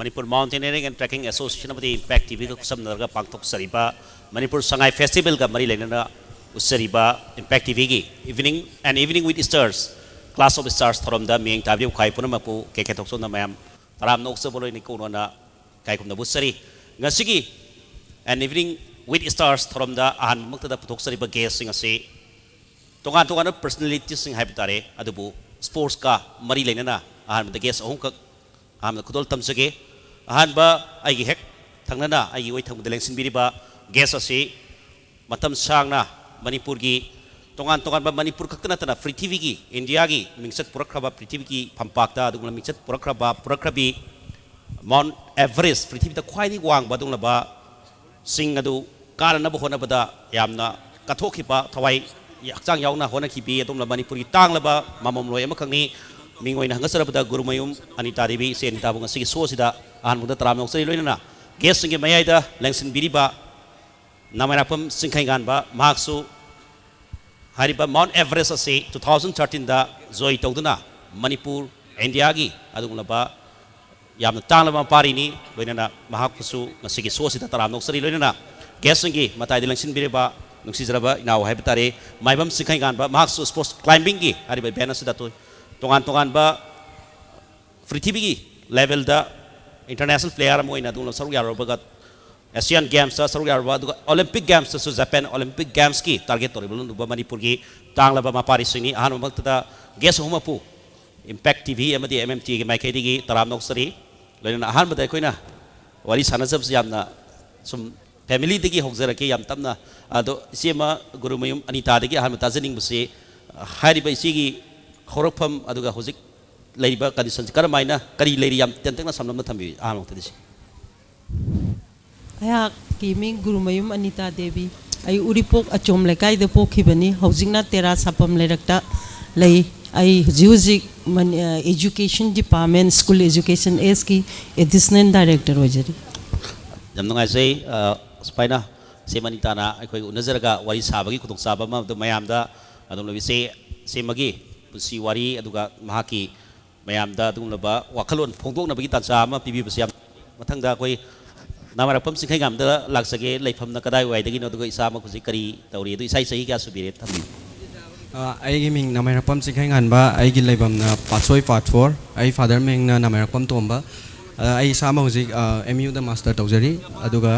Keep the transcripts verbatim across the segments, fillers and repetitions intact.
Manipur mountaineering and trekking association ꯑꯃꯗꯤ Impact ꯇꯤꯚꯤꯒ ꯈꯨꯠꯁꯝꯅꯔꯒ ꯄꯥꯡꯊꯣꯛꯆꯔꯤꯕ ꯃꯅꯤꯄꯨꯔ ꯁꯉꯥꯏ ꯐꯦꯁꯇꯤꯚꯦꯜꯒ ꯃꯔꯤ ꯂꯩꯅꯅ ꯎꯠꯆꯔꯤꯕ ꯏꯝꯄꯦꯛ ꯇꯤꯚꯤꯒꯤ Evening, An Evening with Stars, Clash of Stars ꯊꯧꯔꯝꯗ ꯃꯤꯠꯌꯦꯡ ꯇꯥꯕꯤꯔꯤꯕ ꯈ꯭ꯋꯥꯏ ꯄꯨꯝꯅꯃꯛꯄꯨ ꯀꯦ ꯀꯦ ꯊꯣꯛꯆꯣꯝꯅ ꯃꯌꯥꯝ ꯇꯔꯥꯝꯅ ꯑꯣꯛꯆꯕ ꯂꯣꯏꯅ ꯀꯧꯅꯅ ꯏꯀꯥꯏ ꯈꯨꯝꯅꯕ ꯎꯠꯆꯔꯤ꯫ ꯉꯁꯤꯒꯤ An Evening with Stars ꯊꯧꯔꯝꯗ ꯑꯍꯥꯟꯕꯃꯛꯇꯗ ꯄꯨꯊꯣꯛꯆꯔꯤꯕ ꯒꯦꯁꯁꯤꯡ ꯑꯁꯤ ꯇꯣꯉꯥꯟ ꯇꯣꯉꯥꯟꯕ ꯄꯔꯁꯅꯦꯂꯤꯇꯤꯁꯤꯡ ꯍꯥꯏꯕ ꯇꯥꯔꯦ, ꯑꯗꯨꯕꯨ ꯁ꯭ꯄꯣꯔꯠꯁꯀ ꯃꯔꯤ ꯂꯩꯅꯅ ꯑꯍꯥꯟꯕꯗ ꯒꯦꯁ ꯑꯍꯨꯝꯈꯛ ꯑꯍꯥꯟꯕꯗ ꯈꯨꯗꯣꯜ ꯇꯝꯖꯒꯦ꯫ ꯑꯍꯥꯟꯕ ꯑꯩꯒꯤ ꯍꯦꯛ ꯊꯪꯅꯅ ꯑꯩꯒꯤ ꯑꯣꯏ ꯊꯪꯕꯗ ꯂꯦꯡꯁꯤꯟꯕꯤꯔꯤꯕ ꯒꯦꯁ ꯑꯁꯤ ꯃꯇꯝ ꯁꯥꯡꯅ ꯃꯅꯤꯄꯨꯔꯒꯤ ꯇꯣꯉꯥꯟ ꯇꯣꯉꯥꯟꯕ, ꯃꯅꯤꯄꯨꯔ ꯈꯛꯇ ꯅꯠꯇꯅ ꯄ꯭ꯔꯤꯊꯤꯕꯤꯒꯤ, ꯏꯟꯗꯤꯌꯥꯒꯤ ꯃꯤꯡꯆꯠ ꯄꯨꯔꯛꯈ꯭ꯔꯕ, ꯄ꯭ꯔꯤꯊꯤꯕꯤꯒꯤ ꯐꯝꯄꯥꯛꯇ ꯑꯗꯨꯒꯨꯝꯂꯕ ꯃꯤꯡꯆꯠ ꯄꯨꯔꯛꯈ꯭ꯔꯕ, ꯄꯨꯔꯛꯈ꯭ꯔꯕꯤ ꯃꯥꯎꯟ ꯑꯦꯚꯔꯦꯁ, ꯄ꯭ꯔꯤꯊꯤꯕꯤꯗ ꯈ꯭ꯋꯥꯏꯗꯒꯤ ꯋꯥꯡꯕ ꯑꯗꯨꯒꯨꯝꯂꯕ ꯁꯤꯡ ꯑꯗꯨ ꯀꯥꯅꯅꯕ ꯍꯣꯠꯅꯕꯗ ꯌꯥꯝꯅ ꯀꯠꯊꯣꯛꯈꯤꯕ, ꯊꯋꯥꯏ ꯍꯛꯆꯥꯡ ꯌꯥꯎꯅ ꯍꯣꯠꯅꯈꯤꯕꯤ ꯑꯗꯨꯒꯨꯝꯂꯕ ꯃꯅꯤꯄꯨꯔꯒꯤ ꯇꯥꯡꯂꯕ ꯃꯃꯣꯝꯂꯣꯏ ꯑꯃꯈꯛꯅꯤ꯫ ꯃꯤꯡ ꯑꯣꯏꯅ ꯍꯪꯒꯠꯆꯔꯕꯗ ꯒꯨꯔꯨꯃꯌꯨꯝ ꯑꯅꯤꯇꯥ ꯗꯦꯕꯤ꯫ ꯏꯆꯦ ꯑꯅꯤꯇꯥꯕꯨ ꯉꯁꯤꯒꯤ ꯁꯣ ꯑꯁꯤꯗ ꯑꯍꯥꯟꯕꯗ ꯇꯔꯥꯝꯅ ꯑꯣꯛꯆꯔꯤ꯫ ꯂꯣꯏꯅꯅ ꯒꯦꯁꯁꯤꯡꯒꯤ ꯃꯌꯥꯏꯗ ꯂꯦꯡꯁꯤꯟꯕꯤꯔꯤꯕ ꯅꯃꯥꯏꯔꯥꯛꯄꯝ ꯆꯤꯡꯈꯩꯉꯥꯟꯕ, ꯃꯍꯥꯛꯁꯨ ꯍꯥꯏꯔꯤꯕ ꯃꯥꯎꯟ ꯑꯦꯚꯔꯦꯁ ꯑꯁꯤ two thousand thirteenꯗ ꯖꯣꯏ ꯇꯧꯗꯨꯅ ꯃꯅꯤꯄꯨꯔ, ꯏꯟꯗꯤꯌꯥꯒꯤ ꯑꯗꯨꯒꯨꯝꯂꯕ ꯌꯥꯝꯅ ꯇꯥꯡꯂꯕ ꯃꯄꯥꯔꯤꯅꯤ꯫ ꯂꯣꯏꯅꯅ ꯃꯍꯥꯛꯄꯨꯁꯨ ꯉꯁꯤꯒꯤ ꯁꯣ ꯑꯁꯤꯗ ꯇꯔꯥꯝꯅ ꯑꯣꯛꯆꯔꯤ꯫ ꯂꯣꯏꯅꯅ ꯒꯦꯁꯁꯤꯡꯒꯤ ꯃꯇꯥꯏꯗ ꯂꯦꯡꯁꯤꯟꯕꯤꯔꯤꯕ ꯅꯨꯡꯁꯤꯖꯔꯕ ꯏꯅꯥꯎ ꯍꯥꯏꯕ ꯇꯥꯔꯦ, ꯃꯥꯏꯕꯝ ꯆꯤꯡꯈꯩꯉꯥꯟꯕ, ꯃꯍꯥꯛꯁꯨ ꯁ꯭ꯄꯣꯔꯠꯁ ꯀ꯭ꯂꯥꯏꯝꯕꯤꯡꯒꯤ ꯍꯥꯏꯔꯤꯕ ꯏꯚꯦꯟ ꯑꯁꯤꯗ ꯇꯣ-, ꯇꯣꯉꯥꯟ ꯇꯣꯉꯥꯟꯕ ꯄ꯭ꯔꯤꯊꯤꯕꯤꯒꯤ ꯂꯦꯚꯦꯜꯗ ꯏꯟꯇꯔꯅꯦꯁꯅꯦꯜ ꯄ꯭ꯂꯦꯌꯔ ꯑꯃ ꯑꯣꯏꯅ ꯑꯗꯨꯒꯨꯝꯂꯕ ꯁꯔꯨꯛ ꯌꯥꯔꯨꯔꯕꯒ ꯑꯦꯁꯤꯌꯥꯟ ꯒꯦꯝꯁꯇ ꯁꯔꯨꯛ ꯌꯥꯔꯨꯕ, ꯑꯗꯨꯒ ꯑꯣꯂꯤꯝꯄꯤꯛ ꯒꯦꯝꯁꯇꯁꯨ, ꯖꯄꯥꯟ ꯑꯣꯂꯤꯝꯄꯤꯛ ꯒꯦꯝꯁꯀꯤ ꯇꯥꯔꯒꯦꯠ ꯇꯧꯔꯤꯕ ꯂꯨꯕ ꯃꯅꯤꯄꯨꯔꯒꯤ ꯇꯥꯡꯂꯕ ꯃꯄꯥꯔꯤꯁꯤꯡꯅꯤ꯫ ꯑꯍꯥꯟꯕꯃꯛꯇꯗ ꯒꯦꯁ ꯑꯍꯨꯝꯃꯛꯄꯨ ꯏꯝꯄꯦꯛ ꯇꯤꯚꯤ ꯑꯃꯗꯤ ꯑꯦꯝ ꯑꯦꯝ ꯇꯤꯒꯤ ꯃꯥꯏꯀꯩꯗꯒꯤ ꯇꯔꯥꯝꯅ ꯑꯣꯛꯆꯔꯤ꯫ ꯂꯣꯏꯅꯅ ꯑꯍꯥꯟꯕꯗ ꯑꯩꯈꯣꯏꯅ ꯋꯥꯔꯤ ꯁꯥꯟꯅꯖꯕꯁꯤ ꯌꯥꯝꯅ ꯁꯨꯝ ꯐꯦꯃꯤꯂꯤꯗꯒꯤ ꯍꯧꯖꯔꯛꯀꯦ, ꯌꯥꯝ ꯇꯞꯅ꯫ ꯑꯗꯣ ꯏꯆꯦꯃ ꯒꯨꯔꯨꯃꯌꯨꯝ ꯑꯅꯤꯇꯥꯗꯒꯤ ꯑꯍꯥꯟꯕ ꯇꯥꯖꯅꯤꯡꯕꯁꯤ, ꯍꯥꯏꯔꯤꯕ ꯏꯆꯦꯒꯤ ꯍꯧꯔꯛꯐꯝ ꯑꯗꯨꯒ ꯍꯧꯖꯤꯛ ꯂꯩꯔꯤꯕ ꯀꯟꯗꯤꯁꯟꯁꯤ ꯀꯔꯝꯍꯥꯏꯅ, ꯀꯔꯤ ꯂꯩꯔꯤ, ꯌꯥꯝ ꯇꯦꯟꯇꯛꯅ ꯁꯝꯂꯞꯅ ꯊꯝꯕꯤꯌꯨ ꯑꯍꯥꯟꯕꯃꯛꯇꯗꯤ ꯁꯤ꯫ ꯑꯩꯍꯥꯛꯀꯤ ꯃꯤꯡ ꯒꯨꯔꯨꯃꯌꯨꯝ ꯑꯅꯤꯇꯥ ꯗꯦꯕꯤ꯫ ꯑꯩ ꯎꯔꯤꯄꯣꯛ ꯑꯆꯣꯝ ꯂꯩꯀꯥꯏꯗ ꯄꯣꯛꯈꯤꯕꯅꯤ꯫ ꯍꯧꯖꯤꯛꯅ ꯇꯦꯔꯥ ꯁꯥꯄꯝ ꯂꯩꯔꯛꯇ ꯂꯩ꯫ ꯑꯩ ꯍꯧꯖꯤꯛ ꯍꯧꯖꯤꯛ ꯃꯅꯤ-, ꯑ, Education Department, School Education Sꯀꯤ Additional Director ꯑꯣꯏꯖꯔꯤ꯫ ꯌꯥꯝ ꯅꯨꯡꯉꯥꯏꯖꯩ꯫ ꯑ, ꯁꯨꯃꯥꯏꯅ ꯁꯦ ꯃꯅꯤꯇꯥꯅ ꯑꯩꯈꯣꯏ ꯎꯅꯖꯔꯒ ꯋꯥꯔꯤ ꯁꯥꯕꯒꯤ ꯈꯨꯗꯣꯡꯆꯥꯕ ꯑꯃ ꯑꯗꯨ ꯃꯌꯥꯝꯗ ꯑꯗꯨꯝ ꯂꯧꯕꯤꯁꯦ꯫ ꯁꯦ ꯃꯒꯤ ꯄꯨꯟꯁꯤ ꯋꯥꯔꯤ ꯑꯗꯨꯒ ꯃꯍꯥꯛꯀꯤ ꯃꯌꯥꯝꯗ ꯑꯗꯨꯒꯨꯝꯂꯕ ꯋꯥꯈꯜꯂꯣꯟ ꯐꯣꯡꯗꯣꯛꯅꯕꯒꯤ ꯇꯥꯟꯖꯥ ꯑꯃ ꯄꯤꯕꯤꯕꯁꯤ ꯌꯥꯝ ꯅꯨꯡꯉꯥꯏ꯫ ꯃꯊꯪꯗ ꯑꯩꯈꯣꯏ ꯅꯥꯃꯥꯏꯔꯥꯛꯄꯝ ꯆꯤꯡꯈꯩꯉꯥꯟꯕꯗ ꯂꯥꯛꯆꯒꯦ꯫ ꯂꯩꯐꯝꯅ ꯀꯗꯥꯏꯋꯥꯏꯗꯒꯤꯅꯣ, ꯑꯗꯨꯒ ꯏꯁꯥꯃꯛ ꯍꯧꯖꯤꯛ ꯀꯔꯤ ꯇꯧꯔꯤ, ꯑꯗꯨ ꯏꯁꯥꯒꯤ ꯆꯍꯤ ꯀꯌꯥ ꯁꯨꯕꯤꯔꯦ ꯊꯝꯕꯤꯌꯨ꯫ ꯑ, ꯑꯩꯒꯤ ꯃꯤꯡ ꯅꯥꯃꯥꯏꯔꯥꯛꯄꯝ ꯆꯤꯡꯈꯩꯉꯥꯟꯕ, ꯑꯩꯒꯤ ꯂꯩꯐꯝꯅ ꯄꯥꯠꯁꯣꯏ ꯄꯥꯔꯠ ꯐꯣꯔ, ꯑꯩ ꯐꯥꯗꯔ ꯃꯤꯡꯅ ꯅꯥꯃꯥꯏꯔꯥꯛꯄꯝ ꯇꯣꯝꯕ꯫ ꯑ, ꯑꯩ ꯏꯁꯥꯃꯛ ꯍꯧꯖꯤꯛ ꯑꯦꯝ ꯌꯨꯗ ꯃꯥꯁꯇꯔ ꯇꯧꯖꯔꯤ, ꯑꯗꯨꯒ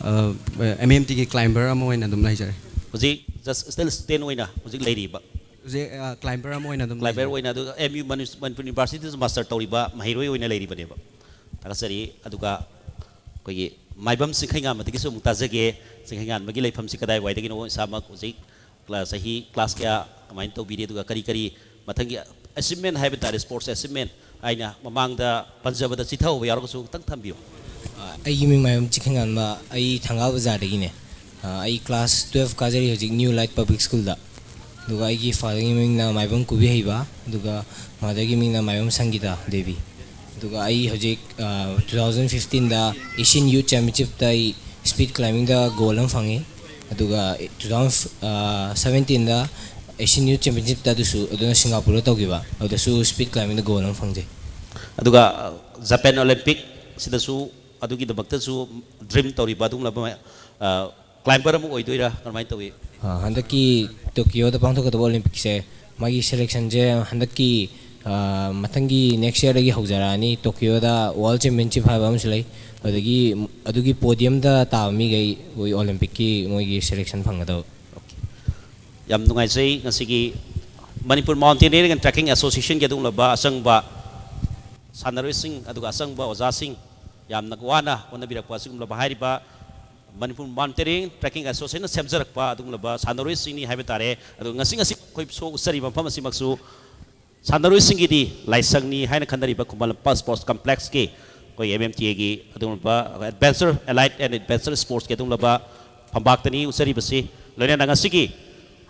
ꯑꯦꯝ ꯑꯦꯝ ꯇꯤꯒꯤ ꯀ꯭ꯂꯥꯏꯝꯕꯔ ꯑꯃ ꯑꯣꯏꯅ ꯑꯗꯨꯝ ꯂꯩꯖꯔꯦ꯫ ꯍꯧꯖꯤꯛ ꯖꯁ ꯁ꯭ꯇꯤꯜ ꯁ꯭ꯇꯨꯗꯦꯟ ꯑꯣꯏꯅ ꯍꯧꯖꯤꯛ ꯂꯩꯔꯤꯕ꯫ ꯍꯧꯖꯤꯛ ꯀ꯭ꯂꯥꯏꯝꯕꯔ ꯑꯃ ꯑꯣꯏꯅ ꯑꯗꯨꯝ ꯀ꯭ꯂꯥꯏꯝꯕꯔ ꯂꯩꯖꯔꯤ꯫ ꯑꯣꯏꯅ, ꯑꯗꯨꯒ ꯑꯦꯝ ꯌꯨ ꯃꯅꯤꯄꯨꯔ ꯌꯨꯅꯤꯚꯔꯁꯤꯇꯤꯗꯁꯨ ꯃꯥꯁꯇꯔ ꯇꯧꯔꯤꯕ ꯃꯍꯩꯔꯣꯏ ꯑꯣꯏꯅ ꯂꯩꯔꯤꯕꯅꯦꯕ꯫ ꯊꯥꯒꯠꯆꯔꯤ꯫ ꯑꯗꯨꯒ ꯑꯩꯈꯣꯏꯒꯤ ꯃꯥꯏꯕꯝ ꯆꯤꯡꯈꯩꯉꯥꯟꯕꯗꯒꯤꯁꯨ ꯑꯃꯨꯛ ꯇꯥꯖꯒꯦ꯫ ꯆꯤꯡꯈꯩꯉꯥꯟꯕꯒꯤ ꯂꯩꯐꯝꯁꯤ ꯀꯗꯥꯏꯋꯥꯏꯗꯒꯤꯅꯣ? ꯏꯁꯥꯃꯛ ꯍꯧꯖꯤꯛ ꯀ꯭ꯂꯥꯁ, ꯆꯍꯤ ꯀ꯭ꯂꯥꯁ ꯀꯌꯥ ꯀꯃꯥꯏꯅ ꯇꯧꯕꯤꯔꯤ, ꯑꯗꯨꯒ ꯀꯔꯤ ꯀꯔꯤ ꯃꯊꯪꯒꯤ ꯑꯦꯆꯤꯞꯃꯦꯟ ꯍꯥꯏꯕ ꯇꯥꯔꯦ, ꯁ꯭ꯄꯣꯔꯠꯁ ꯑꯦꯆꯤꯞꯃꯦꯟ ꯍꯥꯏꯅ ꯃꯃꯥꯡꯗ ꯄꯟꯖꯕꯗ ꯆꯤꯊꯍꯧꯕ ꯌꯥꯎꯔꯒꯁꯨ ꯈꯤꯇꯪ ꯊꯝꯕꯤꯌꯨ꯫ ꯑꯩꯒꯤ ꯃꯤꯡ ꯃꯥꯏꯕꯝ ꯆꯤꯡꯈꯩꯉꯥꯟꯕ, ꯑꯩ ꯊꯪꯒꯥꯜ ꯕꯖꯥꯔꯗꯒꯤꯅꯦ꯫ ꯑ, ꯑꯩ ꯀ꯭ꯂꯥꯁ ꯇꯨꯌꯦꯜꯐ ꯀꯥꯖꯔꯤ ꯍꯧꯖꯤꯛ ꯅ꯭ꯌꯨ ꯂꯥꯏꯠ ꯄꯕ꯭ꯂꯤꯛ ꯁ꯭ꯀꯨꯜꯗ꯫ ꯑꯗꯨꯒ ꯑꯩꯒꯤ ꯐꯥꯗꯔꯒꯤ ꯃꯤꯡꯅ ꯃꯥꯏꯕꯝ ꯀꯨꯕꯤ ꯍꯩꯕ, ꯑꯗꯨꯒ ꯃꯥꯗꯔꯒꯤ ꯃꯤꯡꯅ ꯃꯥꯏꯕꯝ ꯁꯪꯒꯤꯇꯥ ꯗꯦꯕꯤ꯫ ꯑꯗꯨꯒ ꯑꯩ ꯍꯧꯖꯤꯛ ꯇꯨ ꯊꯥꯎꯖꯟ ꯐꯤꯐꯇꯤꯟꯗ ꯑꯦꯁꯤꯌꯟ ꯌꯨꯠ ꯆꯦꯝꯄꯤꯌꯟꯁꯤꯞꯇ ꯑꯩ ꯁ꯭ꯄꯤꯠ ꯀ꯭ꯂꯥꯏꯝꯕꯤꯡꯗ ꯒꯣꯜ ꯑꯃ ꯐꯪꯉꯤ꯫ ꯑꯗꯨꯒ ꯇꯨ ꯊꯥꯎꯖꯟ ꯁꯕꯦꯟꯇꯤꯟꯗ ꯑꯦꯁꯤꯌꯟ ꯌꯨꯠ ꯆꯦꯝꯄꯤꯌꯟꯁꯤꯞꯇ ꯑꯗꯨꯁꯨ, ꯑꯗꯨꯅ ꯁꯤꯡꯒꯥꯄꯨꯔꯗ ꯇꯧꯈꯤꯕ, ꯑꯗꯨꯗꯁꯨ ꯁ꯭ꯄꯤꯠ ꯀ꯭ꯂꯥꯏꯝꯕꯤꯡꯗ ꯒꯣꯜ ꯑꯃ ꯐꯪꯖꯩ꯫ ꯑꯗꯨꯒ ꯖꯄꯥꯟ ꯑꯣꯂꯦꯝꯄꯤꯛ ꯁꯤꯗꯁꯨ ꯑꯗꯨꯒꯤꯗꯃꯛꯇꯁꯨ ꯗ꯭ꯔꯤꯝ ꯇꯧꯔꯤꯕ ꯑꯗꯨꯒꯨꯝꯂꯕ ꯀ꯭ꯂꯥꯏꯝꯕꯔ ꯑꯃ ꯑꯣꯏꯗꯣꯏꯔꯥ, ꯀꯔꯝꯍꯥꯏꯅ ꯇꯧꯏ? ꯑ, ꯍꯟꯗꯛꯀꯤ ꯇꯣꯀꯤꯌꯣꯗ ꯄꯥꯡꯊꯣꯛꯀꯗꯕ ꯑꯣꯂꯦꯝꯄꯤꯛꯁꯦ, ꯃꯥꯒꯤ ꯁꯦꯂꯦꯛꯁꯟꯁꯦ ꯍꯟꯗꯛꯀꯤ, ꯑ, ꯃꯊꯪꯒꯤ ꯅꯦꯛꯁ ꯌꯔꯗꯒꯤ ꯍꯧꯖꯔꯛꯑꯅꯤ꯫ ꯇꯣꯀꯤꯌꯣꯗ ꯋꯥꯔꯜ ꯆꯦꯝꯄꯤꯌꯟꯁꯤꯞ ꯍꯥꯏꯕ ꯑꯃꯁꯨ ꯂꯩ, ꯑꯗꯒꯤ ꯑꯗꯨꯒꯤ ꯄꯣꯗꯤꯌꯝꯗ ꯇꯥꯕ ꯃꯤꯈꯩ ꯑꯩꯈꯣꯏ ꯑꯣꯂꯦꯝꯄꯤꯛꯀꯤ ꯃꯣꯏꯒꯤ ꯁꯦꯂꯦꯛꯁꯟ ꯐꯪꯒꯗꯕ꯫ ꯌꯥꯝ ꯅꯨꯡꯉꯥꯏꯖꯩ꯫ ꯉꯁꯤꯒꯤ ꯃꯅꯤꯄꯨꯔ ꯃꯥꯎꯟꯇꯦꯅꯤꯌꯔꯤꯡ ꯑꯦꯟ ꯇ꯭ꯔꯦꯛꯀꯤꯡ ꯑꯦꯁꯣꯁꯤꯌꯦꯁꯟꯒꯤ ꯑꯗꯨꯒꯨꯝꯂꯕ ꯑꯆꯪꯕ ꯁꯥꯟꯅꯔꯣꯏꯁꯤꯡ, ꯑꯗꯨꯒ ꯑꯆꯪꯕ ꯑꯣꯖꯥꯁꯤꯡ, ꯌꯥꯝꯅ ꯋꯥꯅ ꯍꯣꯠꯅꯕꯤꯔꯛꯄ ꯑꯁꯤꯒꯨꯝꯂꯕ ꯍꯥꯏꯔꯤꯕ ꯃꯅꯤꯄꯨꯔ ꯃꯥꯎꯟꯇꯦꯅꯤꯌꯔꯤꯡ ꯇ꯭ꯔꯦꯛꯀꯤꯡ ꯑꯦꯁꯣꯁꯤꯌꯦꯁꯟꯅ ꯁꯦꯝꯖꯔꯛꯄ ꯑꯗꯨꯒꯨꯝꯂꯕ ꯁꯥꯟꯅꯔꯣꯏꯁꯤꯡꯅꯤ ꯍꯥꯏꯕ ꯇꯥꯔꯦ꯫ ꯑꯗꯨꯒ ꯉꯁꯤ, ꯉꯁꯤ ꯑꯩꯈꯣꯏ ꯁꯣ ꯎꯠꯆꯔꯤꯕ ꯃꯐꯝ ꯑꯁꯤꯃꯛꯁꯨ ꯁꯥꯟꯅꯔꯣꯏꯁꯤꯡꯒꯤꯗꯤ ꯂꯥꯏꯁꯪꯅꯤ ꯍꯥꯏꯅ ꯈꯟꯅꯔꯤꯕ ꯈꯨꯃꯟ ꯂꯝꯄꯥꯛ ꯁ꯭ꯄꯣꯔꯠꯁ ꯀꯝꯄ꯭ꯂꯦꯛꯁꯀꯤ ꯑꯩꯈꯣꯏ ꯑꯦꯝ ꯑꯦꯝ ꯇꯤ ꯑꯦꯒꯤ ꯑꯗꯨꯒꯨꯝꯂꯕ ꯑꯦꯗꯚꯦꯟꯆꯔ, ꯑꯦꯂꯥꯏꯠ ꯑꯦꯟ ꯑꯦꯗꯚꯦꯟꯆꯔ ꯁ꯭ꯄꯣꯔꯠꯁꯀꯤ ꯑꯗꯨꯒꯨꯝꯂꯕ ꯐꯝꯄꯥꯛꯇꯅꯤ ꯎꯠꯆꯔꯤꯕꯁꯤ꯫ ꯂꯣꯏꯅꯅ ꯉꯁꯤꯒꯤ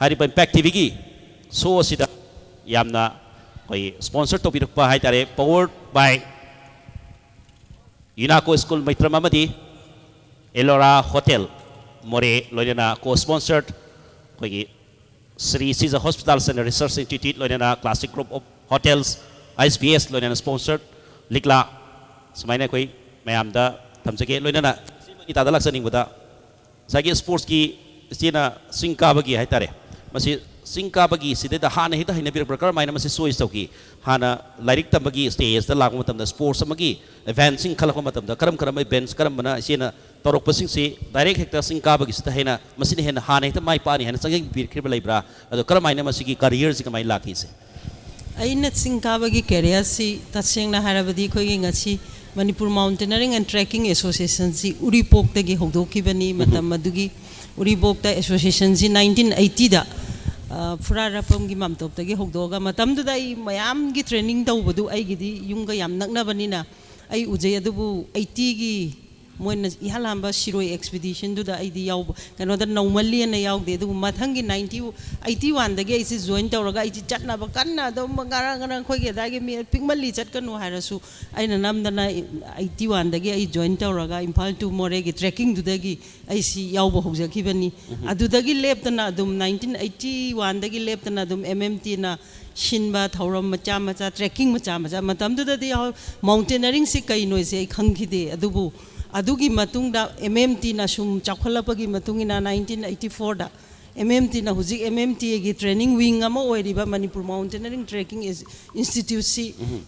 ꯍꯥꯏꯔꯤꯕ ꯏꯝꯄꯦꯛ ꯇꯤ ꯚꯤꯒꯤ ꯁꯣ ꯑꯁꯤꯗ ꯌꯥꯝꯅ ꯑꯩꯈꯣꯏ ꯁ꯭ꯄꯣꯟꯁꯔ ꯇꯧꯕꯤꯔꯛꯄ ꯍꯥꯏ ꯇꯥꯔꯦ, powered by ꯌꯨꯅꯥꯀꯣ ꯁ꯭ꯀꯨꯜ ꯃꯩꯇ꯭ꯔꯝ ꯑꯃꯗꯤ ꯑꯦꯂꯣꯔꯥ ꯍꯣꯇꯦꯜ ꯃꯣꯔꯦ, ꯂꯣꯏꯅꯅ ꯀꯣ ꯁ꯭ꯄꯣꯟꯁꯔꯠ ꯑꯩꯈꯣꯏꯒꯤ Shree Shija hospitals and research institute, ꯂꯣꯏꯅꯅ classic group of hotels, I S P S ꯂꯣꯏꯅꯅ ꯁ꯭ꯄꯣꯟꯁꯔ ꯂꯤꯛꯂꯥ ꯁꯨꯃꯥꯏꯅ ꯑꯩꯈꯣꯏ ꯃꯌꯥꯝꯗ ꯊꯝꯖꯒꯦ꯫ ꯂꯣꯏꯅꯅ ꯏꯇꯥꯗ ꯂꯥꯛꯆꯅꯤꯡꯕꯗ ꯉꯁꯥꯏꯒꯤ ꯁ꯭ꯄꯣꯔꯠꯁꯀꯤ ꯏꯆꯦꯅ ꯆꯤꯡ ꯀꯥꯕꯒꯤ ꯍꯥꯏꯇꯥꯔꯦ, ꯃꯁꯤ ꯆꯤꯡ ꯀꯥꯕꯒꯤ ꯁꯤꯗꯩꯗ ꯍꯥꯟꯅ ꯍꯦꯛꯇ ꯍꯩꯅꯕꯤꯔꯛꯄ꯭ꯔꯥ? ꯀꯔꯝꯍꯥꯏꯅ ꯃꯁꯤ ꯆꯣꯏꯁ ꯇꯧꯈꯤ? ꯍꯥꯟꯅ ꯂꯥꯏꯔꯤꯛ ꯇꯝꯕꯒꯤ ꯁ꯭ꯇꯦꯖꯇ ꯂꯥꯛꯄ ꯃꯇꯝꯗ, ꯁ꯭ꯄꯣꯔꯠꯁ ꯑꯃꯒꯤ ꯏꯚꯦꯟꯠꯁꯤꯡ ꯈꯜꯂꯛꯄ ꯃꯇꯝꯗ ꯀꯔꯝ ꯀꯔꯝꯕ ꯏꯚꯦꯟꯠꯁ, ꯀꯔꯝꯕꯅ ꯏꯆꯦꯅ ꯇꯧꯔꯛꯄꯁꯤꯡꯁꯤ ꯗꯥꯏꯔꯦꯛ ꯍꯦꯛꯇ ꯆꯤꯡ ꯀꯥꯕꯒꯤꯁꯤꯗ ꯍꯦꯟꯅ, ꯃꯁꯤꯅ ꯍꯦꯟꯅ ꯍꯥꯟꯅ ꯍꯦꯛꯇ ꯃꯥꯏ ꯄꯥꯛꯑꯅꯤ ꯍꯥꯏꯅ ꯆꯪꯁꯤꯟꯕꯤꯔꯛꯈꯤꯕ ꯂꯩꯕ꯭ꯔꯥ? ꯑꯗꯣ ꯀꯔꯝꯍꯥꯏꯅ ꯃꯁꯤꯒꯤ ꯀꯔꯤꯌꯔꯁꯤ ꯀꯃꯥꯏꯅ ꯂꯥꯛꯈꯤ ꯏꯆꯦ? ꯑꯩꯅ ꯆꯤꯡ ꯀꯥꯕꯒꯤ ꯀꯦꯔꯤꯌꯔꯁꯤ ꯇꯁꯦꯡꯅ ꯍꯥꯏꯔꯕꯗꯤ ꯑꯩꯈꯣꯏꯒꯤ ꯉꯁꯤ ꯃꯅꯤꯄꯨꯔ ꯃꯥꯎꯟꯇꯦꯅꯔꯤꯡ ꯑꯦꯟ ꯇ꯭ꯔꯦꯛꯀꯤꯡ ꯑꯦꯁꯣꯁꯤꯌꯦꯁꯟꯁꯤ ꯎꯔꯤꯄꯣꯛꯇꯒꯤ ꯍꯧꯗꯣꯛꯈꯤꯕꯅꯤ꯫ ꯃꯇꯝ ꯑꯗꯨꯒꯤ ꯎꯔꯤꯄꯣꯛꯇ ꯑꯦꯁꯣꯁꯤꯌꯦꯁꯟꯁꯤ ꯅꯥꯏꯟꯇꯤꯟ ꯑꯩꯠꯇꯤꯗ ꯐꯨꯔꯥꯔꯥꯄꯝꯒꯤ ꯃꯥꯝꯇꯣꯞꯇꯒꯤ ꯍꯧꯗꯣꯛꯑꯒ, ꯃꯇꯝꯗꯨꯗ ꯑꯩ ꯃꯌꯥꯝꯒꯤ ꯇ꯭ꯔꯦꯅꯤꯡ ꯇꯧꯕꯗꯨ ꯑꯩꯒꯤꯗꯤ ꯌꯨꯝꯒ ꯌꯥꯝ ꯅꯛꯅꯕꯅꯤꯅ ꯑꯩ ꯎꯖꯩ꯫ ꯑꯗꯨꯕꯨ ꯑꯩꯠꯇꯤꯒꯤ ꯃꯣꯏꯅ ꯏꯍꯥꯟ ꯍꯥꯟꯕ ꯁꯤꯔꯣꯏ ꯑꯦꯛꯁꯄꯤꯗꯤꯁꯟꯗꯨꯗ ꯑꯩꯗꯤ ꯌꯥꯎꯕ, ꯀꯩꯅꯣꯗ ꯅꯧꯃꯜꯂꯤꯅ ꯌꯥꯎꯗꯦ꯫ ꯑꯗꯨꯕꯨ ꯃꯊꯪꯒꯤ ꯅꯥꯏꯟꯇꯤ, ꯑꯩꯠꯇꯤ ꯋꯥꯟꯗꯒꯤ ꯑꯩꯁꯤ ꯖꯣꯏꯟ ꯇꯧꯔꯒ ꯑꯩꯁꯤ ꯆꯠꯅꯕ ꯀꯟꯅ ꯑꯗꯨꯝ ꯉꯔꯥꯡ ꯉꯔꯥꯡ ꯑꯩꯈꯣꯏꯒꯤ ꯑꯗꯥꯏꯒꯤ ꯃꯤ ꯄꯤꯛꯃꯜꯂꯤ ꯆꯠꯀꯅꯨ ꯍꯥꯏꯔꯁꯨ ꯑꯩꯅ ꯅꯝꯗꯅ ꯑꯩꯠꯇꯤ ꯋꯥꯟꯗꯒꯤ ꯑꯩ ꯖꯣꯏꯟ ꯇꯧꯔꯒ ꯏꯝꯐꯥꯜ ꯇꯨ ꯃꯣꯔꯦꯒꯤ ꯇ꯭ꯔꯦꯛꯀꯤꯡꯗꯨꯗꯒꯤ ꯑꯩꯁꯤ ꯌꯥꯎꯕ ꯍꯧꯖꯈꯤꯕꯅꯤ꯫ ꯑꯗꯨꯗꯒꯤ ꯂꯦꯞꯇꯅ ꯑꯗꯨꯝ ꯅꯥꯏꯟꯇꯤꯟ ꯑꯩꯠꯇꯤ ꯋꯥꯟꯗꯒꯤ ꯂꯦꯞꯇꯅ ꯑꯗꯨꯝ ꯑꯦꯝ ꯑꯦꯝ ꯇꯤꯅ ꯁꯤꯟꯕ ꯊꯧꯔꯝ ꯃꯆꯥ ꯃꯆꯥ, ꯇ꯭ꯔꯦꯛꯀꯤꯡ ꯃꯆꯥ ꯃꯆꯥ, ꯃꯇꯝꯗꯨꯗꯗꯤ ꯍꯧ-, ꯃꯥꯎꯟꯇꯦꯅꯔꯤꯡꯁꯤ ꯀꯩꯅꯣꯁꯦ ꯑꯩ ꯈꯪꯈꯤꯗꯦ꯫ ꯑꯗꯨꯕꯨ ꯑꯗꯨꯒꯤ ꯃꯇꯨꯡꯗ ꯑꯦꯝ ꯑꯦꯝ ꯇꯤꯅ ꯁꯨꯝ ꯆꯥꯎꯈꯠꯂꯛꯄꯒꯤ ꯃꯇꯨꯡ ꯏꯟꯅ ꯅꯥꯏꯟꯇꯤꯟ ꯑꯩꯠꯇꯤ ꯐꯣꯔꯗ ꯑꯦꯝ ꯑꯦꯝ ꯇꯤꯅ ꯍꯧꯖꯤꯛ ꯑꯦꯝ ꯑꯦꯝ ꯇꯤ ꯑꯦꯒꯤ ꯇ꯭ꯔꯦꯅꯤꯡ ꯋꯤꯡ ꯑꯃ ꯑꯣꯏꯔꯤꯕ ꯃꯅꯤꯄꯨꯔ ꯃꯥꯎꯟꯇꯦꯅꯔꯤꯡ ꯇ꯭ꯔꯦꯛꯀꯤꯡ ꯏꯟꯁꯇꯤꯇ꯭ꯌꯨꯠꯁꯤ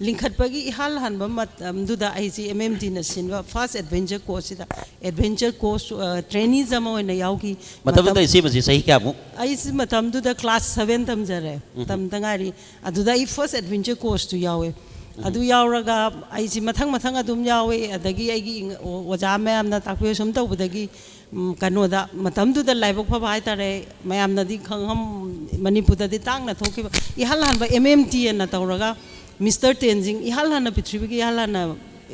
ꯂꯤꯡꯈꯠꯄꯒꯤ ꯏꯍꯥꯟ ꯍꯥꯟꯕ ꯃꯇꯝꯗꯨꯗ ꯑꯩꯁꯤ ꯑꯦꯝ ꯑꯦꯝ ꯇꯤꯅ ꯁꯤꯟꯕ ꯐꯥꯔꯁ ꯑꯦꯗꯚꯦꯟꯆꯔ ꯀꯣꯔꯁꯁꯤꯗ ꯑꯦꯗꯚꯦꯟꯆꯔ ꯀꯣꯔꯁ ꯇ꯭ꯔꯦꯅꯤꯁ ꯑꯃ ꯑꯣꯏꯅ ꯌꯥꯎꯈꯤ꯫ ꯃꯇꯝꯗꯨꯗ ꯃꯇꯝ- ꯏꯆꯦ ꯃꯁꯤ ꯆꯍꯤ ꯀꯌꯥꯃꯨꯛ? ꯑꯩꯁꯤ ꯃꯇꯝꯗꯨꯗ ꯀ꯭ꯂꯥꯁ ꯁꯚꯦꯟ ꯇꯝꯖꯔꯦ, ꯇꯝꯗ ꯉꯥꯏꯔꯤ꯫ ꯑꯗꯨꯗ ꯑꯩ ꯐꯥꯔꯁ ꯑꯦꯗꯚꯦꯟꯆꯔ ꯀꯣꯔꯁꯇꯨ ꯌꯥꯎꯋꯦ꯫ ꯑꯗꯨ ꯌꯥꯎꯔꯒ ꯑꯩꯁꯤ ꯃꯊꯪ ꯃꯊꯪ ꯑꯗꯨꯝ ꯌꯥꯎꯋꯦ꯫ ꯑꯗꯒꯤ ꯑꯩꯒꯤ ꯏꯪ-, ꯑꯣ-, ꯑꯣꯖꯥ ꯃꯌꯥꯝꯅ ꯇꯥꯛꯄꯤꯕ ꯁꯨꯝ ꯇꯧꯕꯗꯒꯤ, ꯎꯝ, ꯀꯩꯅꯣꯗ ꯃꯇꯝꯗꯨꯗ ꯂꯥꯏꯕꯛ ꯐꯕ ꯍꯥꯏꯇꯥꯔꯦ, ꯃꯌꯥꯝꯅꯗꯤ ꯈꯪꯉꯝ-, ꯃꯅꯤꯄꯨꯔꯗꯗꯤ ꯇꯥꯡꯅ ꯊꯣꯛꯈꯤꯕ ꯏꯍꯥꯟ ꯍꯥꯟꯕ ꯑꯦꯝ ꯑꯦꯝ ꯇꯤ ꯑꯅ ꯇꯧꯔꯒ ꯃꯤꯁꯇꯔ ꯇꯦꯟꯖꯤꯡ, ꯏꯍꯥꯟ ꯍꯥꯟꯅ ꯄ꯭ꯔꯤꯊꯤꯕꯤꯒꯤ ꯏꯍꯥꯟ ꯍꯥꯟꯅ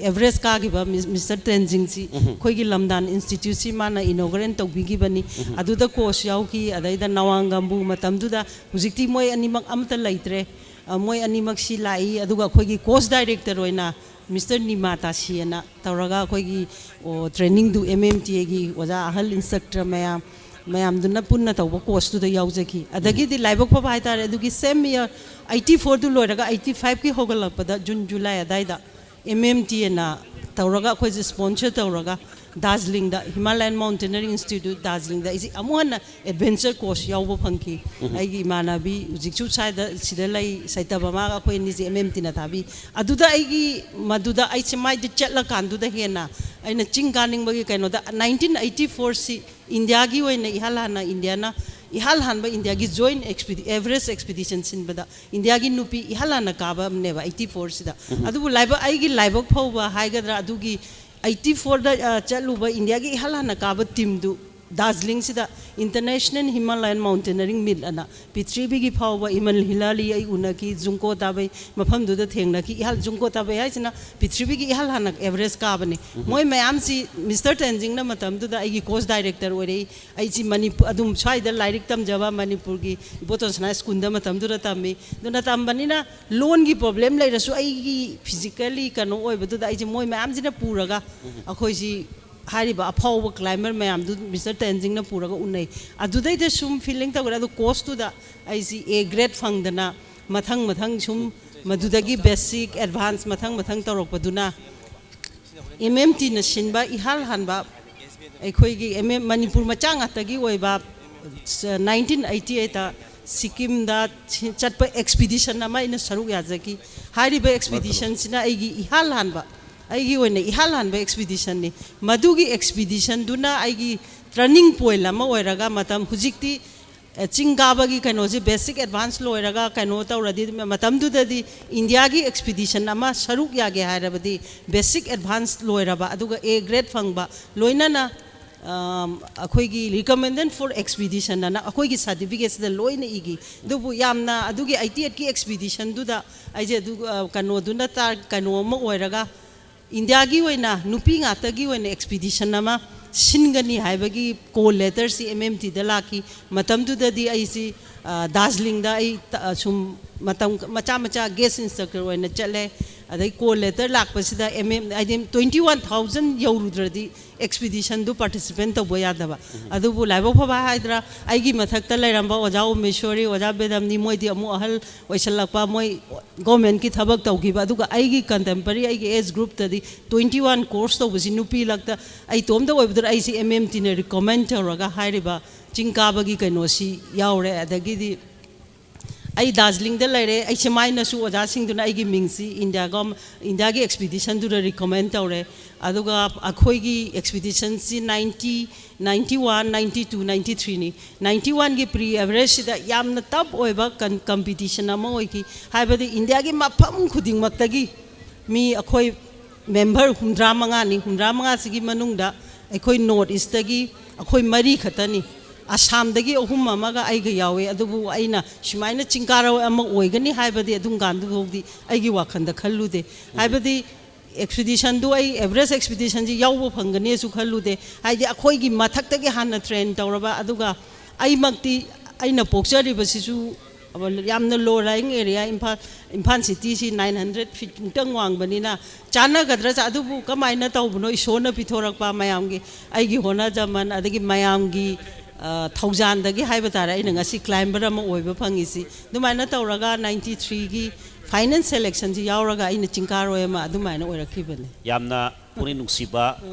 ꯑꯦꯚꯔꯦꯁ ꯀꯥꯈꯤꯕ ꯃꯤꯁ-, ꯃꯤꯁꯇꯔ ꯇꯦꯟꯖꯤꯡꯁꯤ ꯑꯩꯈꯣꯏꯒꯤ ꯂꯝꯗꯥꯟ ꯏꯟꯁꯇꯤꯇ꯭ꯌꯨꯠꯁꯤ ꯃꯥꯅ ꯏꯅꯣꯒꯔꯦꯠ ꯇꯧꯕꯤꯈꯤꯕꯅꯤ꯫ ꯑꯗꯨꯗ ꯀꯣꯔꯁ ꯌꯥꯎꯈꯤ꯫ ꯑꯗꯩꯗ ꯅꯋꯥꯡꯒꯝꯕꯨ ꯃꯇꯝꯗꯨꯗ, ꯍꯧꯖꯤꯛꯇꯤ ꯃꯣꯏ ꯑꯅꯤꯃꯛ ꯑꯃꯠꯇ ꯂꯩꯇ꯭ꯔꯦ꯫ ꯑ, ꯃꯣꯏ ꯑꯅꯤꯃꯛꯁꯤ ꯂꯥꯛꯏ꯫ ꯑꯗꯨꯒ ꯑꯩꯈꯣꯏꯒꯤ ꯀꯣꯔꯁ ꯗꯥꯏꯔꯦꯛꯇꯔ ꯑꯣꯏꯅ ꯃꯤꯁꯇꯔ ꯅꯤꯃꯥ ꯇꯥꯁꯤꯑꯅ ꯇꯧꯔꯒ ꯑꯩꯈꯣꯏꯒꯤ, ꯑꯣ, ꯇ꯭ꯔꯦꯅꯤꯡꯗꯨ ꯑꯦꯝ ꯑꯦꯝ ꯇꯤ ꯑꯦꯒꯤ ꯑꯣꯖꯥ ꯑꯍꯜ ꯏꯟꯁꯇ꯭ꯔꯛꯇꯔ ꯃꯌꯥꯝ, ꯃꯌꯥꯝꯗꯨꯅ ꯄꯨꯟꯅ ꯇꯧꯕ ꯀꯣꯔꯁꯇꯨꯗ ꯌꯥꯎꯖꯈꯤ꯫ ꯑꯗꯒꯤꯗꯤ ꯂꯥꯏꯕꯛ ꯐꯕ ꯍꯥꯏꯇꯥꯔꯦ, ꯑꯗꯨꯒꯤ ꯁꯦꯝ ꯏꯌꯔ ꯑꯩꯠꯇꯤ ꯐꯣꯔꯗꯨ ꯂꯣꯏꯔꯒ ꯑꯩꯠꯇꯤ ꯐꯥꯏꯚꯀꯤ ꯍꯧꯒꯠꯂꯛꯄꯗ ꯖꯨꯟ ꯖꯨꯂꯥꯏ ꯑꯗꯥꯏꯗ ꯑꯦꯝ ꯑꯦꯝ ꯇꯤ ꯑꯅ ꯇꯧꯔꯒ, ꯑꯩꯈꯣꯏꯁꯦ ꯁ꯭ꯄꯣꯟꯁꯔ ꯇꯧꯔꯒ ꯗꯥꯔꯖꯤꯂꯤꯡꯗ, ꯍꯤꯃꯥꯂꯌꯟ ꯃꯥꯎꯟꯇꯦꯅꯔꯤꯡ ꯏꯟꯁꯇꯤꯇ꯭ꯌꯨꯠ ꯗꯥꯔꯖꯤꯂꯤꯡꯗ ꯑꯩꯁꯦ ꯑꯃꯨꯛ ꯍꯟꯅ ꯑꯦꯗꯚꯦꯟꯆꯔ ꯀꯣꯔꯁ ꯌꯥꯎꯕ ꯐꯪꯈꯤ꯫ ꯑꯩꯒꯤ ꯏꯃꯥꯟꯅꯕꯤ ꯍꯧꯖꯤꯛꯁꯨ ꯁ꯭ꯋꯥꯏꯗ ꯁꯤꯗ ꯂꯩ, ꯁꯩꯇꯕꯃꯥꯒ ꯑꯩꯈꯣꯏ ꯑꯅꯤꯁꯦ ꯑꯦꯝ ꯑꯦꯝ ꯇꯤꯅ ꯊꯥꯕꯤ꯫ ꯑꯗꯨꯗ ꯑꯩꯒꯤ, ꯃꯗꯨꯗ ꯑꯩꯁꯦ ꯃꯥꯏꯗ ꯆꯠꯂꯀꯥꯟꯗꯨꯗ ꯍꯦꯟꯅ ꯑꯩꯅ ꯆꯤꯡ ꯀꯥꯅꯤꯡꯕꯒꯤ ꯀꯩꯅꯣꯗ, ꯅꯥꯏꯟꯇꯤꯟ ꯑꯩꯠꯇꯤ ꯐꯣꯔꯁꯤ ꯏꯟꯗꯤꯌꯥꯒꯤ ꯑꯣꯏꯅ ꯏꯍꯥꯟ ꯍꯥꯟꯅ ꯏꯟꯗꯤꯌꯥꯅ, ꯏꯍꯥꯟ ꯍꯥꯟꯕ ꯏꯟꯗꯤꯌꯥꯒꯤ ꯖꯣꯏꯟ ꯑꯦꯛꯁꯄꯤꯗꯤ-, ꯑꯦꯚꯔꯦꯁ ꯑꯦꯛꯁꯄꯤꯗꯤꯁꯟ ꯁꯤꯟꯕꯗ ꯏꯟꯗꯤꯌꯥꯒꯤ ꯅꯨꯄꯤ ꯏꯍꯥꯟ ꯍꯥꯟꯅ ꯀꯥꯕ ꯑꯃꯅꯦꯕ, ꯑꯩꯠꯇꯤ ꯐꯣꯔꯁꯤꯗ꯫ ꯑꯗꯨꯕꯨ ꯂꯥꯏꯕꯛ, ꯑꯩꯒꯤ ꯂꯥꯏꯕꯛ ꯐꯧꯕ ꯍꯥꯏꯒꯗ꯭ꯔꯥ, ꯑꯗꯨꯒꯤ ꯑꯩꯠꯇꯤ ꯐꯣꯔꯗ ꯆꯠꯂꯨꯕ ꯏꯟꯗꯤꯌꯥꯒꯤ ꯏꯍꯥꯟ ꯍꯥꯟꯅ ꯀꯥꯕ ꯇꯤꯝꯗꯨ ꯗꯥꯔꯖꯤꯂꯤꯡꯁꯤꯗ ꯏꯟꯇꯔꯅꯦꯁꯅꯦꯜ ꯍꯤꯃꯥꯂꯌꯟ ꯃꯥꯎꯟꯇꯦꯅꯔꯤꯡ ꯃꯤꯠ ꯑꯅ ꯄ꯭ꯔꯤꯊꯤꯕꯤꯒꯤ ꯐꯥꯎꯕ ꯏꯃꯟ ꯍꯤꯂꯥꯂꯤ ꯑꯩ ꯎꯅꯈꯤ, ꯖꯨꯡꯀꯣ ꯇꯥꯕꯩ ꯃꯐꯝꯗꯨꯗ ꯊꯦꯡꯅꯈꯤ꯫ ꯏꯍꯥꯟ, ꯖꯨꯡꯀꯣ ꯇꯥꯕꯩ ꯍꯥꯏꯁꯤꯅ ꯄ꯭ꯔꯤꯊꯤꯕꯤꯒꯤ ꯏꯍꯥꯟ ꯍꯥꯟꯅ ꯑꯦꯚꯔꯦꯁ ꯀꯥꯕꯅꯤ꯫ ꯃꯣꯏ ꯃꯌꯥꯝꯁꯤ, ꯃꯤꯁꯇꯔ ꯇꯦꯟꯖꯤꯡꯅ ꯃꯇꯝꯗꯨꯗ ꯑꯩꯒꯤ ꯀꯣꯔꯁ ꯗꯥꯏꯔꯦꯛꯇꯔ ꯑꯣꯏꯔꯛꯏ꯫ ꯑꯩꯁꯤ ꯃꯅꯤꯄꯨꯔ, ꯑꯗꯨꯝ ꯁ꯭ꯋꯥꯏꯗ ꯂꯥꯏꯔꯤꯛ ꯇꯝꯖꯕ, ꯃꯅꯤꯄꯨꯔꯒꯤ ꯏꯕꯣꯇꯣꯟ ꯁꯅꯥ ꯁ꯭ꯀꯨꯜꯗ ꯃꯇꯝꯗꯨꯗ ꯇꯝꯃꯤ꯫ ꯑꯗꯨꯅ ꯇꯝꯕꯅꯤꯅ ꯂꯣꯟꯒꯤ ꯄ꯭ꯔꯣꯕ꯭ꯂꯦꯝ ꯂꯩꯔꯁꯨ, ꯑꯩꯒꯤ ꯐꯤꯖꯤꯀꯦꯜꯂꯤ ꯀꯩꯅꯣ ꯑꯣꯏꯕꯗꯨꯗ ꯑꯩꯁꯦ ꯃꯣꯏ ꯃꯌꯥꯝꯁꯤꯅ ꯄꯨꯔꯒ ꯑꯩꯈꯣꯏꯁꯤ ꯍꯥꯏꯔꯤꯕ ꯑꯐꯥꯎꯕ ꯀ꯭ꯂꯥꯏꯝꯕꯔ ꯃꯌꯥꯝꯗꯨ ꯃꯤꯁꯇꯔ ꯇꯦꯟꯖꯤꯡꯅ ꯄꯨꯔꯒ ꯎꯅꯩ꯫ ꯑꯗꯨꯗꯩꯗ ꯁꯨꯝ ꯐꯤꯂꯤꯡ ꯇꯧꯈ꯭ꯔꯦ꯫ ꯑꯗꯨ ꯀꯣꯔꯁꯇꯨꯗ ꯑꯩꯁꯤ ꯑꯦ ꯒ꯭ꯔꯦꯗ ꯐꯪꯗꯅ ꯃꯊꯪ ꯃꯊꯪ ꯁꯨꯝ ꯃꯗꯨꯗꯒꯤ ꯕꯦꯁꯤꯛ, ꯑꯦꯗꯚꯥꯟꯁ ꯃꯊꯪ ꯃꯊꯪ ꯇꯧꯔꯛꯄꯗꯨꯅ ꯑꯦꯝ ꯑꯦꯝ ꯇꯤꯅ ꯁꯤꯟꯕ ꯏꯍꯥꯟ ꯍꯥꯟꯕ ꯑꯩꯈꯣꯏꯒꯤ ꯑꯦꯝ ꯑꯦꯝ, ꯃꯅꯤꯄꯨꯔ ꯃꯆꯥ ꯉꯥꯛꯇꯒꯤ ꯑꯣꯏꯕ, ꯅꯥꯏꯟꯇꯤꯟ ꯑꯩꯠꯇꯤ ꯑꯩꯠꯇ ꯁꯤꯛꯀꯤꯝꯗ ꯆꯠꯄ ꯑꯦꯛꯁꯄꯤꯗꯤꯁꯟ ꯑꯃ ꯑꯩꯅ ꯁꯔꯨꯛ ꯌꯥꯖꯈꯤ꯫ ꯍꯥꯏꯔꯤꯕ ꯑꯦꯛꯁꯄꯤꯗꯤꯁꯟꯁꯤꯅ ꯑꯩꯒꯤ ꯏꯍꯥꯟ ꯍꯥꯟꯕ, ꯑꯩꯒꯤ ꯑꯣꯏꯅ ꯏꯍꯥꯟ ꯍꯥꯟꯕ ꯑꯦꯛꯁꯄꯤꯗꯤꯁꯟꯅꯤ꯫ ꯃꯗꯨꯒꯤ ꯑꯦꯛꯁꯄꯤꯗꯤꯁꯟꯗꯨꯅ ꯑꯩꯒꯤ ꯇꯔꯅꯤꯡ ꯄꯣꯏꯟ ꯑꯃ ꯑꯣꯏꯔꯒ, ꯃꯇꯝ ꯍꯧꯖꯤꯛꯇꯤ ꯑꯦ, ꯆꯤꯡ ꯀꯥꯕꯒꯤ ꯀꯩꯅꯣꯁꯦ, ꯕꯦꯁꯤꯛ ꯑꯦꯗꯚꯥꯟꯁ ꯂꯣꯏꯔꯒ ꯀꯩꯅꯣ ꯇꯧꯔꯗꯤ, ꯃꯇꯝꯗꯨꯗꯗꯤ ꯏꯟꯗꯤꯌꯥꯒꯤ ꯑꯦꯛꯁꯄꯤꯗꯤꯁꯟ ꯑꯃ ꯁꯔꯨꯛ ꯌꯥꯒꯦ ꯍꯥꯏꯔꯕꯗꯤ ꯕꯦꯁꯤꯛ ꯑꯦꯗꯚꯥꯟꯁ ꯂꯣꯏꯔꯕ, ꯑꯗꯨꯒ ꯑꯦ ꯒ꯭ꯔꯦꯗ ꯐꯪꯕ, ꯂꯣꯏꯅꯅ, ꯑꯝ, ꯑꯩꯈꯣꯏꯒꯤ ꯔꯤꯀꯃꯦꯟꯗꯦꯠ ꯐꯣꯔ ꯑꯦꯛꯁꯄꯤꯗꯤꯁꯟ ꯑꯅ ꯑꯩꯈꯣꯏꯒꯤ ꯁꯥꯔꯇꯤꯐꯤꯀꯦꯠꯁꯤꯗ ꯂꯣꯏꯅ ꯏꯈꯤ꯫ ꯑꯗꯨꯕꯨ ꯌꯥꯝꯅ ꯑꯗꯨꯒꯤ ꯑꯩꯠꯇꯤ ꯑꯩꯠꯀꯤ ꯑꯦꯛꯁꯄꯤꯗꯤꯁꯟꯗꯨꯗ ꯑꯩꯁꯦ ꯑꯗꯨ, ꯑ, ꯀꯩꯅꯣꯗꯨꯅ ꯇꯥ-, ꯀꯩꯅꯣ ꯑꯃ ꯑꯣꯏꯔꯒ, ꯏꯟꯗꯤꯌꯥꯒꯤ ꯑꯣꯏꯅ ꯅꯨꯄꯤ ꯉꯥꯛꯇꯒꯤ ꯑꯣꯏꯅ ꯑꯦꯛꯁꯄꯤꯗꯤꯁꯟ ꯑꯃ ꯁꯤꯟꯒꯅꯤ ꯍꯥꯏꯕꯒꯤ ꯀꯣꯜ ꯂꯦꯇꯔꯁꯤ ꯑꯦꯝ ꯑꯦꯝ ꯇꯤꯗ ꯂꯥꯛꯈꯤ꯫ ꯃꯇꯝꯗꯨꯗꯗꯤ ꯑꯩꯁꯤ, ꯑ, ꯗꯥꯔꯖꯤꯂꯤꯡꯗ ꯑꯩ ꯇ-, ꯑ, ꯁꯨꯝ ꯃꯇꯝ ꯃꯆꯥ ꯃꯆꯥ ꯒꯦꯁ ꯏꯟꯁꯇ꯭ꯔꯛꯇꯔ ꯑꯣꯏꯅ ꯆꯠꯂꯦ꯫ ꯑꯗꯩ call letter ꯂꯥꯛꯄꯁꯤꯗ ꯑꯦꯝ ꯑꯦꯝ ꯍꯥꯏꯗꯤ ꯇ꯭ꯋꯦꯟꯇꯤ ꯋꯥꯟ ꯊꯥꯎꯖꯟ ꯌꯧꯔꯨꯗ꯭ꯔꯗꯤ ꯑꯦꯛꯁꯄꯤꯗꯤꯁꯟꯗꯨ ꯄꯥꯔꯇꯤꯁꯤꯄꯦꯠ ꯇꯧꯕ ꯌꯥꯗꯕ꯫ ꯑꯗꯨꯕꯨ ꯂꯥꯏꯕꯛ ꯐꯕ ꯍꯥꯏꯗ꯭ꯔꯥ, ꯑꯩꯒꯤ ꯃꯊꯛꯇ ꯂꯩꯔꯝꯕ ꯑꯣꯖꯥ ꯎꯃꯦꯁꯣꯔꯤ, ꯑꯣꯖꯥ ꯕꯦꯗꯝꯅꯤ, ꯃꯣꯏꯗꯤ ꯑꯃꯨꯛ ꯑꯍꯜ ꯑꯣꯏꯁꯜꯂꯛꯄ, ꯃꯣꯏ ꯒꯣꯔꯃꯦꯟꯒꯤ ꯊꯕꯛ ꯇꯧꯈꯤꯕ꯫ ꯑꯗꯨꯒ ꯑꯩꯒꯤ ꯀꯟꯇꯦꯝꯄꯔꯔꯤ, ꯑꯩꯒꯤ ꯑꯦꯖ ꯒ꯭ꯔꯨꯞꯇꯗꯤ ꯇ꯭ꯋꯦꯟꯇꯤ ꯋꯥꯟ ꯀꯣꯔꯁ ꯇꯧꯕꯁꯤ ꯅꯨꯄꯤ ꯂꯛꯇ ꯑꯩ ꯏꯇꯣꯝꯇ ꯑꯣꯏꯕꯗꯨꯗ ꯑꯩꯁꯤ ꯑꯦꯝ ꯑꯦꯝ ꯇꯤꯅ ꯔꯤꯀꯃꯦꯟ ꯇꯧꯔꯒ ꯍꯥꯏꯔꯤꯕ ꯆꯤꯡ ꯀꯥꯕꯒꯤ ꯀꯩꯅꯣꯁꯤ ꯌꯥꯎꯔꯦ꯫ ꯑꯗꯒꯤꯗꯤ ꯑꯩ ꯗꯥꯔꯖꯤꯂꯤꯡꯗ ꯂꯩꯔꯦ꯫ ꯑꯩ ꯁꯨꯃꯥꯏꯅꯁꯨ ꯑꯣꯖꯥꯁꯤꯡꯗꯨꯅ ꯑꯩꯒꯤ ꯃꯤꯡꯁꯤ ꯏꯟꯗꯤꯌꯥ ꯒꯣꯔꯃ-, ꯏꯟꯗꯤꯌꯥꯒꯤ ꯑꯦꯛꯁꯄꯤꯗꯤꯁꯟꯗꯨꯗ ꯔꯤꯀꯃꯦꯟ ꯇꯧꯔꯦ꯫ ꯑꯗꯨꯒ ꯑꯩꯈꯣꯏꯒꯤ ꯑꯦꯛꯁꯄꯤꯗꯤꯁꯟꯁꯤ ninety, ninety one, ninety two, ninety ꯊ꯭ꯔꯤꯅꯤ꯫ ꯅꯥꯏꯟꯇꯤ ꯋꯥꯟꯒꯤ ꯄ꯭ꯔꯤ ꯑꯦꯚꯔꯦꯖꯁꯤꯗ ꯌꯥꯝꯅ ꯇꯞ ꯑꯣꯏꯕ ꯀꯟ-, ꯀꯝꯄꯤꯇꯤꯁꯟ ꯑꯃ ꯑꯣꯏꯈꯤ꯫ ꯍꯥꯏꯕꯗꯤ ꯏꯟꯗꯤꯌꯥꯒꯤ ꯃꯐꯝ ꯈꯨꯗꯤꯡꯃꯛꯇꯒꯤ ꯃꯤ ꯑꯩꯈꯣꯏ ꯃꯦꯝꯕꯔ ꯍꯨꯝꯗ꯭ꯔꯥ ꯃꯉꯥꯅꯤ꯫ ꯍꯨꯝꯗ꯭ꯔꯥ ꯃꯉꯥꯁꯤꯒꯤ ꯃꯅꯨꯡꯗ ꯑꯩꯈꯣꯏ ꯅꯣꯔꯠ ꯏꯁꯇꯒꯤ ꯑꯩꯈꯣꯏ ꯃꯔꯤ ꯈꯛꯇꯅꯤ꯫ ꯑꯁꯥꯝꯗꯒꯤ ꯑꯍꯨꯝ ꯑꯃꯒ ꯑꯩꯒ ꯌꯥꯎꯋꯦ꯫ ꯑꯗꯨꯕꯨ ꯑꯩꯅ ꯁꯨꯃꯥꯏꯅ ꯆꯤꯡ ꯀꯥꯔꯣꯏ ꯑꯃ ꯑꯣꯏꯒꯅꯤ ꯍꯥꯏꯕꯗꯤ ꯑꯗꯨꯝ ꯀꯥꯟꯗꯨꯐꯥꯎꯗꯤ ꯑꯩꯒꯤ ꯋꯥꯈꯜꯗ ꯈꯜꯂꯨꯗꯦ꯫ ꯍꯥꯏꯕꯗꯤ ꯑꯦꯛꯁꯄꯤꯗꯤꯁꯟꯗꯨ, ꯑꯩ ꯑꯦꯚꯔꯦꯁ ꯑꯦꯛꯁꯄꯤꯗꯤꯁꯟꯁꯤ ꯌꯥꯎꯕ ꯐꯪꯒꯅꯤꯁꯨ ꯈꯜꯂꯨꯗꯦ꯫ ꯍꯥꯏꯗꯤ ꯑꯩꯈꯣꯏꯒꯤ ꯃꯊꯛꯇꯒꯤ ꯍꯥꯟꯅ ꯇ꯭ꯔꯦꯟ ꯇꯧꯔꯕ, ꯑꯗꯨꯒ ꯑꯩꯃꯛꯇꯤ, ꯑꯩꯅ ꯄꯣꯛꯆꯔꯤꯕꯁꯤꯁꯨ ꯌꯥꯝꯅ low lying area, Imphal, Imphal ꯁꯤꯇꯤꯁꯤ ꯅꯥꯏꯟ ꯍꯟꯗ꯭ꯔꯦꯠ ꯐꯤꯠ ꯃꯨꯛꯇꯪ ꯋꯥꯡꯕꯅꯤꯅ ꯆꯥꯟꯅꯒꯗ꯭ꯔꯥ? ꯑꯗꯨꯕꯨ ꯀꯃꯥꯏꯅ ꯇꯧꯕꯅꯣ? ꯏꯁꯣꯔꯅ ꯄꯤꯊꯣꯔꯛꯄ ꯃꯌꯥꯝꯒꯤ, ꯑꯩꯒꯤ ꯍꯣꯠꯅꯖꯃꯟ, ꯑꯗꯒꯤ ꯃꯌꯥꯝꯒꯤ, ꯑ, ꯊꯧꯖꯥꯟꯗꯒꯤ ꯍꯥꯏꯕ ꯇꯥꯔꯦ, ꯑꯩꯅ ꯉꯁꯤ ꯀ꯭ꯂꯥꯏꯝꯕꯔ ꯑꯃ ꯑꯣꯏꯕ ꯐꯪꯉꯤꯁꯤ꯫ ꯑꯗꯨꯃꯥꯏꯅ ꯇꯧꯔꯒ ꯅꯥꯏꯟꯇꯤ ꯊ꯭ꯔꯤꯒꯤ ꯐꯥꯏꯅꯦꯜ ꯁꯦꯂꯦꯛꯁꯟꯁꯤ ꯌꯥꯎꯔꯒ ꯑꯩꯅ ꯆꯤꯡꯀꯥꯔꯣꯏ ꯑꯃ ꯑꯗꯨꯃꯥꯏꯅ ꯑꯣꯏꯔꯛꯈꯤꯕꯅꯤ꯫ ꯌꯥꯝꯅ ꯄꯨꯛꯅꯤꯡ ꯅꯨꯡꯁꯤꯕ,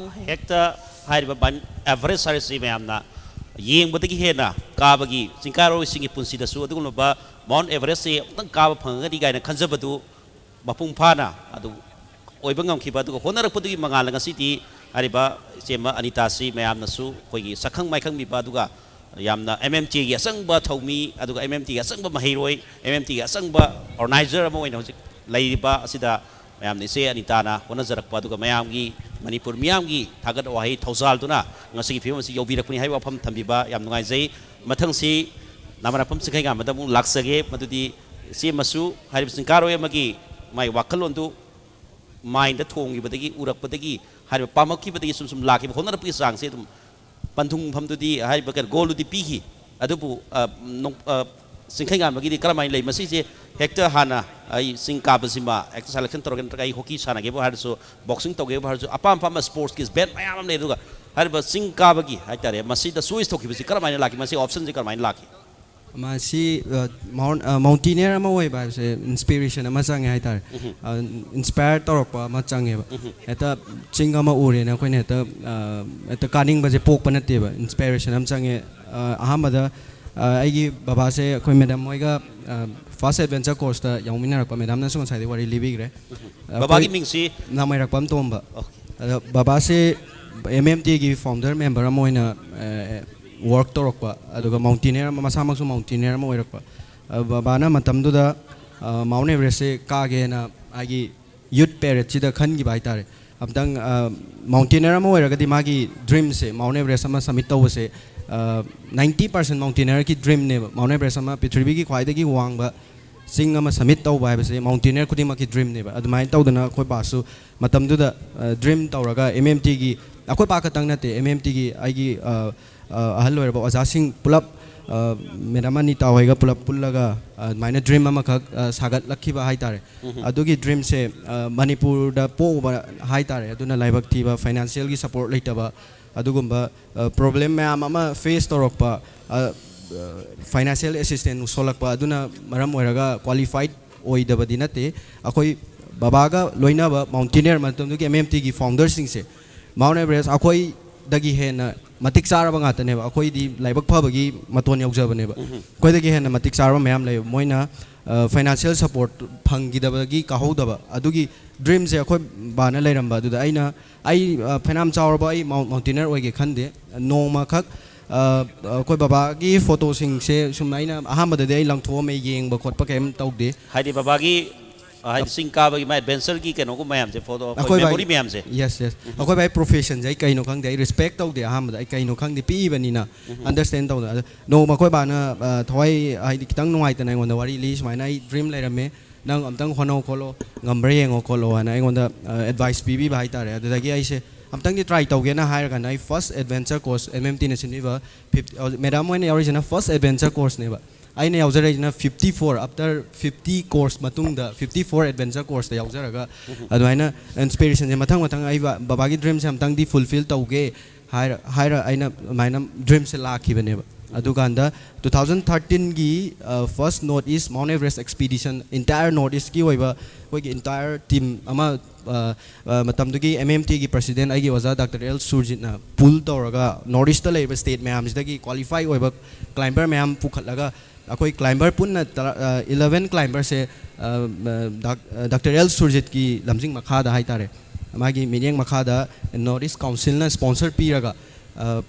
ꯍꯦꯛꯇ ꯍꯥꯏꯔꯤꯕ ꯃꯥꯎꯟ ꯑꯦꯚꯔꯦꯁ ꯍꯥꯏꯔꯤꯁꯤ ꯃꯌꯥꯝꯅ ꯌꯦꯡꯕꯗꯒꯤ ꯍꯦꯟꯅ ꯀꯥꯕꯒꯤ, ꯆꯤꯡꯀꯥꯔꯣꯏꯁꯤꯡꯒꯤ ꯄꯨꯟꯁꯤꯗꯁꯨ ꯑꯗꯨꯒꯨꯝꯂꯕ ꯃꯥꯎꯟ ꯑꯦꯚꯔꯦꯁꯁꯤ ꯑꯃꯨꯛꯇꯪ ꯀꯥꯕ ꯐꯪꯉꯒꯗꯤ ꯀꯥꯏꯅ ꯈꯟꯖꯕꯗꯨ ꯃꯄꯨꯡ ꯐꯥꯅ ꯑꯗꯨ ꯑꯣꯏꯕ ꯉꯝꯈꯤꯕ, ꯑꯗꯨꯒ ꯍꯣꯠꯅꯔꯛꯄꯗꯨꯒꯤ ꯃꯉꯥꯜꯅ ꯉꯁꯤꯗꯤ ꯍꯥꯏꯔꯤꯕ ꯏꯆꯦꯃ ꯑꯅꯤꯇꯥꯁꯤ ꯃꯌꯥꯝꯅꯁꯨ ꯑꯩꯈꯣꯏꯒꯤ ꯁꯛꯈꯪ ꯃꯥꯏꯈꯪꯕꯤꯕ, ꯑꯗꯨꯒ ꯌꯥꯝꯅ ꯑꯦꯝ ꯑꯦꯝ ꯇꯤꯒꯤ ꯑꯆꯪꯕ ꯊꯧꯃꯤ, ꯑꯗꯨꯒ ꯑꯦꯝ ꯑꯦꯝ ꯇꯤꯒꯤ ꯑꯆꯪꯕ ꯃꯍꯩꯔꯣꯏ, ꯑꯦꯝ ꯑꯦꯝ ꯇꯤꯒꯤ ꯑꯆꯪꯕ ꯑꯣꯔꯒꯅꯥꯏꯖꯔ ꯑꯃ ꯑꯣꯏꯅ ꯍꯧꯖꯤꯛ ꯂꯩꯔꯤꯕ ꯑꯁꯤꯗ ꯃꯌꯥꯝꯅ ꯏꯆꯦ ꯑꯅꯤꯇꯥꯅ ꯍꯣꯠꯅꯖꯔꯛꯄ, ꯑꯗꯨꯒ ꯃꯌꯥꯝꯒꯤ, ꯃꯅꯤꯄꯨꯔ ꯃꯤꯌꯥꯝꯒꯤ ꯊꯥꯒꯠ ꯋꯥꯍꯩ ꯊꯧꯖꯥꯜꯗꯨꯅ ꯉꯁꯤꯒꯤ ꯐꯤꯕꯝ ꯑꯁꯤ ꯌꯧꯕꯤꯔꯛꯄꯅꯤ ꯍꯥꯏꯕ ꯋꯥꯐꯝ ꯊꯝꯕꯤꯕ ꯌꯥꯝ ꯅꯨꯡꯉꯥꯏꯖꯩ꯫ ꯃꯊꯪꯁꯤ ꯅꯃꯥꯟꯅꯐꯝ ꯆꯤꯡꯈꯩꯉꯥꯟꯕꯗ ꯑꯃꯨꯛ ꯂꯥꯛꯆꯒꯦ, ꯃꯗꯨꯗꯤ ꯏꯆꯦ ꯑꯃꯁꯨ ꯍꯥꯏꯔꯤꯕ ꯆꯤꯡꯀꯥꯔꯣꯏ ꯑꯃꯒꯤ ꯃꯥꯏ ꯋꯥꯈꯜꯂꯣꯟꯗꯨ ꯃꯥꯏꯟꯗ ꯊꯣꯡꯈꯤꯕꯗꯒꯤ, ꯎꯔꯛꯄꯗꯒꯤ, ꯍꯥꯏꯔꯤꯕ ꯄꯥꯝꯃꯛꯈꯤꯕꯗꯒꯤ ꯁꯨꯝ ꯁꯨꯝ ꯂꯥꯛꯈꯤꯕ ꯍꯣꯠꯅꯔꯛꯄꯒꯤ ꯆꯥꯡꯁꯦ ꯑꯗꯨꯝ ꯄꯟꯊꯨꯡꯐꯝꯗꯨꯗꯤ, ꯍꯥꯏꯔꯤꯕ ꯀꯩꯅꯣ, ꯒꯣꯜꯗꯨꯗꯤ ꯄꯤꯈꯤ꯫ ꯑꯗꯨꯕꯨ, ꯑ, ꯅꯣꯡ-, ꯑ, ꯆꯤꯡꯈꯩꯉꯥꯟꯕꯒꯤꯗꯤ ꯀꯔꯝꯍꯥꯏꯅ ꯂꯩ? ꯃꯁꯤꯁꯦ ꯍꯦꯛꯇ ꯍꯥꯟꯅ ꯑꯩ ꯆꯤꯡ ꯀꯥꯕꯁꯤꯃ ꯍꯦꯛꯇ ꯁꯦꯂꯦꯛꯁꯟ ꯇꯧꯔꯒꯦ, ꯅꯠꯇ꯭ꯔꯒ ꯑꯩ ꯍꯣꯀꯤ ꯁꯥꯟꯅꯒꯦꯕꯨ ꯍꯥꯏꯔꯁꯨ, ꯕꯣꯛꯁꯤꯡ ꯇꯧꯒꯦꯕꯨ ꯍꯥꯏꯔꯁꯨ, ꯑꯄꯥꯝ ꯑꯄꯥꯝꯕ ꯁ꯭ꯄꯣꯔꯠꯁꯀꯤ ꯕꯦꯟ ꯃꯌꯥꯝ ꯑꯃ ꯂꯩ꯫ ꯑꯗꯨꯒ ꯍꯥꯏꯔꯤꯕ ꯆꯤꯡ ꯀꯥꯕꯒꯤ ꯍꯥꯏꯇꯥꯔꯦ, ꯃꯁꯤꯗ ꯆꯣꯏꯁ ꯇꯧꯈꯤꯕꯁꯤ ꯀꯔꯝꯍꯥꯏꯅ ꯂꯥꯛꯈꯤ? ꯃꯁꯤ ꯑꯣꯞꯁꯟꯁꯤ ꯀꯔꯝꯍꯥꯏꯅ ꯂꯥꯛꯈꯤ? ꯃꯁꯤ ꯃꯥꯎꯟꯇꯤꯅꯤꯌꯔ ꯑꯃ ꯑꯣꯏꯕ ꯍꯥꯏꯕꯁꯦ ꯏꯟꯁꯄꯤꯔꯦꯁꯟ ꯑꯃ ꯆꯪꯉꯦ ꯍꯥꯏꯇꯥꯔꯦ꯫ ꯏꯟꯁꯄꯥꯌꯔ ꯇꯧꯔꯛꯄ ꯑꯃ ꯆꯪꯉꯦꯕ꯫ ꯍꯦꯛꯇ ꯆꯤꯡ ꯑꯃ ꯎꯔꯦꯅ ꯑꯩꯈꯣꯏꯅ ꯍꯦꯛꯇ ꯍꯦꯛꯇ ꯀꯥꯅꯤꯡꯕꯁꯦ ꯄꯣꯛꯄ ꯅꯠꯇꯦꯕ, ꯏꯟꯁꯄꯥꯏꯔꯦꯁꯟ ꯑꯃ ꯆꯪꯉꯦ꯫ ꯑꯍꯥꯟꯕꯗ ꯑꯩꯒꯤ ꯕꯕꯥꯁꯦ ꯑꯩꯈꯣꯏ ꯃꯦꯗꯥꯝ ꯍꯣꯏꯒ ꯐꯥꯔꯁ ꯑꯦꯗꯚꯦꯟꯆꯔ ꯀꯣꯔꯁꯇ ꯌꯥꯎꯃꯤꯟꯅꯔꯛꯄ, ꯃꯦꯗꯥꯝꯅꯁꯨ ꯉꯁꯥꯏꯗꯩ ꯋꯥꯔꯤ ꯂꯤꯕꯤꯈ꯭ꯔꯦ꯫ ꯕꯕꯥꯒꯤ ꯃꯤꯡꯁꯤ? ꯅꯥꯃꯩꯔꯥꯛꯄꯝ ꯇꯣꯝꯕ꯫ ꯑꯣꯀꯦ꯫ ꯑꯗ ꯕꯕꯥꯁꯦ ꯑꯦꯝ ꯑꯦꯝ ꯇꯤꯒꯤ ꯐꯥꯎꯟꯗꯔ ꯃꯦꯝꯕꯔ ꯑꯃ ꯑꯣꯏꯅ ꯋꯥꯔꯛ ꯇꯧꯔꯛꯄ, ꯑꯗꯨꯒ ꯃꯥꯎꯟꯇꯤꯅꯤꯌꯔ ꯑꯃ, ꯃꯁꯥꯃꯛꯁꯨ ꯃꯥꯎꯟꯇꯤꯅꯤꯌꯔ ꯑꯃ ꯑꯣꯏꯔꯛꯄ꯫ ꯑ, ꯕꯕꯥꯅ ꯃꯇꯝꯗꯨꯗ ꯃꯥꯎꯟ ꯑꯦꯚꯔꯦꯁꯁꯦ ꯀꯥꯒꯦꯅ ꯍꯥꯏꯒꯤ ꯌꯨꯠ ꯄꯦꯔꯦꯠꯁꯤꯗ ꯈꯟꯈꯤꯕ ꯍꯥꯏꯇꯥꯔꯦ꯫ ꯑꯝꯇꯪ ꯃꯥꯎꯟꯇꯦꯅꯔ ꯑꯃ ꯑꯣꯏꯔꯒꯗꯤ ꯃꯥꯒꯤ ꯗ꯭ꯔꯤꯝꯁꯦ, ꯃꯥꯎꯟ ꯑꯦꯚꯔꯦꯁ ꯑꯃ ꯁꯃꯤꯠ ꯇꯧꯕꯁꯦ, ꯅꯥꯏꯟꯇꯤ ꯄꯥꯔꯁꯦꯟ ꯃꯥꯎꯟꯇꯦꯅꯔꯒꯤ ꯗ꯭ꯔꯤꯝꯅꯦꯕ꯫ ꯃꯥꯎꯟ ꯑꯦꯚꯔꯦꯁ ꯑꯃ, ꯄ꯭ꯔꯤꯊꯤꯕꯤꯒꯤ ꯈ꯭ꯋꯥꯏꯗꯒꯤ ꯋꯥꯡꯕ ꯆꯤꯡ ꯑꯃ ꯁꯃꯤꯠ ꯇꯧꯕ ꯍꯥꯏꯕꯁꯦ ꯃꯥꯎꯟꯇꯦꯅꯔ ꯈꯨꯗꯤꯡꯃꯛꯀꯤ ꯗ꯭ꯔꯤꯝꯅꯦꯕ꯫ ꯑꯗꯨꯃꯥꯏꯅ ꯇꯧꯗꯅ ꯑꯩꯈꯣꯏ ꯕꯥꯁꯨ ꯃꯇꯝꯗꯨꯗ ꯗ꯭ꯔꯤꯝ ꯇꯧꯔꯒ, ꯑꯦꯝ ꯑꯦꯝ ꯇꯤꯒꯤ, ꯑꯩꯈꯣꯏ ꯕꯥ ꯈꯛꯇꯪ ꯅꯠꯇꯦ, ꯑꯦꯝ ꯑꯦꯝ ꯇꯤꯒꯤ ꯑꯩꯒꯤ ꯑ, ꯑ, ꯑꯍꯜ ꯑꯣꯏꯔꯕ ꯑꯣꯖꯥꯁꯤꯡ ꯄꯨꯂꯞ, ꯑ, ꯃꯦꯗꯥꯝ ꯑꯅꯤꯇꯥ ꯍꯣꯏꯒ ꯄꯨꯂꯞ ꯄꯨꯜꯂꯒ, ꯑ, ꯑꯗꯨꯃꯥꯏꯅ ꯗ꯭ꯔꯤꯝ ꯑꯃꯈꯛ, ꯑ, ꯁꯥꯒꯠꯂꯛꯈꯤꯕ ꯍꯥꯏꯇꯥꯔꯦ꯫ ꯑꯗꯨꯒꯤ ꯗ꯭ꯔꯤꯝꯁꯦ, ꯑ, ꯃꯅꯤꯄꯨꯔꯗ ꯄꯣꯛꯎꯕ ꯍꯥꯏꯇꯥꯔꯦ꯫ ꯑꯗꯨꯅ ꯂꯥꯏꯕꯛ ꯊꯤꯕ, ꯐꯥꯏꯅꯥꯟꯁꯤꯌꯦꯜꯒꯤ ꯁꯄꯣꯔꯠ ꯂꯩꯇꯕ, ꯑꯗꯨꯒꯨꯝꯕ ꯄ꯭ꯔꯣꯕ꯭ꯂꯦꯝ ꯃꯌꯥꯝ ꯑꯃ ꯐꯦꯁ ꯇꯧꯔꯛꯄ, ꯐꯥꯏꯅꯥꯟꯁꯤꯌꯦꯜ ꯑꯦꯁꯤꯁꯇꯦꯟꯁ ꯁꯣꯜꯂꯛꯄ, ꯑꯗꯨꯅ ꯃꯔꯝ ꯑꯣꯏꯔꯒ ꯀ꯭ꯋꯥꯂꯤꯐꯥꯏꯠ ꯑꯣꯏꯗꯕꯗꯤ ꯅꯠꯇꯦ꯫ ꯑꯩꯈꯣꯏ ꯕꯕꯥꯒ ꯂꯣꯏꯅꯕ ꯃꯥꯎꯟꯇꯦꯅꯤꯌꯔ, ꯃꯇꯝꯗꯨꯒꯤ ꯑꯦꯝ ꯑꯦꯝ ꯇꯤꯒꯤ ꯐꯥꯎꯟꯗꯔꯁꯤꯡꯁꯦ, ꯃꯥꯎꯟ ꯑꯦꯚꯔꯦꯁ ꯑꯩꯈꯣꯏꯗꯒꯤ ꯍꯦꯟꯅ ꯃꯇꯤꯛ ꯆꯥꯔꯕ ꯉꯥꯛꯇꯅꯦꯕ꯫ ꯑꯩꯈꯣꯏꯗꯤ ꯂꯥꯏꯕꯛ ꯐꯕꯒꯤ ꯃꯇꯣꯟ ꯌꯧꯖꯕꯅꯦꯕ꯫ ꯑꯩꯈꯣꯏꯗꯒꯤ ꯍꯦꯟꯅ ꯃꯇꯤꯛ ꯆꯥꯔꯕ ꯃꯌꯥꯝ ꯂꯩꯕ꯫ ꯃꯣꯏꯅ ꯐꯥꯏꯅꯥꯟꯁꯤꯌꯦꯜ ꯁꯄꯣꯔꯠ ꯐꯪꯈꯤꯗꯕꯒꯤ ꯀꯥꯍꯧꯗꯕ, ꯑꯗꯨꯒꯤ ꯗ꯭ꯔꯤꯝꯁꯦ ꯑꯩꯈꯣꯏ ꯕꯥꯅ ꯂꯩꯔꯝꯕ꯫ ꯑꯗꯨꯗ ꯑꯩꯅ, ꯑꯩ, ꯑ, ꯐꯅꯌꯥꯝ ꯆꯥꯎꯔꯕ ꯑꯩ ꯃꯥꯎꯟ-, ꯃꯥꯎꯟꯇꯦꯅꯔ ꯑꯣꯏꯒꯦ ꯈꯟꯗꯦ꯫ ꯅꯣꯡꯃꯈꯛ, ꯑ, ꯑꯩꯈꯣꯏ ꯕꯕꯥꯒꯤ ꯐꯣꯇꯣꯁꯤꯡꯁꯦ ꯁꯨꯝ ꯑꯩꯅ ꯑꯍꯥꯟꯕꯗꯗꯤ ꯑꯩ ꯂꯪꯊꯣꯛꯑꯝꯃꯦ, ꯌꯦꯡꯕ ꯈꯣꯠꯄ ꯀꯩꯝ ꯇꯧꯗꯦ꯫ ꯍꯥꯏꯗꯤ ꯕꯕꯥꯒꯤ, ꯑ, ꯍꯥꯏꯗꯤ ꯆꯤꯡ ꯀꯥꯕꯒꯤ ꯃꯥꯏ ꯑꯦꯗꯚꯦꯟꯆꯔꯒꯤ ꯀꯩꯅꯣꯒꯨꯝꯕ ꯃꯌꯥꯝꯁꯦ, ꯐꯣꯇꯣ, ꯑꯩꯈꯣꯏ ꯑꯩꯈꯣꯏ ꯕꯥꯏ-, ꯃꯦꯃꯣꯔꯤ ꯃꯌꯥꯝꯁꯦ? Yes, yes. ꯑꯩꯈꯣꯏ ꯕꯥꯏ ꯄ꯭ꯔꯣꯐꯦꯁꯟꯁꯦ ꯑꯩ ꯀꯩꯅꯣ ꯈꯪꯗꯦ, ꯑꯩ ꯔꯦꯁꯄꯦꯛ ꯇꯧꯗꯦ ꯑꯍꯥꯟꯕꯗ, ꯑꯩ ꯀꯩꯅꯣ ꯈꯪꯗꯦ, ꯄꯤꯛꯏꯕꯅꯤꯅ ꯑꯟꯗꯔꯁꯇꯦꯟ ꯇꯧꯗꯦ꯫ ꯑꯗꯣ ꯅꯣꯡꯃ ꯑꯩꯈꯣꯏ ꯕꯥꯅ, ꯑ, ꯊꯋꯥꯏ ꯍꯥꯏꯗꯤ ꯈꯤꯇꯪ ꯅꯨꯡꯉꯥꯏꯇꯅ ꯑꯩꯉꯣꯟꯗ ꯋꯥꯔꯤ ꯂꯤ, "ꯁꯨꯃꯥꯏꯅ ꯑꯩ ꯗ꯭ꯔꯤꯝ ꯂꯩꯔꯝꯃꯦ, ꯅꯪ ꯑꯝꯇꯪ ꯍꯣꯠꯅꯧ ꯈꯣꯠꯂꯣ, ꯉꯝꯕ꯭ꯔꯥ ꯌꯦꯡꯉꯣ ꯈꯣꯠꯂꯣ" ꯍꯥꯏꯅ ꯑꯩꯉꯣꯟꯗ, ꯑ, ꯑꯦꯗꯚꯥꯏꯁ ꯄꯤꯕꯤꯕ ꯍꯥꯏꯇꯥꯔꯦ꯫ ꯑꯗꯨꯗꯒꯤ ꯑꯩꯁꯦ ꯑꯝꯇꯪꯗꯤ ꯇ꯭ꯔꯥꯏ ꯇꯧꯒꯦꯅ ꯍꯥꯏꯔꯀꯥꯟꯗ ꯑꯩ first adventure course, M M ꯇꯤꯅ ꯁꯤꯟꯕꯤꯕ ꯐꯤꯐ-, ꯃꯦꯗꯥꯝ ꯍꯣꯏꯅ ꯌꯥꯎꯔꯤꯁꯤꯅ ꯐꯥꯔꯁ ꯑꯦꯗꯚꯦꯟꯆꯔ ꯀꯣꯔꯁꯅꯦꯕ꯫ ꯑꯩꯅ ꯌꯥꯎꯖꯔꯛꯏꯁꯤꯅ fifty four, after fifty course ꯃꯇꯨꯡꯗ fifty four adventure courseꯇ ꯌꯥꯎꯖꯔꯒ ꯑꯗꯨꯃꯥꯏꯅ inspirationꯁꯦ ꯃꯊꯪ ꯃꯊꯪ ꯑꯩ ꯕꯕꯥꯒꯤ dreamꯁꯦ ꯑꯃꯨꯛꯇꯪꯗꯤ fulfill ꯇꯧꯒꯦ ꯍꯥꯏꯔ ꯍꯥꯏꯔ ꯑꯩꯅ ꯑꯗꯨꯃꯥꯏꯅ dreamꯁꯦ ꯂꯥꯛꯈꯤꯕꯅꯦꯕ꯫ ꯑꯗꯨꯀꯥꯟꯗ two thousand thirteenꯒꯤ first North East Mount Everest expedition, entire North Eastꯀꯤ ꯑꯣꯏꯕ ꯑꯩꯈꯣꯏꯒꯤ entire team ꯑꯃ, ꯃꯇꯝꯗꯨꯒꯤ MMTꯒꯤ president ꯑꯩꯒꯤ ꯑꯣꯖꯥ Doctor L Surjitꯅ pull ꯇꯧꯔꯒ North Eastꯇ ꯂꯩꯔꯤꯕ state ꯃꯌꯥꯝꯁꯤꯗꯒꯤ qualify ꯑꯣꯏꯕ climber ꯃꯌꯥꯝ ꯄꯨꯈꯠꯂꯒ ꯑꯩꯈꯣꯏ climber ꯄꯨꯟꯅ eleven climberꯁꯦ Doctor L Surjitꯀꯤ ꯂꯝꯖꯤꯡ ꯃꯈꯥꯗ ꯍꯥꯏꯇꯥꯔꯦ, ꯃꯥꯒꯤ ꯃꯤꯠꯌꯦꯡ ꯃꯈꯥꯗ North East Councilꯅ sponsor ꯄꯤꯔꯒ,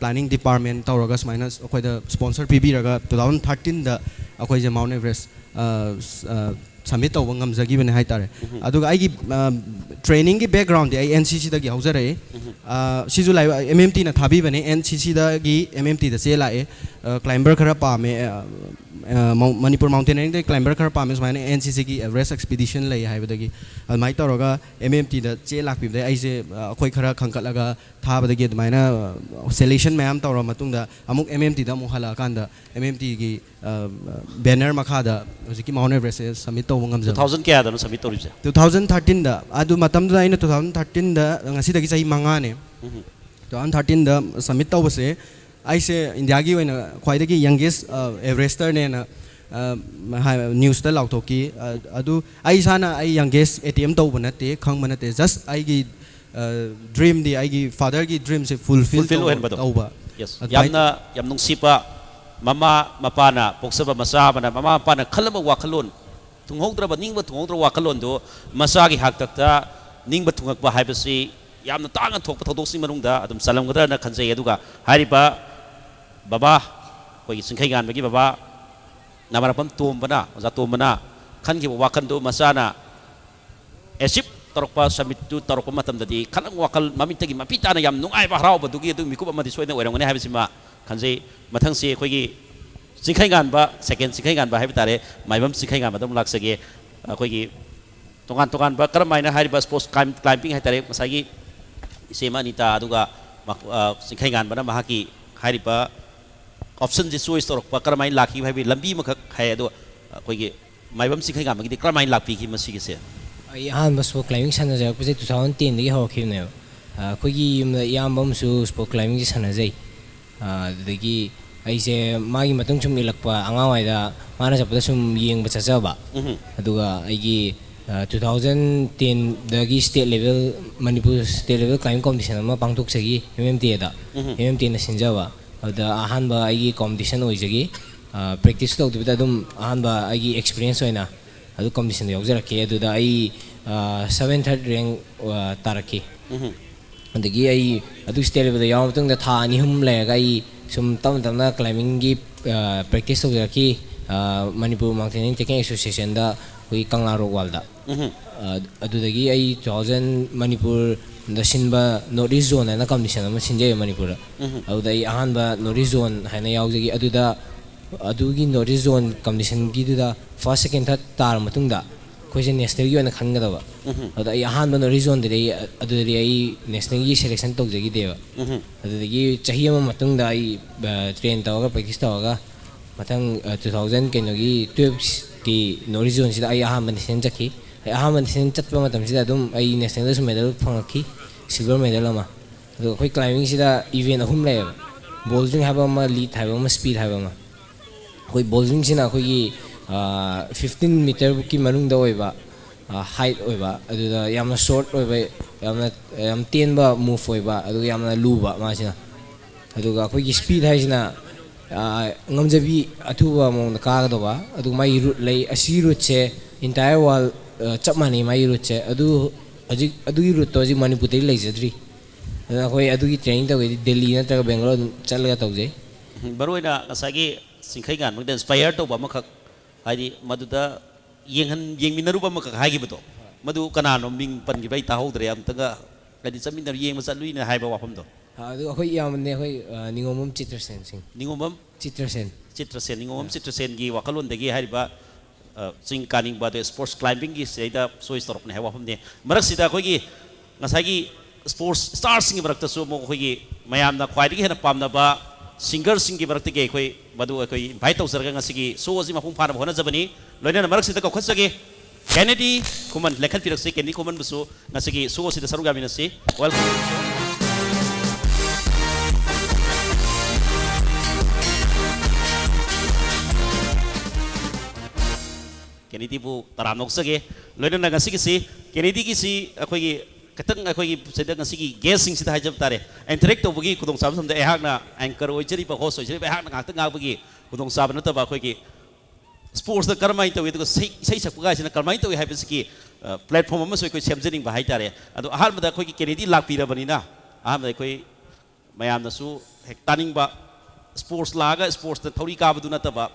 planning department ꯇꯧꯔꯒ ꯁꯨꯃꯥꯏꯅ ꯑꯩꯈꯣꯏꯗ sponsor ꯄꯤꯕꯤꯔꯒ two thousand thirteenꯗ ꯑꯩꯈꯣꯏꯁꯦ Mount Everest summit ꯇꯧꯕ ꯉꯝꯖꯈꯤꯕꯅꯦ ꯍꯥꯏꯇꯥꯔꯦ꯫ ꯑꯗꯨꯒ ꯑꯩꯒꯤ trainingꯒꯤ backgroundꯗꯤ ꯑꯩ NCCꯗꯒꯤ ꯍꯧꯖꯔꯛꯏ꯫ ꯁꯤꯁꯨ ꯂꯥꯏꯕ MMTꯅ ꯊꯥꯕꯤꯕꯅꯦ꯫ NCCꯗꯒꯤ MMTꯗ ꯆꯦꯜꯂꯥꯛꯑꯦ꯫ Climber ꯈꯔ ꯄꯥꯝꯃꯦ, Manipur Mountaineeringꯗꯒꯤ climber ꯈꯔ ꯄꯥꯝꯃꯦ, ꯁꯨꯃꯥꯏꯅ NCCꯒꯤ Everest expedition ꯂꯩ ꯍꯥꯏꯕꯗꯒꯤ꯫ ꯑꯗꯨꯃꯥꯏꯅ ꯇꯧꯔꯒ MMTꯗ ꯆꯦꯜꯂꯥꯛꯄꯤꯕꯗꯒꯤ ꯑꯩꯁꯦ ꯑꯩꯈꯣꯏ ꯈꯔ ꯈꯟꯒꯠꯂꯒ ꯊꯥꯕꯗꯒꯤ ꯑꯗꯨꯃꯥꯏꯅ selection ꯃꯌꯥꯝ ꯇꯧꯔ ꯃꯇꯨꯡꯗ ꯑꯃꯨꯛ MMTꯗ ꯑꯃꯨꯛ ꯍꯜꯂꯛꯑꯀꯥꯟꯗ MMTꯒꯤ banner ꯃꯈꯥꯗ ꯍꯧꯖꯤꯛꯀꯤ Mount Everestꯁꯦ summit ꯇꯧꯕ ꯉꯝꯖꯕ꯫ Two thousand ꯀꯌꯥꯗꯅꯣ summit ꯇꯧꯔꯤꯕꯁꯦ? Two thousand thirteenꯗ꯫ ꯑꯗꯨ ꯃꯇꯝꯗꯨꯗ ꯑꯩꯅ two thousand thirteenꯗ, ꯉꯁꯤꯗꯒꯤ ꯆꯍꯤ ꯃꯉꯥꯅꯦ, two thousand thirteenꯗ summit ꯇꯧꯕꯁꯦ ꯑꯩꯁꯦ ꯏꯟꯗꯤꯌꯥꯒꯤ ꯑꯣꯏꯅ ꯈ꯭ꯋꯥꯏꯗꯒꯤ youngest Everesterꯅꯦꯅ newsꯇ ꯂꯥꯎꯊꯣꯛꯈꯤ꯫ ꯑꯗꯨ ꯑꯩ ꯏꯁꯥꯅ ꯑꯩ youngest attempt ꯇꯧꯕ ꯅꯠꯇꯦ, ꯈꯪꯕ ꯅꯠꯇꯦ, just ꯑꯩꯒꯤ dreamꯗꯤ, ꯑꯩꯒꯤ fatherꯒꯤ dreamꯁꯦ fulfill Fulfill ꯑꯣꯏꯍꯟꯕꯗꯣ꯫ ꯇꯧꯕ꯫ Yes. ꯌꯥꯝꯅ ꯌꯥꯝ ꯅꯨꯡꯁꯤꯕ ꯃꯃꯥ ꯃꯄꯥꯅ, ꯄꯣꯛꯆꯕ ꯃꯆꯥ ꯑꯃꯅ ꯃꯃꯥ ꯃꯄꯥꯅ ꯈꯜꯂꯝꯕ ꯋꯥꯈꯜꯂꯣꯟ, ꯊꯨꯡꯍꯧꯗ꯭ꯔꯕ, ꯅꯤꯡꯕ ꯊꯨꯡꯍꯧꯗ꯭ꯔꯕ ꯋꯥꯈꯜꯂꯣꯟꯗꯨ ꯃꯆꯥꯒꯤ ꯍꯥꯛꯇꯛꯇ ꯅꯤꯡꯕ ꯊꯨꯡꯉꯛꯄ ꯍꯥꯏꯕꯁꯤ ꯌꯥꯝꯅ ꯇꯥꯡꯅ ꯊꯣꯛꯄ ꯊꯧꯗꯣꯛꯁꯤꯡ ꯃꯅꯨꯡꯗ ꯑꯗꯨꯝ ꯆꯜꯂꯝꯒꯗ꯭ꯔꯅ ꯈꯟꯖꯩ꯫ ꯑꯗꯨꯒ ꯍꯥꯏꯔꯤꯕ ꯕꯕꯥ, ꯑꯩꯈꯣꯏꯒꯤ ꯆꯤꯡꯈꯩꯉꯥꯟꯕꯒꯤ ꯕꯕꯥ ꯅꯥꯃꯔꯥꯄꯝ ꯇꯣꯝꯕꯅ, ꯑꯣꯖꯥ ꯇꯣꯝꯕꯅ ꯈꯟꯈꯤꯕ ꯋꯥꯈꯜꯗꯨ ꯃꯆꯥꯅ achieve ꯇꯧꯔꯛꯄ, submitꯇꯨ ꯇꯧꯔꯛꯄ ꯃꯇꯝꯗꯗꯤ ꯈꯇꯪ ꯋꯥꯈꯜ ꯃꯃꯤꯠꯇꯒꯤ ꯃꯄꯤ ꯇꯥꯅ ꯌꯥꯝ ꯅꯨꯡꯉꯥꯏꯕ, ꯍꯔꯥꯎꯕꯗꯨꯒꯤ ꯑꯗꯨꯒꯤ ꯃꯤꯀꯨꯞ ꯑꯃꯗꯤ ꯁꯣꯏꯗꯅ ꯑꯣꯏꯔꯝꯒꯅꯤ ꯍꯥꯏꯕꯁꯤꯃ ꯈꯟꯖꯩ꯫ ꯃꯊꯪꯁꯤ ꯑꯩꯈꯣꯏꯒꯤ ꯆꯤꯡꯈꯩꯉꯥꯟꯕ, second ꯆꯤꯡꯈꯩꯉꯥꯟꯕ ꯍꯥꯏꯕ ꯇꯥꯔꯦ, ꯃꯥꯏꯕꯝ ꯆꯤꯡꯈꯩꯉꯥꯟꯕꯗ ꯑꯃꯨꯛ ꯂꯥꯛꯆꯒꯦ꯫ ꯑꯩꯈꯣꯏꯒꯤ ꯇꯣꯉꯥꯟ ꯇꯣꯉꯥꯟꯕ ꯀꯔꯝ ꯍꯥꯏꯅ ꯍꯥꯏꯔꯤꯕ sports climb-, climbing ꯍꯥꯏ ꯇꯥꯔꯦ, ꯉꯁꯥꯏꯒꯤ ꯏꯆꯦ ꯑꯃ ꯑꯅꯤꯇꯥ, ꯑꯗꯨꯒ ꯃꯈ-, ꯑ, ꯆꯤꯡꯈꯩꯉꯥꯟꯕꯅ ꯃꯍꯥꯛꯀꯤ ꯍꯥꯏꯔꯤꯕ ꯑꯣꯞꯁꯟꯁꯦ ꯆꯣꯏꯁ ꯇꯧꯔꯛꯄ ꯀꯔꯝꯍꯥꯏꯅ ꯂꯥꯛꯈꯤꯕ ꯍꯥꯏꯕꯗꯤ ꯂꯝꯕꯤ ꯑꯃꯈꯛ ꯍꯥꯏ, ꯑꯗꯣ ꯑꯩꯈꯣꯏꯒꯤ ꯃꯥꯏꯕꯝ ꯆꯤꯡꯈꯩꯉꯥꯟꯕꯒꯤꯗꯤ ꯀꯔꯝꯍꯥꯏꯅ ꯂꯥꯛꯄꯤꯈꯤ ꯃꯁꯤꯒꯤꯁꯦ? ꯑꯩ ꯑꯍꯥꯟꯕ ꯁ꯭ꯄꯣꯔꯠ ꯀ꯭ꯂꯥꯏꯝꯕꯤꯡ ꯁꯥꯟꯅꯖꯔꯛꯄꯁꯦ ꯇꯨ ꯊꯥꯎꯖꯟ ꯇꯦꯟꯗꯒꯤ ꯍꯧꯔꯛꯈꯤꯕꯅꯦꯕ꯫ ꯑꯩꯈꯣꯏꯒꯤ ꯌꯨꯝꯗ ꯏꯌꯥꯝꯕ ꯑꯃꯁꯨ ꯁ꯭ꯄꯣꯔꯠ ꯀ꯭ꯂꯥꯏꯝꯕꯤꯡꯁꯦ ꯁꯥꯟꯅꯖꯩ꯫ ꯑꯗꯨꯗꯒꯤ ꯑꯩꯁꯦ ꯃꯥꯒꯤ ꯃꯇꯨꯡ ꯁꯨꯝ ꯏꯜꯂꯛꯄ, ꯑꯉꯥꯡꯋꯥꯏꯗ ꯃꯥꯅ ꯆꯠꯄꯗ ꯁꯨꯝ ꯌꯦꯡꯕ ꯆꯠꯆꯕ꯫ ꯑꯗꯨꯒ ꯑꯩꯒꯤ ꯇꯨ ꯊꯥꯎꯖꯟ ꯇꯦꯟꯗꯒꯤ state level, Manipur state level climbing competition ꯑꯃ ꯄꯥꯡꯊꯣꯛꯆꯈꯤ, ꯑꯦꯝ ꯑꯦꯝ ꯇꯤ ꯑꯦꯗ꯫ ꯑꯦꯝ ꯑꯦꯝ ꯇꯤ ꯑꯦꯅ ꯁꯤꯟꯖꯕ꯫ ꯑꯗꯨꯗ ꯑꯍꯥꯟꯕ ꯑꯩꯒꯤ ꯀꯣꯝꯄꯤꯇꯤꯁꯟ ꯑꯣꯏꯖꯈꯤ꯫ ꯄ꯭ꯔꯦꯛꯇꯤꯁ ꯇꯧꯗꯕꯤꯗ ꯑꯗꯨꯝ ꯑꯍꯥꯟꯕ ꯑꯩꯒꯤ ꯑꯦꯛꯁꯄꯤꯔꯤꯌꯦꯟꯁ ꯑꯣꯏꯅ ꯑꯗꯨ ꯀꯣꯝꯄꯤꯇꯤꯁꯟꯗꯣ ꯌꯥꯎꯖꯔꯛꯈꯤ꯫ ꯑꯗꯨꯗ ꯑꯩ ꯁꯕꯦꯟ ꯊꯥꯔꯠ ꯔꯦꯡ ꯇꯥꯔꯛꯈꯤ꯫ ꯑꯗꯒꯤ ꯑꯩ ꯑꯗꯨ ꯁ꯭ꯇꯦꯠ ꯂꯦꯚꯦꯜꯗ ꯌꯥꯎꯔ ꯃꯇꯨꯡꯗ ꯊꯥ ꯑꯅꯤ ꯑꯍꯨꯝ ꯂꯩꯔꯒ ꯑꯩ ꯁꯨꯝ ꯇꯞꯅ ꯇꯞꯅ ꯀ꯭ꯂꯥꯏꯝꯕꯤꯡꯒꯤ ꯄ꯭ꯔꯦꯛꯇꯤꯁ ꯇꯧꯖꯔꯛꯈꯤ꯫ ꯃꯅꯤꯄꯨꯔ ꯃꯥꯎꯟꯇꯦꯅꯤꯌꯔꯤꯡ ꯇ꯭ꯔꯦꯛꯀꯤꯡ ꯑꯦꯁꯣꯁꯤꯌꯦꯁꯟꯗ ꯑꯩꯈꯣꯏꯒꯤ ꯀꯪꯂꯥ ꯔꯣꯛ ꯋꯥꯜꯗ꯫ ꯑꯗꯨꯗꯒꯤ ꯑꯩ ꯇꯨ ꯊꯥꯎꯖꯟ ꯃꯅꯤꯄꯨꯔꯗ ꯁꯤꯟꯕ ꯅꯣꯔꯠ ꯏꯁ ꯖꯣꯟ ꯍꯥꯏꯅ ꯀꯝꯄꯤꯇꯤꯁꯟ ꯑꯃ ꯁꯤꯟꯖꯩ ꯃꯅꯤꯄꯨꯔꯗ꯫ ꯑꯗꯨꯗ ꯑꯩ ꯑꯍꯥꯟꯕ ꯅꯣꯔꯠ ꯏꯁ ꯖꯣꯟ ꯍꯥꯏꯅ ꯌꯥꯎꯖꯈꯤ꯫ ꯑꯗꯨꯗ ꯑꯗꯨꯒꯤ ꯅꯣꯔꯠ ꯏꯁ ꯖꯣꯟ ꯀꯝꯄꯤꯇꯤꯁꯟꯒꯤꯗꯨꯗ ꯐꯥꯔꯁ, ꯁꯦꯀꯦꯟ, ꯊꯥꯔꯠ ꯇꯥꯔ ꯃꯇꯨꯡꯗ ꯑꯩꯈꯣꯏꯁꯦ ꯅꯦꯁꯅꯦꯜꯒꯤ ꯑꯣꯏꯅ ꯈꯟꯒꯗꯕ꯫ ꯑꯗꯨꯗ ꯑꯩ ꯑꯍꯥꯟꯕ ꯅꯣꯔꯠ ꯏꯁ ꯖꯣꯟꯗꯗꯤ ꯑꯩ, ꯑꯗꯨꯗꯗꯤ ꯑꯩ ꯅꯦꯁꯅꯦꯜꯒꯤ ꯁꯦꯂꯦꯛꯁꯟ ꯇꯧꯖꯈꯤꯗꯦꯕ꯫ ꯑꯗꯨꯗꯒꯤ ꯆꯍꯤ ꯑꯃ ꯃꯇꯨꯡꯗ ꯑꯩ ꯇ꯭ꯔꯦꯟ ꯇꯧꯔꯒ, ꯄ꯭ꯔꯦꯛꯇꯤꯁ ꯇꯧꯔꯒ, ꯃꯊꯪ ꯇꯨ ꯊꯥꯎꯖꯟ ꯀꯩꯅꯣꯒꯤ ꯇꯨꯌꯦꯜꯞꯀꯤ ꯅꯣꯔꯠ ꯏꯁ ꯖꯣꯟꯁꯤꯗ ꯑꯩ ꯑꯍꯥꯟꯕ ꯅꯦꯁꯅꯦꯜ ꯆꯠꯈꯤ꯫ ꯑꯩ ꯑꯍꯥꯟꯕ ꯅꯦꯁꯅꯦꯜ ꯆꯠꯄ ꯃꯇꯝꯁꯤꯗ ꯑꯗꯨꯝ ꯑꯩ ꯅꯦꯁꯅꯦꯜꯗꯁꯨ ꯃꯦꯗꯜ ꯐꯪꯉꯛꯈꯤ, ꯁꯤꯜꯚꯔ ꯃꯦꯗꯜ ꯑꯃ꯫ ꯑꯗꯣ ꯑꯩꯈꯣꯏ ꯀ꯭ꯂꯥꯏꯝꯕꯤꯡꯁꯤꯗ ꯏꯚꯦꯟ ꯑꯍꯨꯝ ꯂꯩꯌꯦꯕ: ꯕꯣꯜꯗ꯭ꯔꯤꯡ ꯍꯥꯏꯕ ꯑꯃ, ꯂꯤꯠ ꯍꯥꯏꯕ ꯑꯃ, ꯁ꯭ꯄꯤꯠ ꯍꯥꯏꯕ ꯑꯃ꯫ ꯑꯩꯈꯣꯏ ꯕꯣꯜꯗ꯭ꯔꯤꯡꯁꯤꯅ ꯑꯩꯈꯣꯏꯒꯤ ꯐꯤꯐꯇꯤꯟ ꯃꯤꯇꯔꯕꯨꯛꯀꯤ ꯃꯅꯨꯡꯗ ꯑꯣꯏꯕ ꯍꯥꯏꯠ ꯑꯣꯏꯕ, ꯑꯗꯨꯗ ꯌꯥꯝꯅ ꯁꯣꯔꯠ ꯑꯣꯏꯕ, ꯌꯥꯝꯅ, ꯌꯥꯝ ꯇꯦꯟꯕ ꯃꯨꯚ ꯑꯣꯏꯕ, ꯑꯗꯨꯒ ꯌꯥꯝꯅ ꯂꯨꯕ ꯃꯥꯁꯤꯅ꯫ ꯑꯗꯨꯒ ꯑꯩꯈꯣꯏꯒꯤ ꯁ꯭ꯄꯤꯠ ꯍꯥꯏꯁꯤꯅ ꯉꯝꯖꯕꯤ ꯑꯊꯨꯕ ꯃꯑꯣꯡꯗ ꯀꯥꯒꯗꯧꯕ꯫ ꯑꯗꯨꯒ ꯃꯥꯒꯤ ꯔꯨꯠ ꯂꯩ꯫ ꯑꯁꯤꯒꯤ ꯔꯨꯠꯁꯦ ꯏꯟꯇꯥꯌꯔ ꯋꯥꯔꯜ ꯆꯞ ꯃꯥꯟꯅꯩ ꯃꯥꯒꯤ ꯔꯨꯠꯁꯦ꯫ ꯑꯗꯨ ꯍꯧꯖꯤꯛ ꯑꯗꯨꯒꯤ ꯔꯨꯠꯇꯣ ꯍꯧꯖꯤꯛ ꯃꯅꯤꯄꯨꯔꯗꯗꯤ ꯂꯩꯖꯗ꯭ꯔꯤ꯫ ꯑꯗꯨꯅ ꯑꯩꯈꯣꯏ ꯑꯗꯨꯒꯤ ꯇ꯭ꯔꯦꯅꯤꯡ ꯇꯧꯒꯦꯗꯤ ꯗꯦꯜꯂꯤ ꯅꯠꯇ꯭ꯔꯒ ꯕꯦꯡꯒꯂꯣꯔ ꯑꯗꯨꯝ ꯆꯠꯂꯒ ꯇꯧꯖꯩ꯫ ꯃꯔꯨꯑꯣꯏꯅ ꯉꯁꯥꯏꯒꯤ ꯆꯤꯡꯈꯩꯉꯥꯟꯕꯒꯤꯗ ꯏꯟꯁꯄꯥꯌꯔ ꯇꯧꯕ ꯑꯃꯈꯛ, ꯍꯥꯏꯗꯤ ꯃꯗꯨꯗ ꯌꯦꯡꯍꯟ-, ꯌꯦꯡꯃꯤꯟꯅꯔꯨꯕ ꯑꯃꯈꯛ ꯍꯥꯏꯈꯤꯕꯗꯣ, ꯃꯗꯨ ꯀꯅꯥꯅꯣ? ꯃꯤꯡ ꯄꯟꯈꯤꯕ ꯑꯩ ꯇꯥꯍꯧꯗ꯭ꯔꯦ꯫ ꯑꯃꯨꯛꯇꯒ, ꯍꯥꯏꯗꯤ ꯆꯠꯃꯤꯟꯅꯔꯨ, ꯌꯦꯡꯕ ꯆꯠꯂꯨꯏꯅꯦ ꯍꯥꯏꯕ ꯋꯥꯐꯝꯗꯣ꯫ ꯑꯗꯨ ꯑꯩꯈꯣꯏ ꯏꯌꯥꯝꯕꯅꯦ, ꯑꯩꯈꯣꯏ ꯅꯤꯉꯣꯝꯕꯝ ꯆꯤꯇ꯭ꯔꯁꯦꯟ ꯁꯤꯡ꯫ ꯅꯤꯉꯣꯝꯕꯝ ꯆꯤꯇ꯭ꯔꯁꯦꯟ꯫ ꯆꯤꯇ꯭ꯔꯁꯦꯟ, ꯅꯤꯉꯣꯝꯕꯝ ꯆꯤꯇ꯭ꯔꯁꯦꯟꯒꯤ ꯋꯥꯈꯜꯂꯣꯟꯗꯒꯤ ꯍꯥꯏꯔꯤꯕ ꯆꯤꯡ ꯀꯥꯅꯤꯡꯕ, ꯑꯗꯨ ꯁ꯭ꯄꯣꯔꯠꯁ ꯀ꯭ꯂꯥꯏꯝꯕꯤꯡꯒꯤ ꯁꯤꯗꯩꯗ ꯆꯣꯏꯁ ꯇꯧꯔꯛꯄꯅꯦ ꯍꯥꯏꯕ ꯋꯥꯐꯝꯅꯤ꯫ ꯃꯔꯛꯁꯤꯗ ꯑꯩꯈꯣꯏꯒꯤ ꯉꯁꯥꯏꯒꯤ ꯁ꯭ꯄꯣꯔꯠꯁ ꯁ꯭ꯇꯥꯔꯁꯤꯡꯒꯤ ꯃꯔꯛꯇꯁꯨ ꯑꯃꯨꯛ ꯑꯩꯈꯣꯏꯒꯤ ꯃꯌꯥꯝꯅ ꯈ꯭ꯋꯥꯏꯗꯒꯤ ꯍꯦꯟꯅ ꯄꯥꯝꯅꯕ ꯁꯤꯡꯒꯔꯁꯤꯡꯒꯤ ꯃꯔꯛꯇꯒꯤ ꯑꯩꯈꯣꯏ ꯃꯗꯨ ꯑꯩꯈꯣꯏ ꯏꯟꯚꯥꯏꯠ ꯇꯧꯖꯔꯒ ꯉꯁꯤꯒꯤ ꯁꯣ ꯑꯁꯤ ꯃꯄꯨꯡ ꯐꯥꯅꯕ ꯍꯣꯠꯅꯖꯕꯅꯤ꯫ ꯂꯣꯏꯅꯅ ꯃꯔꯛꯁꯤꯗ ꯀꯧꯈꯠꯆꯒꯦ ꯀꯦꯅꯦꯗꯤ ꯈꯨꯃꯟ, ꯂꯦꯡꯈꯠꯄꯤꯔꯛꯁꯤ꯫ ꯀꯦꯅꯦꯗꯤ ꯈꯨꯃꯟꯕꯨꯁꯨ ꯉꯁꯤꯒꯤ ꯁꯣ ꯑꯁꯤꯗ ꯁꯔꯨꯛ ꯌꯥꯃꯤꯟꯅꯁꯤ꯫ ꯋꯦꯜꯀꯝ꯫ ꯀꯦꯅꯦꯗꯤꯕꯨ ꯇꯔꯥꯝꯅ ꯑꯣꯛꯆꯒꯦ꯫ ꯂꯣꯏꯅꯅ ꯉꯁꯤꯒꯤꯁꯤ, ꯀꯦꯅꯦꯗꯤꯒꯤꯁꯤ ꯑꯩꯈꯣꯏꯒꯤ ꯈꯤꯇꯪ ꯑꯩꯈꯣꯏꯒꯤ ꯁꯤꯗ ꯉꯁꯤꯒꯤ ꯒꯦꯁꯁꯤꯡꯁꯤꯗ ꯍꯥꯏꯖꯕ ꯇꯥꯔꯦ, ꯏꯟꯇꯔꯦꯛ ꯇꯧꯕꯒꯤ ꯈꯨꯗꯣꯡꯆꯥꯕ ꯊꯝꯖꯩ꯫ ꯑꯩꯍꯥꯛꯅ ꯑꯦꯡꯀꯔ ꯑꯣꯏꯖꯔꯤꯕ, ꯍꯣꯁ ꯑꯣꯏꯖꯔꯤꯕ ꯑꯩꯍꯥꯛꯅ ꯉꯥꯛꯇ ꯉꯥꯡꯕꯒꯤ ꯈꯨꯗꯣꯡꯆꯥꯕ ꯅꯠꯇꯕ, ꯑꯩꯈꯣꯏꯒꯤ ꯁ꯭ꯄꯣꯔꯠꯁꯇ ꯀꯔꯝꯍꯥꯏꯅ ꯇꯧꯏ, ꯑꯗꯨꯒ ꯏꯁꯩ, ꯏꯁꯩ ꯁꯛꯄ ꯀꯥꯏꯁꯤꯅ ꯀꯔꯝꯍꯥꯏꯅ ꯇꯧꯏ ꯍꯥꯏꯕꯁꯤꯒꯤ, ꯑ, ꯄ꯭ꯂꯦꯠꯐꯣꯝ ꯑꯃꯁꯨ ꯑꯩꯈꯣꯏ ꯁꯦꯝꯖꯅꯤꯡꯕ ꯍꯥꯏꯇꯥꯔꯦ꯫ ꯑꯗꯣ ꯑꯍꯥꯟꯕꯗ ꯑꯩꯈꯣꯏꯒꯤ ꯀꯦꯅꯦꯗꯤ ꯂꯥꯛꯄꯤꯔꯕꯅꯤꯅ, ꯑꯍꯥꯟꯕꯗ ꯑꯩꯈꯣꯏ ꯃꯌꯥꯝꯅꯁꯨ ꯍꯦꯛ ꯇꯥꯅꯤꯡꯕ, ꯁ꯭ꯄꯣꯔꯠꯁ ꯂꯥꯛꯑꯒ ꯁ꯭ꯄꯣꯔꯠꯁꯇ ꯊꯧꯔꯤ ꯀꯥꯕꯗꯨ ꯅꯠꯇꯕ,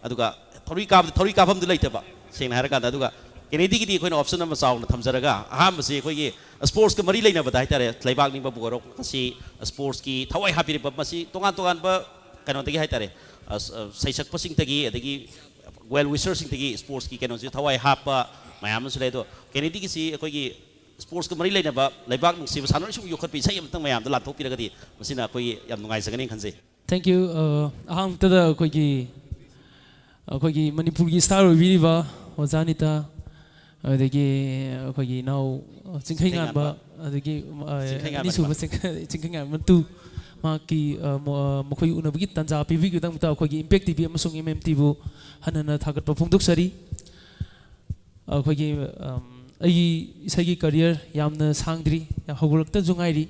ꯑꯗꯨꯒ ꯊꯧꯔꯤ ꯀꯥꯕꯗ ꯊꯧꯔꯤ ꯀꯥꯐꯝꯗꯨ ꯂꯩꯇꯕ, ꯁꯦꯡꯅ ꯍꯥꯏꯔꯀꯥꯟꯗ꯫ ꯑꯗꯨꯒ ꯀꯦꯅꯦꯗꯤꯒꯤꯗꯤ ꯑꯩꯈꯣꯏꯅ ꯑꯣꯞꯁꯟ ꯑꯃ ꯆꯥꯎꯅ ꯊꯝꯖꯔꯒ, ꯑꯍꯥꯟꯕꯁꯤ ꯑꯩꯈꯣꯏꯒꯤ ꯁ꯭ꯄꯣꯔꯠꯁꯀ ꯃꯔꯤ ꯂꯩꯅꯕꯗ ꯍꯥꯏꯇꯥꯔꯦ, ꯂꯩꯕꯥꯛ ꯅꯤꯡꯕꯕꯨ ꯑꯣꯏꯔꯣ, ꯃꯁꯤ ꯁ꯭ꯄꯣꯔꯠꯁꯀꯤ ꯊꯋꯥꯏ ꯍꯥꯞꯄꯤꯔꯤꯕ, ꯃꯁꯤ ꯇꯣꯉꯥꯟ ꯇꯣꯉꯥꯟꯕ ꯀꯩꯅꯣꯗꯒꯤ ꯍꯥꯏꯇꯥꯔꯦ, ꯑ, ꯁ-, ꯑ, ꯁꯩꯁꯛꯄꯁꯤꯡꯗꯒꯤ, ꯑꯗꯒꯤ ꯋꯦꯜ ꯋꯤꯁꯔꯁꯤꯡꯗꯒꯤ ꯁ꯭ꯄꯣꯔꯠꯁꯀꯤ ꯀꯩꯅꯣꯁꯤ ꯊꯋꯥꯏ ꯍꯥꯞꯄ ꯃꯌꯥꯝ ꯑꯃꯁꯨ ꯂꯩ꯫ ꯑꯗꯣ ꯀꯦꯅꯦꯗꯤꯒꯤꯁꯤ ꯑꯩꯈꯣꯏꯒꯤ ꯁ꯭ꯄꯣꯔꯠꯁꯀ ꯃꯔꯤ ꯂꯩꯅꯕ ꯂꯩꯕꯥꯛ ꯅꯨꯡꯁꯤꯕ ꯁꯥꯟꯅꯔꯣꯏꯁꯤꯡꯕꯨ ꯌꯣꯛꯈꯠꯄ ꯏꯁꯩ ꯑꯃꯇꯪ ꯃꯌꯥꯝꯗ ꯂꯥꯟꯊꯣꯛꯄꯤꯔꯒꯗꯤ ꯃꯁꯤꯅ ꯑꯩꯈꯣꯏꯒꯤ ꯌꯥꯝ ꯅꯨꯡꯉꯥꯏꯖꯒꯅꯤ ꯈꯟꯖꯩ꯫ Thank you꯫ ꯑ, ꯑꯍꯥꯟꯕꯗ ꯑꯩꯈꯣꯏꯒꯤ, ꯑꯩꯈꯣꯏꯒꯤ ꯃꯅꯤꯄꯨꯔꯒꯤ ꯁ꯭ꯇꯥꯔ ꯑꯣꯏꯕꯤꯔꯤꯕ ꯑꯣꯖꯥ ꯅꯤꯇꯥ, ꯑꯗꯒꯤ ꯑꯩꯈꯣꯏꯒꯤ ꯏꯅꯥꯎ ꯆꯤꯡꯈꯩ ꯉꯥꯟꯕ, ꯆꯤꯡꯈꯩꯉꯥꯟꯕ꯫ ꯑꯗꯒꯤ, ꯑ, ꯆꯤꯡꯈꯩꯉꯥꯟꯕ ꯑꯅꯤꯁꯨꯕ ꯅꯤꯃꯛ꯫ ꯆꯤꯡꯈꯩ-, ꯆꯤꯡꯈꯩꯉꯥꯟꯕ ꯇꯨ, ꯃꯍꯥꯛꯀꯤ, ꯑ, ꯃ-, ꯑ, ꯃꯈꯣꯏ ꯎꯅꯕꯒꯤ ꯇꯥꯟꯖꯥ ꯄꯤꯕꯤꯕꯒꯤꯗꯃꯛꯇ ꯑꯩꯈꯣꯏꯒꯤ ꯏꯝꯄꯦꯛ ꯇꯤ ꯚꯤ ꯑꯃꯁꯨꯡ ꯑꯦꯝ ꯑꯦꯝ ꯇꯤꯕꯨ ꯍꯟꯅ ꯍꯟꯅ ꯊꯥꯒꯠꯄ ꯐꯣꯡꯗꯣꯛꯆꯔꯤ꯫ ꯑꯩꯈꯣꯏꯒꯤ, ꯑꯝ, ꯑꯩꯒꯤ ꯏꯁꯩꯒꯤ ꯀꯔꯤꯌꯔ ꯌꯥꯝꯅ ꯁꯥꯡꯗ꯭ꯔꯤ, ꯌꯥꯝ ꯍꯧꯒꯠꯂꯛꯇꯁꯨ ꯉꯥꯏꯔꯤ꯫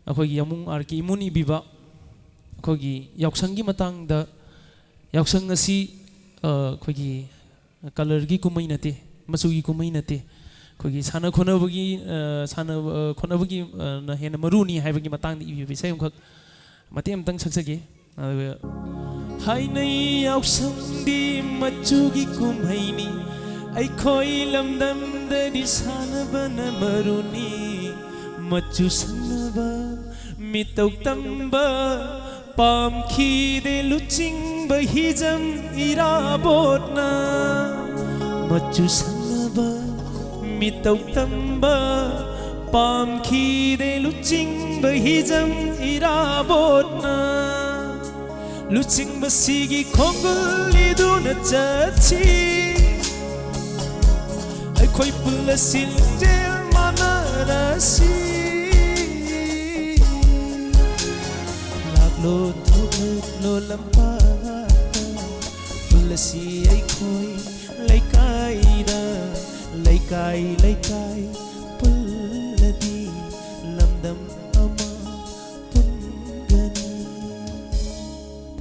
ꯑꯩꯈꯣꯏꯒꯤ ꯌꯥꯝꯕꯨꯡ ꯑꯥꯔ ꯀꯦ ꯏꯃꯣꯅ ꯏꯕꯤꯕ ꯑꯩꯈꯣꯏꯒꯤ ꯌꯥꯎꯁꯪꯒꯤ ꯃꯇꯥꯡꯗ, ꯌꯥꯎꯁꯪ ꯑꯁꯤ, ꯑ, ꯑꯩꯈꯣꯏꯒꯤ ꯀꯂꯔꯒꯤ ꯀꯨꯝꯍꯩ ꯅꯠꯇꯦ, ꯃꯆꯨꯒꯤ ꯀꯨꯝꯍꯩ ꯅꯠꯇꯦ, ꯑꯩꯈꯣꯏꯒꯤ ꯁꯥꯟꯅ ꯈꯣꯠꯅꯕꯒꯤ, ꯑ, ꯁꯥꯟꯅ, ꯑ, ꯈꯣꯠꯅꯕꯒꯤ, ꯑ, ꯅ ꯍꯦꯟꯅ ꯃꯔꯨꯅꯤ ꯍꯥꯏꯕꯒꯤ ꯃꯇꯥꯡꯗ ꯏꯕꯤꯕ ꯏꯁꯩ ꯑꯃꯈꯛ ꯃꯇꯦꯛ ꯑꯃꯇꯪ ꯁꯛꯆꯒꯦ꯫ ꯑꯗꯨꯒ ꯍꯥꯏꯅꯩ ꯌꯥꯎꯁꯪꯗꯤ ꯃꯆꯨꯒꯤ ꯀꯨꯝꯍꯩꯅꯤ, ꯑꯩꯈꯣꯏ ꯂꯝꯗꯝꯗꯗꯤ ꯁꯥꯟꯅꯕꯅ ꯃꯔꯨꯅꯤ꯫ ꯃꯆꯨ ꯁꯪꯅꯕ ꯃꯤꯇꯧ ꯇꯝꯕ ꯄꯥꯝꯈꯤꯗꯦ ꯂꯨꯆꯤꯡꯕ ꯍꯤꯖꯝ ꯏꯔꯥꯕꯣꯠꯅ꯫ ꯃꯆꯨ ꯁꯪꯅꯕ ꯃꯤꯇꯧ ꯇꯝꯕ ꯄꯥꯝꯈꯤꯗꯦ ꯂꯨꯆꯤꯡꯕ ꯍꯤꯖꯝ ꯏꯔꯥꯕꯣꯠꯅ꯫ ꯂꯨꯆꯤꯡꯕꯁꯤꯒꯤ ꯈꯣꯡꯒꯨꯜ ꯂꯤꯗꯨꯅ ꯆꯠꯁꯤ꯫ ꯑꯩꯈꯣꯏ ꯄꯨꯜꯂ ꯁꯤꯟꯖꯦꯜ ꯃꯥꯟꯅꯔꯁꯤ꯫ ꯂꯥꯛꯂꯣ ꯊꯣꯛꯂꯛꯂꯣ ꯂꯝꯄꯥꯛꯇ, ꯄꯨꯜꯂꯁꯤ ꯑꯩꯈꯣꯏ ꯂꯩꯀꯥꯏꯗ꯫ ꯂꯩꯀꯥꯏ ꯂꯩꯀꯥꯏ ꯄꯨꯜꯂꯗꯤ ꯂꯝꯗꯝ ꯑꯃ ꯄꯨꯟꯒꯅꯤ꯫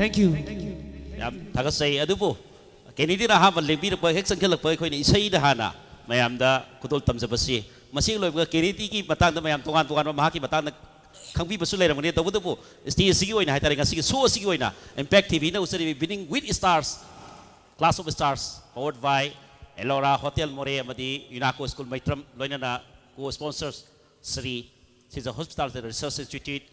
Thank you. ꯌꯥꯝ ꯊꯥꯒꯠꯆꯩ꯫ ꯑꯗꯨꯕꯨ ꯀꯦꯅꯦꯗꯤꯅ ꯑꯍꯥꯟꯕ ꯂꯦꯡꯕꯤꯔꯛꯄ, ꯍꯦꯛ ꯆꯪꯁꯤꯜꯂꯛꯄ, ꯑꯩꯈꯣꯏꯅ ꯏꯁꯩꯗ ꯍꯥꯟꯅ ꯃꯌꯥꯝꯗ ꯈꯨꯗꯣꯜ ꯇꯝꯖꯕꯁꯤ, ꯃꯁꯤ ꯂꯣꯏꯕꯒ ꯀꯦꯅꯦꯗꯤꯒꯤ ꯃꯇꯥꯡꯗ ꯃꯌꯥꯝ ꯇꯣꯉꯥꯟ ꯇꯣꯉꯥꯟꯕ ꯃꯍꯥꯛꯀꯤ ꯃꯇꯥꯡꯗ ꯈꯪꯕꯤꯕꯁꯨ ꯂꯩꯔꯝꯒꯅꯤ꯫ ꯇꯧꯕꯇꯕꯨ stage ꯑꯁꯤꯒꯤ ꯑꯣꯏꯅ ꯍꯥꯏꯇꯥꯔꯦ, ꯉꯁꯤꯒꯤ show ꯑꯁꯤꯒꯤ ꯑꯣꯏꯅ Impact TVꯅ ꯎꯠꯆꯔꯤꯕ Winning with Stars, Clash of Stars, powered by Ellora Hotel Moreh ꯑꯃꯗꯤ Unaco School ꯃꯩꯇ꯭ꯔꯝ, ꯂꯣꯏꯅꯅ co-sponsors Shri Shija Hospitality Research Institute,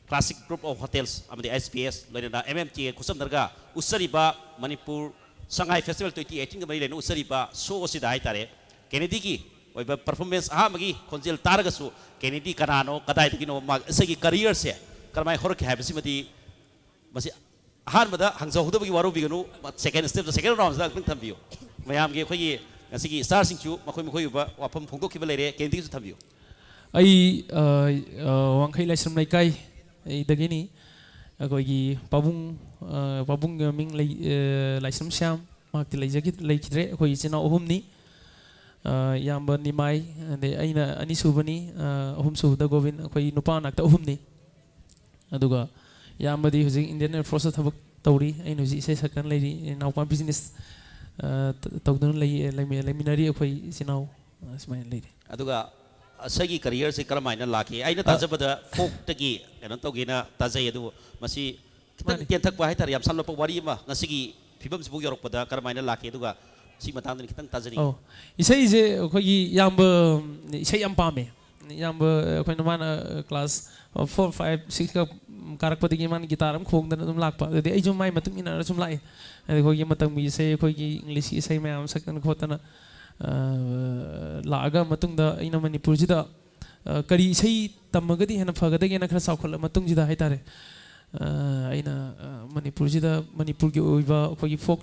Classic Group of Hotels ꯑꯃꯗꯤ S B S, ꯂꯣꯏꯅꯅ M M T A ꯈꯨꯠꯁꯝꯅꯔꯒ ꯎꯠꯆꯔꯤꯕ Manipur Sangai Festival twenty eighteenꯒ ꯃꯔꯤ ꯂꯩꯅ ꯎꯠꯆꯔꯤꯕ show ꯑꯁꯤꯗ ꯍꯥꯏꯇꯥꯔꯦ, ꯀꯦꯅꯦꯗꯤꯒꯤ ꯑꯣꯏꯕ performance ꯑꯍꯥꯟꯕꯒꯤ ꯈꯣꯟꯖꯦꯜ ꯇꯥꯔꯒꯁꯨ ꯀꯦꯅꯦꯗꯤ ꯀꯅꯥꯅꯣ, ꯀꯗꯥꯏꯗꯒꯤꯅꯣ, ꯃꯥ ꯏꯁꯩꯒꯤ careerꯁꯦ ꯀꯔꯝꯍꯥꯏꯅ ꯍꯧꯔꯛꯈꯤ ꯍꯥꯏꯕꯁꯤꯃꯗꯤ ꯃꯁꯤ ꯑꯍꯥꯟꯕꯗ ꯍꯪꯖꯍꯧꯗꯕꯒꯤ ꯋꯥꯔꯧꯕꯤꯒꯅꯨ, second stepꯇ, second roundꯁꯤꯗ ꯑꯃꯨꯛꯇꯪ ꯊꯝꯕꯤꯌꯨ꯫ ꯃꯌꯥꯝꯒꯤ ꯑꯩꯈꯣꯏꯒꯤ ꯉꯁꯤꯒꯤ starꯁꯤꯡꯁꯨ ꯃꯈꯣꯏ ꯃꯈꯣꯏꯒꯤ ꯑꯣꯏꯕ ꯋꯥꯐꯝ ꯐꯣꯡꯗꯣꯛꯈꯤꯕ ꯂꯩꯔꯦ, ꯀꯦꯅꯦꯗꯤꯒꯤꯁꯨ ꯊꯝꯕꯤꯌꯨ꯫ ꯑꯩ, ꯑ, ꯑ, ꯋꯥꯡꯈꯩ ꯂꯥꯏꯁ꯭ꯔꯝ ꯂꯩꯀꯥꯏꯗꯒꯤꯅꯤ꯫ ꯑꯩꯈꯣꯏꯒꯤ ꯄꯥꯕꯨꯡ, ꯑ, ꯄꯥꯕꯨꯡꯒꯤ ꯃꯃꯤꯡ ꯂꯩ-, ꯑ, ꯂꯥꯏꯁ꯭ꯔꯝ ꯁ꯭ꯌꯥꯝ, ꯃꯍꯥꯛꯇꯤ ꯂꯩꯖꯈꯤ-, ꯂꯩꯈꯤꯗ꯭ꯔꯦ꯫ ꯑꯩꯈꯣꯏ ꯏꯆꯤꯟ ꯏꯅꯥꯎ ꯑꯍꯨꯝꯅꯤ꯫ ꯑ, ꯏꯌꯥꯝꯕ ꯅꯤꯃꯥꯏ, ꯑꯗꯩ ꯑꯩꯅ ꯑꯅꯤꯁꯨꯕꯅꯤ, ꯑ, ꯑꯍꯨꯝꯁꯨꯕꯗ ꯒꯣꯕꯤꯟ, ꯑꯩꯈꯣꯏ ꯅꯨꯄꯥ ꯉꯥꯛꯇ ꯑꯍꯨꯝꯅꯤ꯫ ꯑꯗꯨꯒ ꯏꯌꯥꯝꯕꯗꯤ ꯍꯧꯖꯤꯛ Indian Air Forceꯇ ꯊꯕꯛ ꯇꯧꯔꯤ꯫ ꯑꯩꯅ ꯍꯧꯖꯤꯛ ꯏꯁꯩ ꯁꯛꯇꯅ ꯂꯩꯔꯤ꯫ ꯏꯅꯥꯎꯄꯥ business, ꯑ, ꯇ-, ꯇꯧꯗꯨꯅ ꯂꯩ-, ꯂꯩꯃꯤ-, ꯂꯩꯃꯤꯟꯅꯔꯤ ꯑꯩꯈꯣꯏ ꯏꯆꯤꯟ ꯏꯅꯥꯎ, ꯑ, ꯁꯨꯃꯥꯏꯅ ꯂꯩꯔꯤ꯫ ꯑꯗꯨꯒ ꯏꯁꯩꯒꯤ careerꯁꯦ ꯀꯔꯝꯍꯥꯏꯅ ꯂꯥꯛꯈꯤ? ꯑꯩꯅ ꯑ, ꯇꯥꯖꯕꯗ folkꯇꯒꯤ ꯀꯩꯅꯣ ꯇꯧꯒꯦꯅ ꯇꯥꯖꯩ, ꯑꯗꯨꯕꯨ ꯃꯁꯤ ꯈꯤꯇꯪ ꯃꯥꯅꯤ꯫ ꯇꯦꯟꯊꯛꯄ ꯍꯥꯏꯇꯥꯔꯦ, ꯌꯥꯝ ꯁꯥꯡꯂꯛꯄ ꯋꯥꯔꯤ ꯑꯃ ꯉꯁꯤꯒꯤ ꯐꯤꯕꯝꯁꯤꯕꯨ ꯌꯧꯔꯛꯄꯗ ꯀꯔꯝꯍꯥꯏꯅ ꯂꯥꯛꯈꯤ? ꯑꯗꯨꯒ ꯁꯤ ꯃꯇꯥꯡꯗꯅꯤ ꯈꯤꯇꯪ ꯇꯥꯖꯅꯤꯡꯉꯤ꯫ ꯑꯣ, ꯏꯁꯩꯁꯦ ꯑꯩꯈꯣꯏꯒꯤ ꯏꯌꯥꯝꯕ, ꯎꯝ, ꯏꯁꯩ ꯌꯥꯝ ꯄꯥꯝꯃꯦ꯫ ꯏꯌꯥꯝꯕ ꯑꯩꯈꯣꯏꯅ, ꯃꯥꯅ class four, five, sixꯀ ꯀꯥꯔꯛꯄꯗꯒꯤ ꯃꯥꯅ guitar ꯑꯃ ꯈꯣꯡꯗꯅ ꯑꯗꯨꯝ ꯂꯥꯛꯄ꯫ ꯑꯗꯨꯗꯤ ꯑꯩꯁꯨ ꯃꯥꯏ ꯃꯇꯨꯡ ꯏꯟꯅꯔ ꯁꯨꯝ ꯂꯥꯛꯑꯦ꯫ ꯍꯥꯏꯗꯤ ꯑꯩꯈꯣꯏꯒꯤ ꯃꯇꯝꯒꯤ ꯏꯁꯩ, ꯑꯩꯈꯣꯏꯒꯤ Englishꯀꯤ ꯏꯁꯩ ꯃꯌꯥꯝ ꯑꯃ ꯁꯛꯇꯅ ꯈꯣꯠꯇꯅ, ꯑ, ꯂꯥꯛꯑꯒ ꯃꯇꯨꯡꯗ ꯑꯩꯅ ꯃꯅꯤꯄꯨꯔꯁꯤꯗ, ꯑ, ꯀꯔꯤ ꯏꯁꯩ ꯇꯝꯃꯒꯗꯤ ꯍꯦꯟꯅ ꯐꯒꯗꯒꯦꯅ ꯈꯔ ꯆꯥꯎꯈꯠꯂ ꯃꯇꯨꯡꯁꯤꯗ ꯍꯥꯏꯇꯥꯔꯦ, ꯑ, ꯑꯩꯅ, ꯑ, ꯃꯅꯤꯄꯨꯔꯁꯤꯗ ꯃꯅꯤꯄꯨꯔꯒꯤ ꯑꯣꯏꯕ ꯑꯩꯈꯣꯏꯒꯤ ꯐꯣꯛ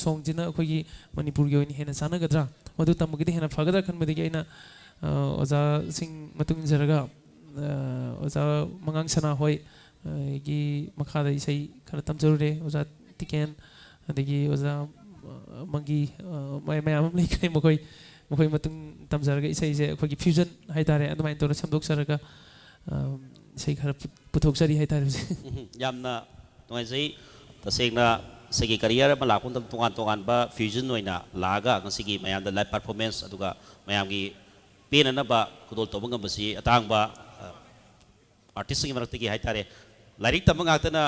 ꯁꯣꯡꯁꯤꯅ ꯑꯩꯈꯣꯏꯒꯤ ꯃꯅꯤꯄꯨꯔꯒꯤ ꯑꯣꯏꯅ ꯍꯦꯟꯅ ꯆꯥꯟꯅꯒꯗ꯭ꯔꯥ, ꯃꯗꯨ ꯇꯝꯃꯒꯗꯤ ꯍꯦꯟꯅ ꯐꯒꯗ꯭ꯔꯥ ꯈꯟꯕꯗꯒꯤ ꯑꯩꯅ, ꯑ, ꯑꯣꯖꯥꯁꯤꯡ ꯃꯇꯨꯡ ꯏꯟꯖꯔꯒ, ꯑ, ꯑꯣꯖꯥ ꯃꯉꯥꯡ ꯁꯅꯥ ꯍꯣꯏ, ꯑ, ꯒꯤ ꯃꯈꯥꯗ ꯏꯁꯩ ꯈꯔ ꯇꯝꯖꯔꯨꯔꯦ꯫ ꯑꯣꯖꯥ ꯇꯤꯀꯦꯟ, ꯑꯗꯒꯤ ꯑꯣꯖꯥ, ꯑ, ꯃꯪꯒꯤ, ꯑ, ꯃꯌꯥꯝ ꯑꯃ ꯂꯩꯈ꯭ꯔꯦ꯫ ꯃꯈꯣꯏ, ꯃꯈꯣꯏ ꯃꯇꯨꯡ ꯇꯝꯖꯔꯒ ꯏꯁꯩꯁꯦ ꯑꯩꯈꯣꯏꯒꯤ ꯐ꯭ꯌꯨꯖꯟ ꯍꯥꯏꯇꯥꯔꯦ, ꯑꯗꯨꯃꯥꯏꯅ ꯇꯧꯔꯒ ꯁꯦꯝꯗꯣꯛꯆꯔꯒ, ꯑ, ꯏꯁꯩ ꯈꯔ ꯄꯨ-, ꯄꯨꯊꯣꯛꯆꯔꯤ ꯍꯥꯏꯇꯥꯔꯦ ꯍꯧꯖꯤꯛ꯫ ꯎꯝ, ꯌꯥꯝꯅ ꯅꯨꯡꯉꯥꯏꯖꯩ꯫ ꯇꯁꯦꯡꯅ ꯏꯁꯩꯒꯤ ꯀꯔꯤꯌꯔ ꯑꯃ ꯂꯥꯛꯄ ꯃꯇꯝꯗ ꯇꯣꯉꯥꯟ ꯇꯣꯉꯥꯟꯕ ꯐ꯭ꯌꯨꯖꯟ ꯑꯣꯏꯅ ꯂꯥꯛꯑꯒ ꯉꯁꯤꯒꯤ ꯃꯌꯥꯝꯗ ꯂꯥꯏꯚ ꯄꯔꯐꯣꯔꯃꯦꯟꯁ ꯑꯗꯨꯒ ꯃꯌꯥꯝꯒꯤ ꯄꯦꯟꯅꯅꯕ ꯈꯨꯗꯣꯜ ꯇꯧꯕ ꯉꯝꯕꯁꯤ ꯑꯇꯥꯡꯕ, ꯑ, ꯑꯥꯔꯇꯤꯁꯁꯤꯡꯒꯤ ꯃꯔꯛꯇꯒꯤ ꯍꯥꯏꯇꯥꯔꯦ꯫ ꯂꯥꯏꯔꯤꯛ ꯇꯝꯕ ꯉꯥꯛꯇꯅ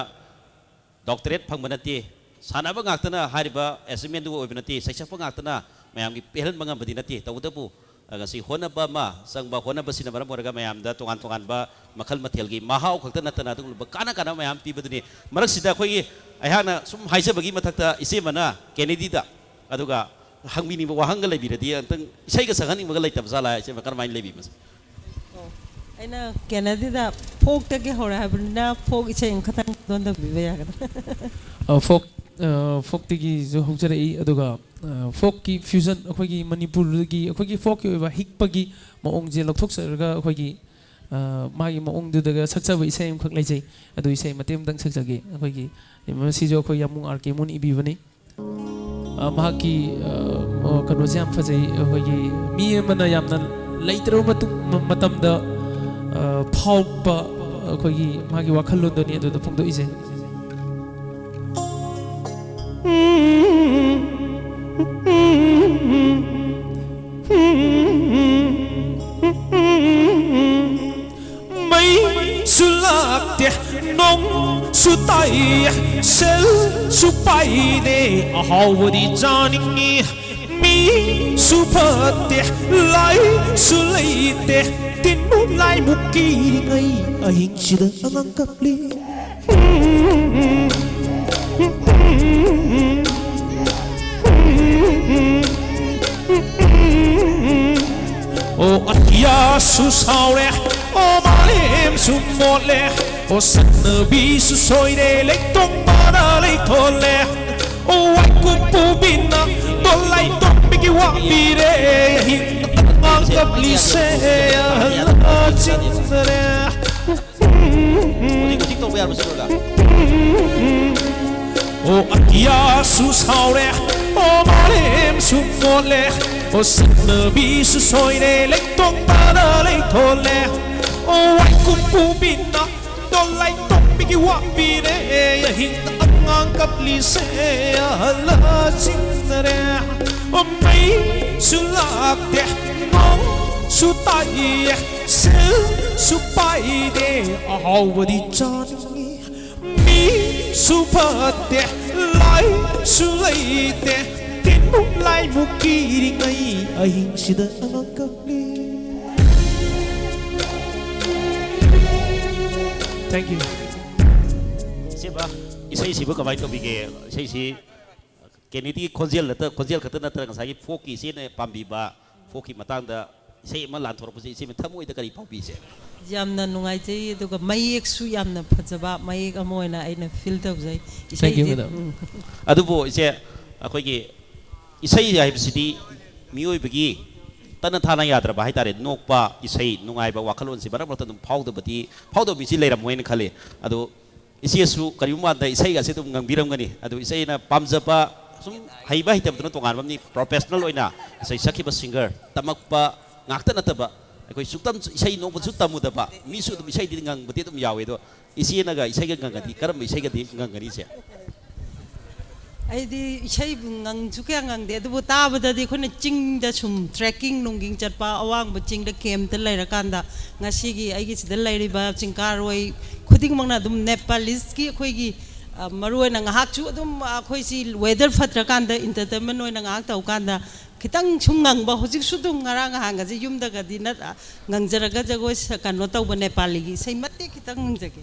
ꯗꯣꯛꯇꯔꯦꯠ ꯐꯪꯕ ꯅꯠꯇꯦ, ꯁꯥꯟꯅꯕ ꯉꯥꯛꯇꯅ ꯍꯥꯏꯔꯤꯕ ꯑꯦꯆꯤꯞꯃꯦꯟꯗꯨ ꯑꯣꯏꯕ ꯅꯠꯇꯦ, ꯁꯩꯁꯛꯄ ꯉꯥꯛꯇꯅ ꯃꯌꯥꯝꯒꯤ ꯄꯦꯜꯍꯟꯕ ꯉꯝꯕꯗꯤ ꯅꯠꯇꯦ꯫ ꯇꯧꯕꯇꯕꯨ, ꯑ, ꯉꯁꯤ ꯍꯣꯠꯅꯕ ꯑꯃ ꯆꯪꯕ, ꯍꯣꯠꯅꯕꯁꯤꯅ ꯃꯔꯝ ꯑꯣꯏꯔꯒ ꯃꯌꯥꯝꯗ ꯇꯣꯉꯥꯟ ꯇꯣꯉꯥꯟꯕ ꯃꯈꯜ ꯃꯊꯦꯜꯒꯤ ꯃꯍꯥꯎ ꯈꯛꯇ ꯅꯠꯇꯅ ꯑꯗꯨꯒꯨꯝꯂꯕ ꯀꯥꯟꯅ ꯀꯥꯟꯅꯕ ꯃꯌꯥꯝ ꯄꯤꯕꯗꯨꯅꯤ꯫ ꯃꯔꯛꯁꯤꯗ ꯑꯩꯈꯣꯏꯒꯤ, ꯑꯩꯍꯥꯛꯅ ꯁꯨꯝ ꯍꯥꯏꯖꯕꯒꯤ ꯃꯊꯛꯇ ꯏꯆꯦꯃꯅ ꯀꯦꯅꯦꯗꯤꯗ ꯑꯗꯨꯒ ꯍꯪꯕꯤꯅꯤꯡꯕ ꯋꯥꯍꯪꯒ ꯂꯩꯕꯤꯔꯗꯤ, ꯑꯝꯇꯪ ꯏꯁꯩꯒ ꯁꯛꯍꯟꯅꯤꯡꯕꯒ ꯂꯩꯇꯕ ꯖꯥꯠꯂꯥ? ꯏꯆꯦꯃ, ꯀꯔꯝꯍꯥꯏꯅ ꯂꯩꯕꯤ ꯃꯁꯦ? ꯑꯣ, ꯑꯩꯅ ꯀꯦꯅꯦꯗꯤꯗ ꯐꯣꯛꯇꯒꯤ ꯍꯧꯔꯦ ꯍꯥꯏꯕꯅꯤꯅ, ꯐꯣꯛ ꯏꯁꯩ ꯑꯃꯈꯛꯇꯪ ꯗꯣꯟ ꯇꯝꯕꯤꯕ ꯌꯥꯒꯗ꯭ꯔꯥ? ꯑ, ꯐꯣꯛ, ꯑ, ꯐꯣꯛꯇꯒꯤꯁꯨ ꯍꯧꯖꯔꯛꯏ, ꯑꯗꯨꯒ, ꯑ, ꯐꯣꯛꯀꯤ ꯐ꯭ꯌꯨꯖꯟ, ꯑꯩꯈꯣꯏꯒꯤ ꯃꯅꯤꯄꯨꯔꯒꯤ ꯑꯩꯈꯣꯏꯒꯤ ꯐꯣꯛꯀꯤ ꯑꯣꯏꯕ ꯍꯤꯛꯄꯒꯤ ꯃꯑꯣꯡꯁꯦ ꯂꯧꯊꯣꯛꯆꯔꯒ ꯑꯩꯈꯣꯏꯒꯤ, ꯑ, ꯃꯥꯒꯤ ꯃꯑꯣꯡꯗꯨꯗꯒ ꯁꯛꯆꯕ ꯏꯁꯩ ꯑꯃꯈꯛ ꯂꯩꯖꯩ꯫ ꯑꯗꯨ ꯏꯁꯩ ꯃꯇꯦꯛ ꯑꯃꯇꯪ ꯁꯛꯆꯒꯦ꯫ ꯑꯩꯈꯣꯏꯒꯤ, ꯃꯁꯤꯁꯨ ꯑꯩꯈꯣꯏ ꯌꯥꯝꯕꯨꯡ ꯑꯥꯔ ꯀꯦ ꯃꯣꯟ ꯏꯕꯤꯕꯅꯤ꯫ ꯑ, ꯃꯍꯥꯛꯀꯤ, ꯑ, ꯑ, ꯀꯩꯅꯣꯁꯦ ꯌꯥꯝ ꯐꯖꯩ꯫ ꯑꯩꯈꯣꯏꯒꯤ ꯃꯤ ꯑꯃꯅ ꯌꯥꯝꯅ ꯂꯩꯇ꯭ꯔꯕ ꯃꯇꯨꯡ, ꯃ-, ꯃꯇꯝꯗ, ꯑ, ꯐꯥꯎꯕ ꯑꯩꯈꯣꯏꯒꯤ ꯃꯥꯒꯤ ꯋꯥꯈꯜꯂꯣꯟꯗꯨꯅꯤ ꯑꯗꯨꯗ ꯐꯣꯡꯗꯣꯛꯏꯁꯦ꯫ ꯃꯩꯁꯨ ꯂꯥꯛꯇꯦ, ꯅꯣꯡꯁꯨ ꯇꯥꯏ, ꯁꯦꯜꯁꯨ ꯄꯥꯏꯗꯦ, ꯑꯍꯥꯎꯕꯗꯤ ꯆꯥꯅꯤꯡꯉꯤ꯫ ꯃꯤꯁꯨ ꯐꯠꯇꯦ, ꯂꯥꯏꯁꯨ ꯂꯩꯇꯦ, ꯇꯤꯟꯃꯨꯛ ꯂꯥꯏꯃꯨꯛ ꯀꯤꯔꯤꯉꯩ ꯑꯍꯤꯡꯁꯤꯗ ꯑꯉꯥꯡ ꯀꯞꯂꯤ꯫ ꯑꯣ ꯑꯇꯤꯌꯥꯁꯨ ꯁꯥꯎꯔꯦ, ꯑꯣ ꯃꯥꯂꯦꯝꯁꯨ ꯃꯣꯠꯂꯦ, ꯑꯣ ꯁꯛꯅꯕꯤꯁꯨ ꯁꯣꯏꯔꯦ, ꯂꯩꯇꯣꯡꯕꯅ ꯂꯩꯊꯣꯜꯂꯦ꯫ ꯑꯣ ꯋꯥꯏꯀꯨꯞꯄꯨꯕꯤꯅ ꯗꯣꯂꯥꯏ ꯇꯣꯝꯕꯤꯒꯤ ꯋꯥ ꯄꯤꯔꯦ꯫ ꯑꯍꯤꯡ ꯑꯉꯥꯡ ꯀꯞꯂꯤꯁꯦ ꯑꯍꯜ ꯆꯤꯡꯗꯔꯦ꯫ ꯍꯧꯖꯤꯛ ꯍꯧꯖꯤꯛ ꯇꯧꯕ ꯌꯥꯔꯕ ꯁꯤꯜꯂꯣꯏꯗ꯫ ꯑꯣ ꯑꯇꯤꯌꯥꯁꯨ ꯁꯥꯎꯔꯦ, ꯑꯣ ꯃꯥꯂꯦꯝꯁꯨ ꯃꯣꯠꯂꯦ꯫ ꯑꯣ ꯁꯛꯅꯕꯤꯁꯨ ꯁꯣꯏꯔꯦ, ꯂꯩꯇꯣꯡꯕꯅ ꯂꯩꯊꯣꯜꯂꯦ꯫ ꯑꯣ ꯋꯥꯏꯀꯨꯞꯄꯨꯕꯤꯅ ꯗꯣꯂꯥꯏ ꯇꯣꯝꯕꯤꯒꯤ ꯋꯥ ꯄꯤꯔꯦ꯫ ꯑꯍꯤꯡꯗ ꯑꯉꯥꯡ ꯀꯞꯂꯤꯁꯦ ꯑꯍꯜ ꯆꯤꯡꯅꯔꯦ꯫ ꯃꯩꯁꯨ ꯂꯥꯛꯇꯦ, ꯅꯣꯡꯁꯨ ꯇꯥꯏꯌꯦ, ꯁꯤꯜꯁꯨ ꯄꯥꯏꯗꯦ꯫ ꯑꯍꯥꯎꯕꯗꯤ ꯆꯥꯅꯤꯡꯉꯤ, ꯃꯤꯁꯨ ꯐꯠꯇꯦ, ꯂꯥꯏꯁꯨ ꯂꯩꯇꯦ꯫ ꯇꯤꯟꯃꯨꯛ ꯂꯥꯏꯃꯨꯛ ꯀꯤꯔꯤꯉꯩ ꯑꯍꯤꯡꯁꯤꯗ ꯑꯉꯥꯡ ꯀꯞꯂꯤ꯫ Thank you. ꯏꯆꯦꯕ, ꯏꯁꯩꯁꯤꯕꯨ ꯀꯃꯥꯏꯅ ꯇꯧꯕꯤꯒꯦ? ꯏꯁꯩꯁꯤ ꯀꯦꯅꯤꯗꯤ ꯈꯣꯟꯖꯦꯜ ꯅꯠꯇ, ꯈꯣꯟꯖꯦꯜ ꯈꯛꯇ ꯅꯠꯇꯅ ꯉꯁꯥꯏꯒꯤ ꯐꯣꯛꯀꯤ ꯏꯆꯦꯅ ꯄꯥꯝꯕꯤꯕ ꯐꯣꯛꯀꯤ ꯃꯇꯥꯡꯗ ꯏꯁꯩ ꯑꯃ ꯂꯥꯟꯊꯣꯔꯛꯄꯁꯦ ꯏꯆꯦ ꯊꯃꯣꯏꯗ ꯀꯔꯤ ꯐꯥꯎꯕꯤꯁꯦ? ꯌꯥꯝꯅ ꯅꯨꯡꯉꯥꯏꯖꯩ, ꯑꯗꯨꯒ ꯃꯌꯦꯛꯁꯨ ꯌꯥꯝꯅ ꯐꯖꯕ ꯃꯌꯦꯛ ꯑꯃ ꯑꯣꯏꯅ ꯑꯩꯅ feel ꯇꯧꯖꯩ꯫ Thank you, ꯏꯁꯩꯁꯦ, madam. ꯎꯝ꯫ ꯑꯗꯨꯕꯨ ꯏꯆꯦ, ꯑꯩꯈꯣꯏꯒꯤ ꯏꯁꯩ ꯍꯥꯏꯕꯁꯤꯗꯤ ꯃꯤꯑꯣꯏꯕꯒꯤ ꯇꯠꯅ ꯊꯥꯅ ꯌꯥꯗ꯭ꯔꯕ ꯍꯥꯏꯇꯥꯔꯦ꯫ ꯅꯣꯛꯄ, ꯏꯁꯩ, ꯅꯨꯡꯉꯥꯏꯕ ꯋꯥꯈꯜꯂꯣꯟꯁꯤ ꯃꯔꯛ ꯃꯔꯛꯇ ꯑꯗꯨꯝ ꯐꯥꯎꯗꯕꯗꯤ, ꯐꯥꯎꯗꯕ ꯃꯤꯁꯤ ꯂꯩꯔꯝꯃꯣꯏꯅ ꯈꯜꯂꯤ꯫ ꯑꯗꯣ ꯏꯆꯦꯁꯨ ꯀꯔꯤꯒꯨꯝꯕ ꯀꯥꯟꯗ ꯏꯁꯩꯒꯁꯦ ꯑꯗꯨꯝ ꯉꯪꯕꯤꯔꯝꯒꯅꯤ꯫ ꯑꯗꯨ ꯏꯆꯦꯅ ꯄꯥꯝꯖꯕ, ꯁꯨꯝ ꯍꯩꯕ ꯍꯩꯇꯕꯗꯨꯅ ꯇꯣꯉꯥꯟꯕ ꯑꯃꯅꯤ, professional ꯑꯣꯏꯅ ꯏꯁꯩ ꯁꯛꯈꯤꯕ singer, ꯇꯝꯃꯛꯄ ꯉꯥꯛꯇ ꯅꯠꯇꯕ, ꯑꯩꯈꯣꯏ ꯁꯨꯛꯇꯝ ꯏꯁꯩ ꯅꯣꯡꯃꯁꯨ ꯇꯝꯃꯨꯗꯕ ꯃꯤꯁꯨ ꯑꯗꯨꯝ ꯏꯁꯩꯗꯤ ꯉꯪꯕꯗꯤ ꯑꯗꯨꯝ ꯌꯥꯎꯋꯦ꯫ ꯑꯗꯣ ꯏꯆꯦꯅꯒ ꯏꯁꯩꯒ ꯉꯪꯉꯗꯤ ꯀꯔꯝꯕ ꯏꯁꯩꯒꯗꯤ ꯉꯪꯒꯅꯤ ꯏꯆꯦ? ꯑꯩꯗꯤ ꯏꯁꯩꯕꯨ ꯉꯪꯁꯨ ꯀꯌꯥ ꯉꯪꯗꯦ, ꯑꯗꯨꯕꯨ ꯇꯥꯕꯗꯗꯤ ꯑꯩꯈꯣꯏꯅ ꯆꯤꯡꯗ ꯁꯨꯝ trekking ꯅꯨꯡꯒꯤꯡ ꯆꯠꯄ, ꯑꯋꯥꯡꯕ ꯆꯤꯡꯗ campꯇ ꯂꯩꯔꯀꯥꯟꯗ ꯉꯁꯤꯒꯤ ꯑꯩꯒꯤ ꯁꯤꯗ ꯂꯩꯔꯤꯕ ꯆꯤꯡꯀꯥꯔꯣꯏ ꯈꯨꯗꯤꯡꯃꯛꯅ ꯑꯗꯨꯝ Nepaliseꯀꯤ ꯑꯩꯈꯣꯏꯒꯤ, ꯑ, ꯃꯔꯨꯑꯣꯏꯅ ꯉꯥꯏꯍꯥꯛꯁꯨ ꯑꯗꯨꯝ ꯑꯩꯈꯣꯏꯁꯤ weather ꯐꯠꯇ꯭ꯔꯀꯥꯟꯗ entertainment ꯑꯣꯏꯅ ꯉꯥꯏꯍꯥꯛ ꯇꯧꯀꯥꯟꯗ ꯈꯤꯇꯪ ꯁꯨꯝ ꯉꯪꯕ, ꯍꯧꯖꯤꯛꯁꯨ ꯑꯗꯨꯝ ꯉꯔꯥꯡ ꯅꯍꯥꯟꯒꯁꯦ ꯌꯨꯝꯗꯒꯗꯤ ꯅꯠ-, ꯉꯪꯖꯔꯒ ꯖꯒꯣꯏ ꯁ-, ꯀꯩꯅꯣ ꯇꯧꯕ ꯅꯦꯄꯥꯂꯤꯒꯤ ꯏꯁꯩ ꯃꯇꯦꯛ ꯈꯤꯇꯪ ꯉꯪꯖꯒꯦ꯫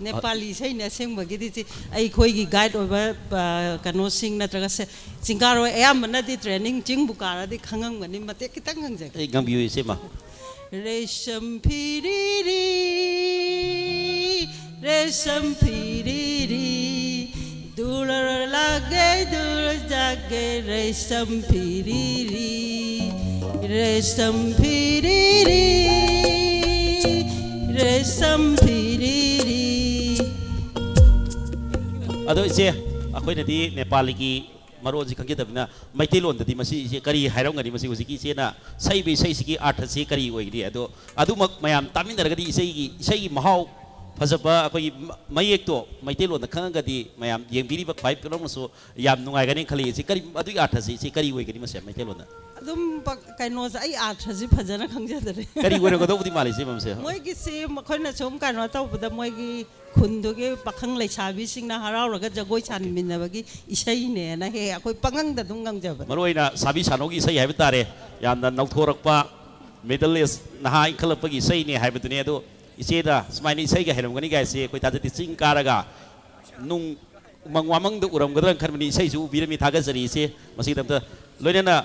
ꯅꯦꯄꯥꯂꯤ ꯏꯁꯩꯅꯦ ꯑꯁꯦꯡꯕꯒꯤꯗꯤ ꯁꯤ ꯑꯩꯈꯣꯏꯒꯤ guide ꯑꯣꯏꯕ, ꯑ, ꯀꯩꯅꯣꯁꯤꯡ ꯅꯠꯇ꯭ꯔꯒ ꯁꯦ-, ꯆꯤꯡꯀꯥꯔꯣꯏ ꯑꯌꯥꯝꯕꯅꯗꯤ training ꯆꯤꯡꯕꯨ ꯀꯥꯔꯗꯤ ꯈꯪꯉꯝꯒꯅꯤ, ꯃꯇꯦꯛ ꯈꯤꯇꯪ ꯉꯪꯖꯒꯦ꯫ ꯑꯩ ꯉꯪꯕꯤꯌꯨ ꯏꯆꯦꯃ꯫ ꯔꯦꯁꯝ ꯐꯤꯔꯤꯔꯤ रेशम फिरी री, दूर लागे दूर जागे रेशम फिरी री, रेशम फिरी री, रेशम फिरी री. ꯑꯗꯣ ꯏꯆꯦ, ꯑꯩꯈꯣꯏꯅꯗꯤ ꯅꯦꯄꯥꯂꯤꯒꯤ ꯃꯔꯣꯟꯁꯤ ꯈꯪꯖꯗꯕꯅꯤꯅ, ꯃꯩꯇꯩꯂꯣꯟꯗꯗꯤ ꯃꯁꯤ ꯏꯆꯦ ꯀꯔꯤ ꯍꯥꯏꯔꯝꯒꯅꯤ? ꯃꯁꯤ ꯍꯧꯖꯤꯛꯀꯤ ꯏꯆꯦꯅ ꯁꯛꯏꯕ ꯏꯁꯩꯁꯤꯒꯤ ꯑꯥꯔꯊꯁꯤ ꯀꯔꯤ ꯑꯣꯏꯒꯅꯤ? ꯑꯗꯣ ꯑꯗꯨꯃꯛ ꯃꯌꯥꯝ ꯇꯥꯃꯤꯟꯅꯔꯒꯗꯤ ꯏꯁꯩꯒꯤ, ꯏꯁꯩꯒꯤ ꯃꯍꯥꯎ ꯐꯖꯕ, ꯑꯩꯈꯣꯏꯒꯤ ꯃ-, ꯃꯌꯦꯛꯇꯣ ꯃꯩꯇꯩꯂꯣꯟꯗ ꯈꯪꯉꯒꯗꯤ ꯃꯌꯥꯝ ꯌꯦꯡꯕꯤꯔꯤꯕ ꯈ꯭ꯋꯥꯏ ꯄꯨꯝꯅꯃꯛꯁꯨ ꯌꯥꯝ ꯅꯨꯡꯉꯥꯏꯒꯅꯤ ꯈꯜꯂꯤ꯫ ꯏꯆꯦ, ꯀꯔꯤ, ꯑꯗꯨꯒꯤ ꯑꯥꯔꯊꯁꯤ ꯏꯆꯦ ꯀꯔꯤ ꯑꯣꯏꯒꯅꯤ ꯃꯁꯦ ꯃꯩꯇꯩꯂꯣꯟꯗ? ꯑꯗꯨꯝ ꯄ-, ꯀꯩꯅꯣꯁꯦ, ꯑꯩ ꯑꯥꯔꯊꯁꯤ ꯐꯖꯅ ꯈꯪꯖꯗ꯭ꯔꯦ. ꯀꯔꯤ ꯑꯣꯏꯔꯝꯒꯗꯧꯕꯗꯤ ꯃꯥꯜꯂꯤ ꯏꯆꯦ ꯃꯁꯦ? ꯃꯣꯏꯒꯤꯁꯤ ꯃꯈꯣꯏꯅ ꯁꯨꯝ ꯀꯩꯅꯣ ꯇꯧꯕꯗ, ꯃꯣꯏꯒꯤ ꯈꯨꯟꯗꯨꯒꯤ ꯄꯥꯈꯪ ꯂꯩꯁꯥꯕꯤꯁꯤꯡꯅ ꯍꯔꯥꯎꯔꯒ ꯖꯒꯣꯏ ꯁꯥꯃꯤꯟꯅꯕꯒꯤ ꯏꯁꯩꯅꯦꯅ ꯍꯦꯛ ꯑꯩꯈꯣꯏ ꯄꯥꯉꯪꯗ ꯑꯗꯨꯝ ꯉꯪꯖꯕꯅꯦ. ꯃꯔꯨꯑꯣꯏꯅ ꯁꯥꯕꯤ ꯁꯥꯅꯧꯒꯤ ꯏꯁꯩ ꯍꯥꯏꯕ ꯇꯥꯔꯦ, ꯌꯥꯝꯅ ꯅꯧꯊꯣꯔꯛꯄ, ꯃꯤꯗꯜ ꯑꯦꯖ, ꯅꯍꯥ ꯏꯟꯈꯠꯂꯛꯄꯒꯤ ꯏꯁꯩꯅꯦ ꯍꯥꯏꯕꯗꯨꯅꯦ꯫ ꯑꯗꯣ ꯏꯆꯦꯗ ꯁꯨꯃꯥꯏꯅ ꯏꯁꯩꯒ ꯍꯩꯔꯝꯒꯅꯤ ꯀꯥꯏꯁꯦ ꯑꯩꯈꯣꯏ ꯊꯥꯖꯗꯦ꯫ ꯆꯤꯡ ꯀꯥꯔꯒ ꯅꯨꯡ ꯎꯃꯪ ꯋꯥꯃꯪꯗ ꯎꯔꯝꯒꯗ꯭ꯔꯥ ꯈꯟꯕꯅꯤ꯫ ꯏꯁꯩꯁꯨ ꯎꯕꯤꯔꯝꯃꯤ, ꯊꯥꯒꯠꯆꯔꯤ ꯏꯆꯦ꯫ ꯃꯁꯤꯒꯤꯗꯃꯛꯇ ꯂꯣꯏꯅꯅ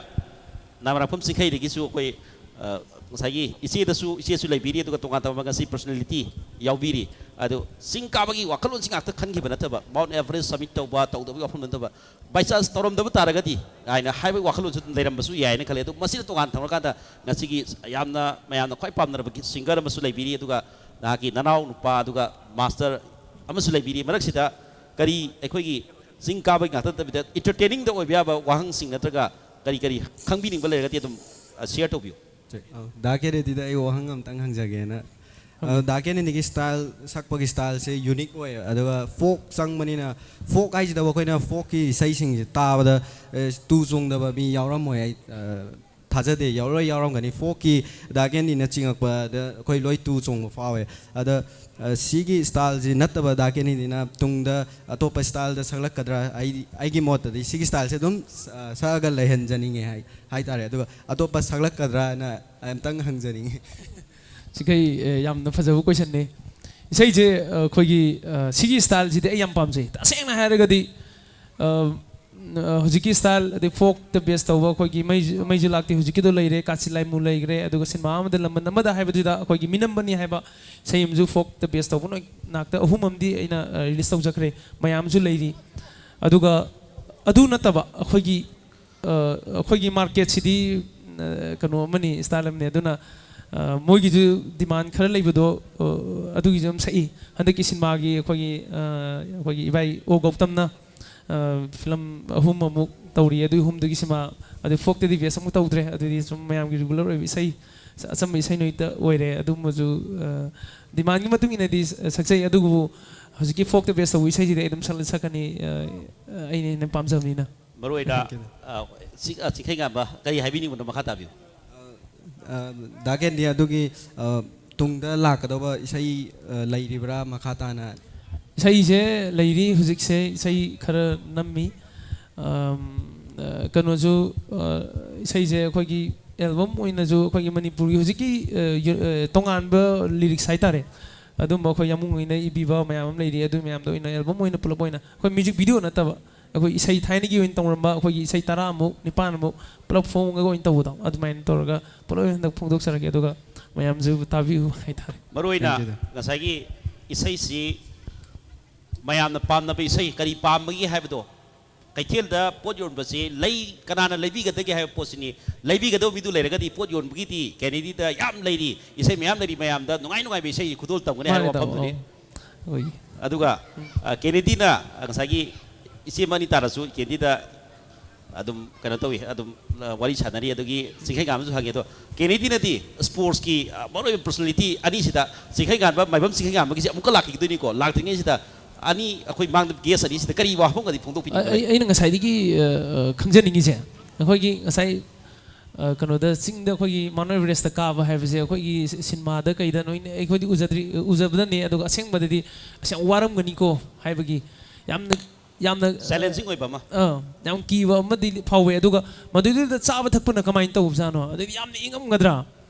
ꯅꯥꯃꯔꯥꯛꯐꯝ ꯆꯤꯡꯈꯩꯗꯒꯤꯁꯨ ꯑꯩꯈꯣꯏ, ꯑ, ꯉꯁꯥꯏꯒꯤ ꯏꯆꯦꯗꯁꯨ, ꯏꯆꯦꯁꯨ ꯂꯩꯕꯤꯔꯤ, ꯑꯗꯨꯒ ꯇꯣꯉꯥꯟ ꯇꯣꯉꯥꯟꯕ ꯉꯁꯤ ꯄꯔꯁꯣꯅꯦꯂꯤꯇꯤ ꯌꯥꯎꯕꯤꯔꯤ꯫ ꯑꯗꯣ ꯆꯤꯡ ꯀꯥꯕꯒꯤ ꯋꯥꯈꯜꯂꯣꯟꯁꯤ ꯉꯥꯛꯇ ꯈꯟꯈꯤꯕ ꯅꯠꯇꯕ, ꯃꯥꯎꯟ ꯑꯦꯚꯔꯦꯁ ꯁꯃꯤꯠ ꯇꯧꯕ, ꯇꯧꯗꯕꯒꯤ ꯋꯥꯐꯝ ꯅꯠꯇꯕ, ꯕꯥꯏ ꯆꯥꯟꯁ ꯇꯧꯔꯝꯗꯕ ꯇꯥꯔꯒꯗꯤ ꯍꯥꯏꯅ ꯍꯥꯏꯕꯒꯤ ꯋꯥꯈꯜꯂꯣꯟꯁꯨ ꯑꯗꯨꯝ ꯂꯩꯔꯝꯕꯁꯨ ꯌꯥꯏꯅ ꯈꯜꯂꯦ꯫ ꯑꯗꯨ ꯃꯁꯤꯗ ꯇꯣꯉꯥꯟ ꯊꯝꯂꯀꯥꯟꯗ ꯉꯁꯤꯒꯤ ꯌꯥꯝꯅ ꯃꯌꯥꯝꯅ ꯈ꯭ꯋꯥꯏ ꯄꯥꯝꯅꯔꯕ ꯁꯤꯡꯒꯔ ꯑꯃꯁꯨ ꯂꯩꯕꯤꯔꯤ, ꯑꯗꯨꯒ ꯅꯍꯥꯛꯀꯤ ꯅꯅꯥꯎ ꯅꯨꯄꯥ, ꯑꯗꯨꯒ ꯃꯥꯁꯇꯔ ꯑꯃꯁꯨ ꯂꯩꯕꯤꯔꯤ꯫ ꯃꯔꯛꯁꯤꯗ ꯀꯔꯤ ꯑꯩꯈꯣꯏꯒꯤ ꯆꯤꯡ ꯀꯥꯕꯒꯤ ꯉꯥꯛꯇ ꯅꯠꯇꯕꯤꯗ ꯏꯟꯇꯔꯇꯦꯅꯤꯡꯗ ꯑꯣꯏꯕ ꯌꯥꯕ ꯋꯥꯍꯪꯁꯤꯡ ꯅꯠꯇ꯭ꯔꯒ ꯀꯔꯤ ꯀꯔꯤ ꯈꯪꯕꯤꯅꯤꯡꯕ ꯂꯩꯔꯒꯗꯤ ꯑꯗꯨꯝ, ꯑ, ꯁꯤꯌꯔ ꯇꯧꯕꯤꯌꯨ꯫ ꯑꯧ, ꯗꯥ ꯀꯦꯅꯦꯗꯤꯗ ꯑꯩ ꯋꯥꯍꯪ ꯑꯝꯇꯪ ꯍꯪꯖꯒꯦꯅ꯫ ꯑꯗꯣ ꯗꯥ ꯀꯦꯅꯦꯗꯤꯒꯤ ꯁ꯭ꯇꯥꯏꯜ, ꯁꯛꯄꯒꯤ ꯁ꯭ꯇꯥꯏꯜꯁꯦ ꯌꯨꯅꯤꯛ ꯑꯣꯏ, ꯑꯗꯨꯒ ꯐꯣꯛ ꯆꯪꯕꯅꯤꯅ, ꯐꯣꯛ ꯍꯥꯏꯁꯤꯗꯕꯨ ꯑꯩꯈꯣꯏꯅ ꯐꯣꯛꯀꯤ ꯏꯁꯩꯁꯤꯡꯁꯦ ꯇꯥꯕꯗ, ꯑꯦ, ꯇꯨ ꯆꯣꯡꯗꯕ ꯃꯤ ꯌꯥꯎꯔꯝꯃꯣꯏ, ꯑꯩ, ꯑ, ꯊꯥꯖꯗꯦ꯫ ꯌꯥꯎꯔꯣꯏ, ꯌꯥꯎꯔꯝꯒꯅꯤ꯫ ꯐꯣꯛꯀꯤ ꯗꯥ ꯀꯦꯅꯦꯗꯤꯅ ꯆꯤꯡꯉꯛꯄꯗ ꯑꯩꯈꯣꯏ ꯂꯣꯏ ꯇꯨ ꯆꯣꯡꯕ ꯐꯥꯎꯋꯦ꯫ ꯑꯗ, ꯑ, ꯁꯤꯒꯤ ꯁ꯭ꯇꯥꯏꯜꯁꯤ ꯅꯠꯇꯕ ꯗꯥ ꯀꯦꯅꯦꯗꯤꯅ ꯇꯨꯡꯗ ꯑꯇꯣꯞꯄ ꯁ꯭ꯇꯥꯏꯜꯗ ꯁꯛꯂꯛꯀꯗ꯭ꯔꯥ? ꯑꯩꯗꯤ, ꯑꯩꯒꯤ ꯃꯣꯠꯇꯗꯤ ꯁꯤꯒꯤ ꯁ꯭ꯇꯥꯏꯜꯁꯦ ꯑꯗꯨꯝ, ꯑ, ꯁꯛꯑꯒ ꯂꯩꯍꯟꯖꯅꯤꯡꯉꯦ ꯍꯥꯏ, ꯍꯥꯏꯇꯥꯔꯦ꯫ ꯑꯗꯨꯒ ꯑꯇꯣꯞꯄ ꯁꯛꯂꯛꯀꯗ꯭ꯔꯥꯅ ꯑꯝꯇꯪ ꯍꯪꯖꯅꯤꯡꯉꯤ꯫ ꯁꯤꯈꯩ, ꯑꯦ, ꯌꯥꯝꯅ ꯐꯖꯕ ꯀꯣꯏꯁꯟꯅꯤ꯫ ꯏꯁꯩꯁꯦ, ꯑ, ꯑꯩꯈꯣꯏꯒꯤ, ꯑ, ꯁꯤꯒꯤ ꯁ꯭ꯇꯥꯏꯜꯁꯤꯗꯤ ꯑꯩ ꯌꯥꯝ ꯄꯥꯝꯖꯩ꯫ ꯇꯁꯦꯡꯅ ꯍꯥꯏꯔꯒꯗꯤ, ꯑ, ꯑ, ꯍꯧꯖꯤꯛꯀꯤ ꯁ꯭ꯇꯥꯏꯜ, ꯑꯗꯩ ꯐꯣꯛꯇ ꯕꯦꯁ ꯇꯧꯕ ꯑꯩꯈꯣꯏꯒꯤ ꯃꯩꯁꯨ, ꯃꯩꯁꯨ ꯂꯥꯛꯇꯦ ꯍꯧꯖꯤꯛꯀꯤꯗꯣ ꯂꯩꯔꯦ, ꯀꯥꯆꯤꯟ ꯂꯥꯏꯃꯨ ꯂꯩꯈ꯭ꯔꯦ, ꯑꯗꯨꯒ ꯁꯤꯅꯦꯃꯥ ꯑꯃꯗ ꯂꯝꯕꯟ ꯑꯃꯗ ꯍꯥꯏꯕꯗꯨꯗ ꯑꯩꯈꯣꯏꯒꯤ ꯃꯤꯅꯝꯕꯅꯤ ꯍꯥꯏꯕ ꯏꯁꯩ ꯑꯃꯁꯨ ꯐꯣꯛꯇ ꯕꯦꯁ ꯇꯧꯕ ꯅꯣꯏ ꯉꯥꯛꯇ ꯑꯍꯨꯝ ꯑꯃꯗꯤ ꯑꯩꯅ, ꯑ, ꯔꯤꯂꯤꯁ ꯇꯧꯖꯈ꯭ꯔꯦ, ꯃꯌꯥꯝꯁꯨ ꯂꯩꯔꯤ꯫ ꯑꯗꯨꯒ ꯑꯗꯨ ꯅꯠꯇꯕ ꯑꯩꯈꯣꯏꯒꯤ, ꯑ, ꯑꯩꯈꯣꯏꯒꯤ ꯃꯥꯔꯀꯦꯠꯁꯤꯗꯤ, ꯑ, ꯀꯩꯅꯣ ꯑꯃꯅꯤ, ꯁ꯭ꯇꯥꯏꯜ ꯑꯃꯅꯤ꯫ ꯑꯗꯨꯅ, ꯑ, ꯃꯣꯏꯒꯤꯁꯨ ꯗꯤꯃꯥꯟ ꯈꯔ ꯂꯩꯕꯗꯣ, ꯑ, ꯑꯗꯨꯒꯤꯁꯨ ꯑꯗꯨꯝ ꯁꯛꯏ꯫ ꯍꯟꯗꯛꯀꯤ ꯁꯤꯅꯦꯃꯥꯒꯤ ꯑꯩꯈꯣꯏꯒꯤ, ꯑ, ꯑꯩꯈꯣꯏꯒꯤ ꯏꯕꯥꯏ ꯑꯣ ꯒꯧꯇꯝꯅ, ꯑ, ꯐꯤꯂꯝ ꯑꯍꯨꯝ ꯑꯃꯨꯛ ꯇꯧꯔꯤ꯫ ꯑꯗꯨ ꯑꯍꯨꯝꯗꯨꯒꯤ ꯁꯤꯃꯥ, ꯑꯗꯨ ꯐꯣꯛꯇꯗꯤ ꯕꯦꯁ ꯑꯃꯨꯛ ꯇꯧꯗ꯭ꯔꯦ꯫ ꯑꯗꯨꯗꯤ ꯁꯨꯝ ꯃꯌꯥꯝꯒꯤ ꯔꯤꯒꯨꯂꯔ ꯑꯣꯏꯕ ꯏꯁꯩ, ꯑꯆꯝꯕ ꯏꯁꯩ ꯅꯣꯏꯇ ꯑꯣꯏꯔꯦ꯫ ꯑꯗꯨꯝꯕꯁꯨ, ꯑ, ꯗꯤꯃꯥꯟꯒꯤ ꯃꯇꯨꯡ ꯏꯟꯅꯗꯤ ꯁꯛꯆꯩ꯫ ꯑꯗꯨꯕꯨ ꯍꯧꯖꯤꯛꯀꯤ ꯐꯣꯛꯇ ꯕꯦꯁ ꯇꯧꯕ ꯏꯁꯩꯁꯤꯗꯤ ꯑꯩ ꯑꯗꯨꯝ ꯁꯛꯂ ꯁꯛꯀꯅꯤ, ꯑ, ꯑꯩꯅ ꯍꯦꯟꯅ ꯄꯥꯝꯖꯕꯅꯤꯅ꯫ ꯃꯔꯨꯑꯣꯏꯅ, Thank you꯫ ꯑ, ꯆꯤ-, ꯑ, ꯆꯤꯡꯈꯩꯉꯥꯟꯕ ꯀꯔꯤ ꯍꯥꯏꯕꯤꯅꯤꯡꯕꯅꯣ? ꯃꯈꯥ ꯇꯥꯕꯤꯌꯨ꯫ ꯑ, ꯗꯥ ꯀꯦꯟꯗꯤ, ꯑꯗꯨꯒꯤ, ꯑ, ꯇꯨꯡꯗ ꯂꯥꯛꯀꯗꯧꯕ ꯏꯁꯩ, ꯑ, ꯂꯩꯔꯤꯕ꯭ꯔꯥ ꯃꯈꯥ ꯇꯥꯅ? ꯏꯁꯩꯁꯦ ꯂꯩꯔꯤ, ꯍꯧꯖꯤꯛꯁꯦ ꯏꯁꯩ ꯈꯔ ꯅꯝꯃꯤ꯫ ꯑꯝ, ꯑ, ꯀꯩꯅꯣꯁꯨ, ꯑ, ꯏꯁꯩꯁꯦ ꯑꯩꯈꯣꯏꯒꯤ ꯑꯦꯜꯕꯝ ꯑꯣꯏꯅꯁꯨ ꯑꯩꯈꯣꯏꯒꯤ ꯃꯅꯤꯄꯨꯔꯒꯤ ꯍꯧꯖꯤꯛꯀꯤ, ꯑ, ꯌꯨ-, ꯑ, ꯇꯣꯉꯥꯟꯕ ꯂꯤꯔꯤꯛꯁ ꯍꯥꯏꯇꯥꯔꯦ, ꯑꯗꯨꯝꯕ ꯑꯩꯈꯣꯏ ꯌꯥꯃꯨꯡ ꯍꯣꯏꯅ ꯏꯕꯤꯕ ꯃꯌꯥꯝ ꯑꯃ ꯂꯩꯔꯤ, ꯑꯗꯨ ꯃꯌꯥꯝꯗꯣ ꯑꯣꯏꯅ ꯑꯦꯜꯕꯝ ꯑꯣꯏꯅ ꯄꯨꯂꯞ ꯑꯣꯏꯅ ꯑꯩꯈꯣꯏ ꯃ꯭ꯌꯨꯖꯤꯛ ꯚꯤꯗꯤꯑꯣ ꯅꯠꯇꯕ, ꯑꯩꯈꯣꯏ ꯏꯁꯩ ꯊꯥꯏꯅꯒꯤ ꯑꯣꯏꯅ ꯇꯧꯔꯝꯕ ꯑꯩꯈꯣꯏꯒꯤ ꯏꯁꯩ ꯇꯔꯥꯃꯨꯛ, ꯅꯤꯄꯥꯟꯃꯨꯛ ꯄꯨꯂꯞ ꯐꯣꯡꯉꯒ ꯑꯣꯏꯅ ꯇꯧꯕꯗꯣ, ꯑꯗꯨꯃꯥꯏꯅ ꯇꯧꯔꯒ ꯄꯨꯂꯞ ꯑꯣꯏꯅ ꯍꯟꯗꯛ ꯐꯣꯡꯗꯣꯛꯆꯔꯒꯦ꯫ ꯑꯗꯨꯒ ꯃꯌꯥꯝꯁꯨ ꯇꯥꯕꯤꯌꯨ ꯍꯥꯏꯇꯥꯔꯦ꯫ ꯃꯔꯨꯑꯣꯏꯅ Thank you, sir꯫ ꯉꯁꯥꯏꯒꯤ ꯏꯁꯩꯁꯤ ꯃꯌꯥꯝꯅ ꯄꯥꯝꯅꯕ ꯏꯁꯩ, ꯀꯔꯤ ꯄꯥꯝꯕꯒꯦ ꯍꯥꯏꯕꯗꯣ ꯀꯩꯊꯦꯜꯗ ꯄꯣꯠ ꯌꯣꯟꯕꯁꯤ ꯂꯩ, ꯀꯅꯥꯅ ꯂꯩꯕꯤꯒꯗꯒꯦ ꯍꯥꯏꯕ ꯄꯣꯠꯁꯤꯅꯤ꯫ ꯂꯩꯕꯤꯒꯗꯕ ꯃꯤꯗꯨ ꯂꯩꯔꯒꯗꯤ ꯄꯣꯠ ꯌꯣꯟꯕꯒꯤꯗꯤ ꯀꯦꯅꯦꯗꯤꯗ ꯌꯥꯝ ꯂꯩꯔꯤ, ꯏꯁꯩ ꯃꯌꯥꯝ ꯂꯩꯔꯤ, ꯃꯌꯥꯝꯗ ꯅꯨꯡꯉꯥꯏ ꯅꯨꯡꯉꯥꯏꯕ ꯏꯁꯩ ꯈꯨꯗꯣꯜ ꯇꯝꯒꯅꯤ ꯍꯥꯏꯕ ꯃꯥꯅꯦ, ꯇꯥꯃꯣ꯫ ꯋꯥꯐꯝꯗꯨꯅꯤ꯫ ꯑꯣ꯫ ꯍꯣꯏ꯫ ꯑꯗꯨꯒ, ꯑ, ꯀꯦꯅꯦꯗꯤꯅ, ꯑ, ꯉꯁꯥꯏꯒꯤ ꯏꯆꯦ ꯃꯅꯤ ꯇꯥꯔꯁꯨ ꯀꯦꯅꯦꯗꯤꯗ ꯑꯗꯨꯝ ꯀꯩꯅꯣ ꯇꯧꯏ, ꯑꯗꯨꯝ, ꯑ, ꯋꯥꯔꯤ ꯁꯥꯟꯅꯔꯤ꯫ ꯑꯗꯨꯒꯤ ꯆꯤꯡꯈꯩꯉꯥꯟꯕꯁꯨ ꯍꯪꯉꯦ꯫ ꯑꯗꯣ ꯀꯦꯅꯦꯗꯤꯅꯗꯤ ꯁ꯭ꯄꯣꯔꯠꯁꯀꯤ, ꯑ, ꯃꯔꯨꯑꯣꯏꯕ ꯄꯔꯁꯣꯅꯦꯂꯤꯇꯤ ꯑꯅꯤꯁꯤꯗ, ꯆꯤꯡꯈꯩꯉꯥꯟꯕ, ꯃꯥꯏꯕꯝ ꯆꯤꯡꯈꯩꯉꯥꯟꯕꯒꯤꯁꯦ ꯑꯃꯨꯛꯀ ꯂꯥꯛꯈꯤꯗꯣꯏꯅꯤꯀꯣ, ꯂꯥꯛꯇ꯭ꯔꯤꯉꯩꯁꯤꯗ ꯑꯅꯤ, ꯑꯩꯈꯣꯏ ꯃꯥꯡꯗ ꯒꯦꯁ ꯑꯅꯤꯁꯤꯗ ꯀꯔꯤ ꯋꯥꯐꯝꯒꯗꯤ ꯐꯣꯡꯗꯣꯛꯄꯤꯅꯤꯡꯕ ꯑ-, ꯑꯩ, ꯂꯩ? ꯑꯩꯅ ꯉꯁꯥꯏꯗꯒꯤ, ꯑ, ꯑ, ꯈꯪꯖꯅꯤꯡꯉꯤꯁꯦ, ꯑꯩꯈꯣꯏꯒꯤ ꯉꯁꯥꯏ, ꯑ, ꯀꯩꯅꯣꯗ, ꯆꯤꯡꯗ ꯑꯩꯈꯣꯏꯒꯤ Mount Everest ꯀꯥꯕ ꯍꯥꯏꯕꯁꯦ ꯑꯩꯈꯣꯏꯒꯤ ꯁꯤ-, ꯁꯤꯅꯦꯃꯥꯗ ꯀꯩꯗ ꯅꯣꯏꯅ ꯑꯩꯈꯣꯏꯗꯤ ꯎꯖꯗ꯭ꯔꯤ-, ꯎꯖꯕꯗꯅꯦ, ꯑꯗꯨꯒ ꯑꯁꯦꯡꯕꯗꯗꯤ ꯑꯁ ꯌꯥꯝ ꯋꯥꯔꯝꯒꯅꯤꯀꯣ ꯍꯥꯏꯕꯒꯤ ꯌꯥꯝꯅ, ꯌꯥꯝꯅ, Challenging ꯑꯣꯏꯕ ꯑꯃ꯫ ꯑ, ꯌꯥꯝ ꯀꯤꯕ ꯑꯃꯗꯤ ꯐꯥꯎꯋꯦ꯫ ꯑꯗꯨꯒ ꯃꯗꯨꯏꯗꯨꯗ ꯆꯥꯕ ꯊꯛꯄꯅ ꯀꯃꯥꯏꯅ ꯇꯧꯕꯖꯥꯠꯅꯣ? ꯑꯗꯩꯗꯤ ꯌꯥꯝꯅ ꯏꯪꯉꯝꯒꯗ꯭ꯔꯥ?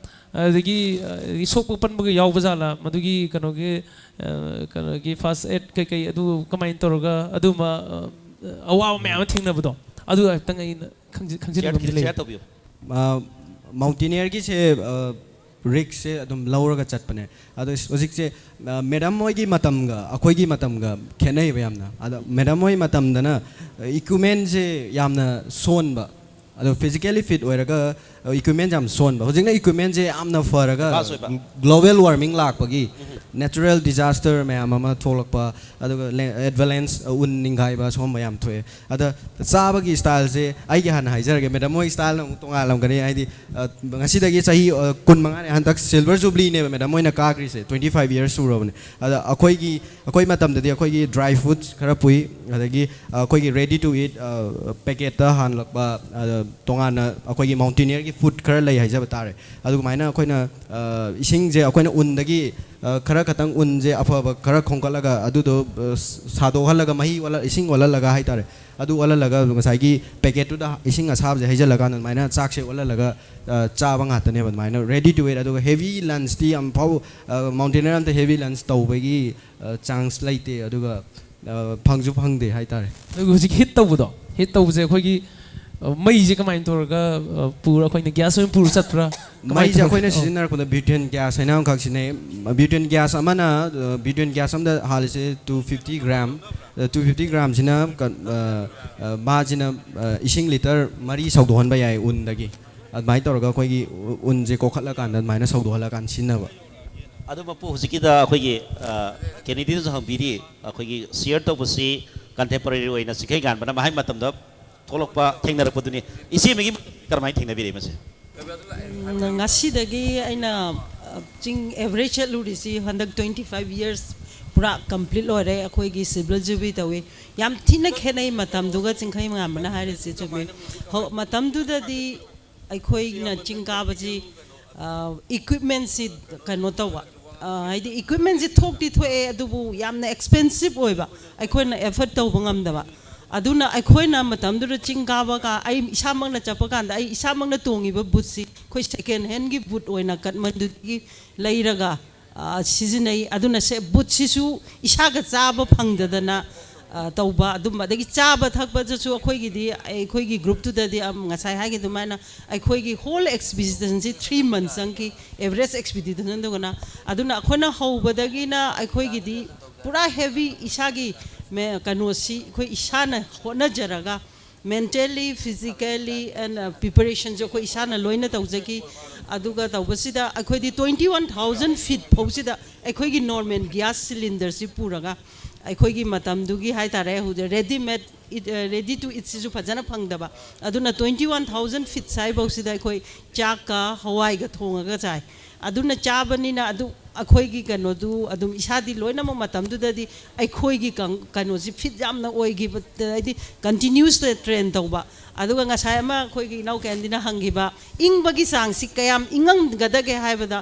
ꯑꯗꯒꯤ, ꯑ, ꯁꯣꯛꯄ ꯄꯟꯕꯒ ꯌꯥꯎꯕ ꯖꯥꯠꯂꯥ? ꯃꯗꯨꯒꯤ ꯀꯩꯅꯣꯒꯤ, ꯑ, ꯀꯩꯅꯣꯒꯤ first aid ꯀꯩꯀꯩ ꯑꯗꯨ ꯀꯃꯥꯏꯅ ꯇꯧꯔꯒ ꯑꯗꯨꯝꯕ, ꯑ, ꯑꯋꯥꯕ ꯃꯌꯥꯝ ꯑꯃ ꯊꯦꯡꯅꯕꯗꯣ, ꯑꯗꯨ ꯈꯛꯇꯪ ꯑꯩꯅ ꯈꯪꯖ- ꯈꯪꯖꯅꯤꯡꯕ ꯑꯃꯗꯤ ꯂꯩ꯫ ꯁꯤꯌꯥꯔ ꯇꯧꯕꯤꯌꯨ꯫ ꯃꯥꯎꯟꯇꯤꯅꯤꯌꯔꯒꯤꯁꯦ ꯔꯤꯛꯁꯁꯦ ꯑꯗꯨꯝ ꯂꯧꯔꯒ ꯆꯠꯄꯅꯦ꯫ ꯑꯗꯣ ꯍꯧꯖꯤꯛꯁꯦ ꯃꯦꯗꯥꯝ ꯍꯣꯏꯒꯤ ꯃꯇꯝꯒ ꯑꯩꯈꯣꯏꯒꯤ ꯃꯇꯝꯒ ꯈꯦꯠꯅꯩꯕ ꯌꯥꯝꯅ꯫ ꯑꯗꯣ ꯃꯦꯗꯥꯝ ꯍꯣꯏ ꯃꯇꯝꯗꯅ ꯏꯀ꯭ꯋꯤꯞꯃꯦꯟꯁꯦ ꯌꯥꯝꯅ ꯁꯣꯟꯕ, ꯑꯗꯣ ꯐꯤꯖꯤꯀꯦꯂꯤ ꯐꯤꯠ ꯑꯣꯏꯔꯒ ꯏꯀ꯭ꯋꯤꯞꯃꯦꯟꯁꯦ ꯌꯥꯝ ꯁꯣꯟꯕ꯫ ꯍꯧꯖꯤꯛꯅ ꯏꯀ꯭ꯋꯤꯞꯃꯦꯟꯁꯦ ꯌꯥꯝꯅ ꯐꯔꯒ Advance ꯑꯣꯏꯕ꯫ ꯒ꯭ꯂꯣꯕꯦꯜ ꯋꯥꯔꯃꯤꯡ ꯂꯥꯛꯄꯒꯤ ꯅꯦꯆꯔꯦꯜ ꯗꯤꯖꯥꯁꯇꯔ ꯃꯌꯥꯝ ꯑꯃ ꯊꯣꯛꯂꯛꯄ, ꯑꯗꯨꯒ ꯑꯦꯚꯂꯦꯟꯁ, ꯎꯟ ꯅꯤꯡꯈꯥꯏꯕ, ꯁꯤꯒꯨꯝꯕ ꯌꯥꯝ ꯊꯣꯛꯑꯦ꯫ ꯑꯗ ꯆꯥꯕꯒꯤ ꯁ꯭ꯇꯥꯏꯜꯁꯦ ꯑꯩꯒꯤ ꯍꯥꯟꯅ ꯍꯥꯏꯖꯔꯒꯦ, ꯃꯦꯗꯥꯝ ꯍꯣꯏ ꯁ꯭ꯇꯥꯏꯜꯅ ꯑꯃꯨꯛ ꯇꯣꯉꯥꯜꯂꯝꯒꯅꯤ꯫ ꯍꯥꯏꯗꯤ ꯑ, ꯉꯁꯤꯗꯒꯤ ꯆꯍꯤ ꯑ, ꯀꯨꯟ ꯃꯉꯥꯅꯦ, ꯍꯟꯗꯛ ꯁꯤꯜꯚꯔ ꯖꯨꯕ꯭ꯂꯤꯅꯦꯕ ꯃꯦꯗꯥꯝ ꯍꯣꯏꯅ ꯀꯥꯈ꯭ꯔꯤꯁꯦ, twenty five years ꯁꯨꯔꯕꯅꯦ꯫ ꯑꯗ ꯑꯩꯈꯣꯏꯒꯤ ꯑꯩꯈꯣꯏ ꯃꯇꯝꯗꯗꯤ ꯑꯩꯈꯣꯏꯒꯤ ꯗ꯭ꯔꯥꯏ ꯐ꯭ꯔꯨꯠꯁ ꯈꯔ ꯄꯨꯏ, ꯑꯗꯒꯤ ꯑ, ꯑꯩꯈꯣꯏꯒꯤ ꯔꯦꯗꯤ ꯇꯨ ꯏꯠ ꯄꯦꯀꯦꯠꯇ ꯍꯥꯟꯂꯛꯄ, ꯑ, ꯇꯣꯉꯥꯟꯅ ꯑꯩꯈꯣꯏꯒꯤ ꯃꯥꯎꯟꯇꯤꯅꯤꯌꯔꯒꯤ ꯐꯨꯗ ꯈꯔ ꯂꯩ ꯍꯥꯏꯖꯕ ꯇꯥꯔꯦ꯫ ꯑꯗꯨꯃꯥꯏꯅ ꯑꯩꯈꯣꯏꯅ ꯑ, ꯏꯁꯤꯡꯁꯦ ꯑꯩꯈꯣꯏꯅ ꯎꯟꯗꯒꯤ ꯑ, ꯈꯔ ꯈꯛꯇꯪ ꯎꯟꯁꯦ ꯑꯐꯕ ꯈꯔ ꯈꯣꯝꯒꯠꯂꯒ ꯑꯗꯨꯗꯣ ꯑ, ꯁꯥꯗꯣꯛꯍꯜꯂꯒ ꯃꯍꯤ ꯑꯣꯜꯂ ꯏꯁꯤꯡ ꯑꯣꯜꯍꯜꯂꯒ ꯍꯥꯏꯇꯥꯔꯦ꯫ ꯑꯗꯨ ꯑꯣꯜꯍꯜꯂꯒ ꯉꯁꯥꯏꯒꯤ ꯄꯦꯀꯦꯠꯇꯨꯗ ꯏꯁꯤꯡ ꯑꯁꯥꯕꯁꯦ ꯍꯩꯖꯤꯜꯂꯀꯥꯟꯗ ꯑꯗꯨꯃꯥꯏꯅ ꯆꯥꯛꯁꯦ ꯑꯣꯜꯍꯜꯂꯒ ꯑ, ꯆꯥꯕ ꯉꯥꯛꯇꯅꯦꯕ꯫ ꯑꯗꯨꯃꯥꯏꯅ ꯔꯦꯗꯤ ꯇꯨ ꯏꯠ꯫ ꯑꯗꯨꯒ ꯍꯦꯚꯤ ꯂꯟꯁꯇꯤ ꯌꯥꯝ ꯐꯥꯎ ꯃꯥꯎꯟꯇꯦꯅꯔ ꯑꯝꯇ ꯍꯦꯚꯤ ꯂꯟꯁ ꯇꯧꯕꯒꯤ ꯆꯥꯟꯁ ꯂꯩꯇꯦ꯫ ꯑꯗꯨꯒ ꯑ, ꯐꯪꯁꯨ ꯐꯪꯗꯦ ꯍꯥꯏꯇꯥꯔꯦ꯫ ꯑꯗꯨꯒ ꯍꯧꯖꯤꯛ ꯍꯤꯠ ꯇꯧꯕꯗꯣ, ꯍꯤꯠ ꯇꯧꯕꯁꯦ ꯑꯩꯈꯣꯏꯒꯤ ꯑ, ꯃꯩꯁꯦ ꯀꯃꯥꯏꯅ ꯇꯧꯔꯒ ꯑ, ꯄꯨꯔ ꯑꯩꯈꯣꯏꯅ ꯒ꯭ꯌꯥꯁ ꯑꯣꯏꯅ ꯄꯨꯔ ꯆꯠꯄ꯭ꯔꯥ? ꯀꯃꯥꯏꯅ ꯃꯩꯁꯦ ꯇꯧꯔꯒ? ꯑꯩꯈꯣꯏꯅ ꯑ, ꯁꯤꯖꯤꯟꯅꯔꯛꯄꯗ ꯕ꯭ꯌꯨꯇꯦꯟ ꯒ꯭ꯌꯥꯁ ꯍꯥꯏꯅ ꯑꯃꯈꯛ ꯁꯤꯖꯤꯟꯅꯩ꯫ ꯕ꯭ꯌꯨꯇꯦꯟ ꯒ꯭ꯌꯥꯁ ꯑꯃꯅ, ꯕ꯭ꯌꯨꯇꯦꯟ ꯒ꯭ꯌꯥꯁ ꯑꯃꯗ ꯍꯥꯜꯂꯤꯁꯦ two fifty gram, two fifty ꯒ꯭ꯔꯥꯝꯁꯤꯅ ꯀ- ꯑ, ꯑ, ꯃꯥꯁꯤꯅ ꯑ, ꯏꯁꯤꯡ ꯂꯤꯇꯔ ꯃꯔꯤ ꯁꯧꯗꯣꯛꯍꯟꯕ ꯌꯥꯏ ꯎꯟꯗꯒꯤ꯫ ꯑꯗꯨꯃꯥꯏꯅ ꯇꯧꯔꯒ ꯑꯩꯈꯣꯏꯒꯤ ꯎ- ꯎꯟꯁꯦ ꯀꯣꯛꯈꯠꯂꯀꯥꯟꯗ ꯑꯗꯨꯃꯥꯏꯅ ꯁꯧꯗꯣꯛꯍꯜꯂꯀꯥꯟꯗ ꯁꯤꯖꯤꯟꯅꯕ꯫ ꯑꯗꯨ ꯃꯄꯨ, ꯍꯧꯖꯤꯛꯀꯤꯗ ꯑꯩꯈꯣꯏꯒꯤ ꯀꯦꯅꯦꯗꯤꯅꯁꯨ ꯍꯪꯕꯤꯔꯤ, ꯑꯩꯈꯣꯏꯒꯤ ꯁꯤꯌꯔ ꯇꯧꯕꯁꯤ ꯀꯟꯇꯦꯝꯄꯔꯔꯤ ꯑꯣꯏꯅ ꯆꯤꯡꯈꯩꯉꯥꯟꯕꯅ ꯃꯍꯥꯛ ꯃꯇꯝꯗ ꯊꯣꯛꯂꯛꯄ ꯊꯦꯡꯅꯔꯛꯄꯗꯨꯅꯤ꯫ ꯏꯆꯦ ꯑꯃꯒꯤ ꯀꯔꯝꯍꯥꯏꯅ ꯊꯦꯡꯅꯕꯤꯔꯛꯏ ꯃꯁꯦ? ꯎꯝ, ꯉꯁꯤꯗꯒꯤ ꯑꯩꯅ ꯑ, ꯆꯤꯡ ꯑꯦꯚꯔꯦꯖ ꯆꯠꯂꯨꯔꯤꯁꯤ ꯍꯟꯗꯛ twenty five years ꯄꯨꯔꯥ ꯀꯝꯄ꯭ꯂꯤꯠ ꯑꯣꯏꯔꯦ꯫ ꯑꯩꯈꯣꯏꯒꯤ ꯁꯤꯜꯚꯔ ꯖꯨꯕ꯭ꯂꯤ ꯇꯧꯏ꯫ ꯌꯥꯝ ꯊꯤꯅ ꯈꯦꯠꯅꯩ ꯃꯇꯝꯗꯨꯒ꯫ ꯆꯤꯡꯈꯩ ꯉꯥꯟꯕꯅ ꯍꯥꯏꯔꯤꯁꯤ ꯆꯨꯝꯃꯤ꯫ ꯍꯧ- ꯃꯇꯝꯗꯨꯗꯗꯤ ꯑꯩꯈꯣꯏꯅ ꯆꯤꯡ ꯀꯥꯕꯁꯤ ꯏꯀ꯭ꯋꯤꯞꯃꯦꯟꯁꯤ ꯀꯩꯅꯣ ꯇꯧꯕ, ꯑ, ꯍꯥꯏꯗꯤ ꯏꯀ꯭ꯋꯤꯞꯃꯦꯟꯁꯤ ꯊꯣꯛꯇꯤ ꯊꯣꯛꯑꯦ, ꯑꯗꯨꯕꯨ ꯌꯥꯝꯅ ꯑꯦꯛꯁꯄꯦꯟꯁꯤꯞ ꯑꯣꯏꯕ, ꯑꯩꯈꯣꯏꯅ ꯑꯦꯐꯔꯠ ꯇꯧꯕ ꯉꯝꯗꯕ꯫ ꯑꯗꯨꯅ ꯑꯩꯈꯣꯏꯅ ꯃꯇꯝꯗꯨꯗ ꯆꯤꯡ ꯀꯥꯕ ꯀꯥ ꯑꯩ ꯏꯁꯥꯃꯛꯅ ꯆꯠꯄ ꯀꯥꯟꯗ ꯑꯩ ꯏꯁꯥꯃꯛꯅ ꯇꯣꯡꯉꯤꯕ ꯕꯨꯠꯁꯤ ꯑꯩꯈꯣꯏ ꯁꯦꯀꯦꯟ ꯍꯦꯟꯒꯤ ꯕꯨꯠ ꯑꯣꯏꯅ ꯀꯠꯃꯟꯗꯨꯗꯒꯤ ꯂꯩꯔꯒ ꯑ, ꯁꯤꯖꯤꯟꯅꯩ꯫ ꯑꯗꯨꯅ ꯁꯦ ꯕꯨꯠꯁꯤꯁꯨ ꯏꯁꯥꯒ ꯆꯥꯕ ꯐꯪꯗꯗꯅ, ꯑ, ꯇꯧꯕ ꯑꯗꯨꯝꯕ, ꯑꯗꯒꯤ ꯆꯥꯕ ꯊꯛꯄꯗꯁꯨ ꯑꯩꯈꯣꯏꯒꯤꯗꯤ, ꯑꯩꯈꯣꯏꯒꯤ ꯒ꯭ꯔꯨꯞꯇꯨꯗꯗꯤ, ꯑꯝ, ꯉꯁꯥꯏ ꯍꯥꯏꯈꯤ ꯑꯗꯨꯃꯥꯏꯅ ꯑꯩꯈꯣꯏꯒꯤ ꯍꯣꯜ ꯑꯦꯛꯁꯄꯤꯗꯤꯁꯟꯁꯤ ꯊ꯭ꯔꯤ ꯃꯟꯊ ꯆꯪꯈꯤ, ꯑꯦꯚꯔꯦꯖ ꯑꯦꯛꯁꯄꯤꯗꯤꯁꯟ ꯑꯗꯨꯒꯅ꯫ ꯑꯗꯨꯅ ꯑꯩꯈꯣꯏꯅ ꯍꯧꯕꯗꯒꯤꯅ ꯑꯩꯈꯣꯏꯒꯤꯗꯤ ꯄꯨꯔꯥ ꯍꯦꯚꯤ ꯏꯁꯥꯒꯤ ꯃꯦ-, ꯀꯩꯅꯣꯁꯤ ꯑꯩꯈꯣꯏ ꯏꯁꯥꯅ ꯍꯣꯠꯅꯖꯔꯒ, mentally, physically and, uh, preparationꯁꯨ ꯑꯩꯈꯣꯏ ꯏꯁꯥꯅ ꯂꯣꯏꯅ ꯇꯧꯖꯈꯤ꯫ ꯑꯗꯨꯒ ꯇꯧꯕꯁꯤꯗ ꯑꯩꯈꯣꯏꯗꯤ twenty one thousand feet ꯐꯥꯎꯁꯤꯗ ꯑꯩꯈꯣꯏꯒꯤ ꯅꯣꯔꯃꯦꯜ ꯒ꯭ꯌꯥꯁ ꯁꯤꯂꯤꯟꯗꯔꯁꯤ ꯄꯨꯔꯒ, ꯑꯩꯈꯣꯏꯒꯤ ꯃꯇꯝꯗꯨꯒꯤ ꯍꯥꯏ ꯇꯥꯔꯦ, ꯍꯧꯖꯤꯛ ready made, ready to eatꯁꯤꯁꯨ ꯐꯖꯅ ꯐꯪꯗꯕ, ꯑꯗꯨꯅ twenty one thousand feet ꯍꯥꯏꯐꯥꯎꯁꯤꯗ ꯑꯩꯈꯣꯏ ꯆꯥꯛꯀ ꯍꯋꯥꯏꯒ ꯊꯣꯡꯉꯒ ꯆꯥꯏ꯫ ꯑꯗꯨꯅ ꯆꯥꯕꯅꯤꯅ ꯑꯗꯨ ꯑꯩꯈꯣꯏꯒꯤ ꯀꯩꯅꯣꯗꯨ ꯑꯗꯨꯝ ꯏꯁꯥꯗꯤ ꯂꯣꯏꯅꯃꯛ ꯃꯇꯝꯗꯨꯗꯗꯤ ꯑꯩꯈꯣꯏꯒꯤ ꯀꯪ-, ꯀꯩꯅꯣꯁꯤ ꯐꯤꯠ ꯌꯥꯝꯅ ꯑꯣꯏꯈꯤꯕ, ꯍꯥꯏꯗꯤ ꯀꯟꯇꯤꯅ꯭ꯌꯨꯁꯇ ꯇ꯭ꯔꯦꯟ ꯇꯧꯕ꯫ ꯑꯗꯨꯒ ꯉꯁꯥꯏ ꯑꯃ ꯑꯩꯈꯣꯏꯒꯤ ꯏꯅꯥꯎ ꯀꯦꯟꯗꯤꯅ ꯍꯪꯈꯤꯕ, ꯏꯪꯕꯒꯤ ꯆꯥꯡꯁꯤ ꯀꯌꯥꯝ ꯏꯪꯉꯝꯒꯗꯒꯦ ꯍꯥꯏꯕꯗ,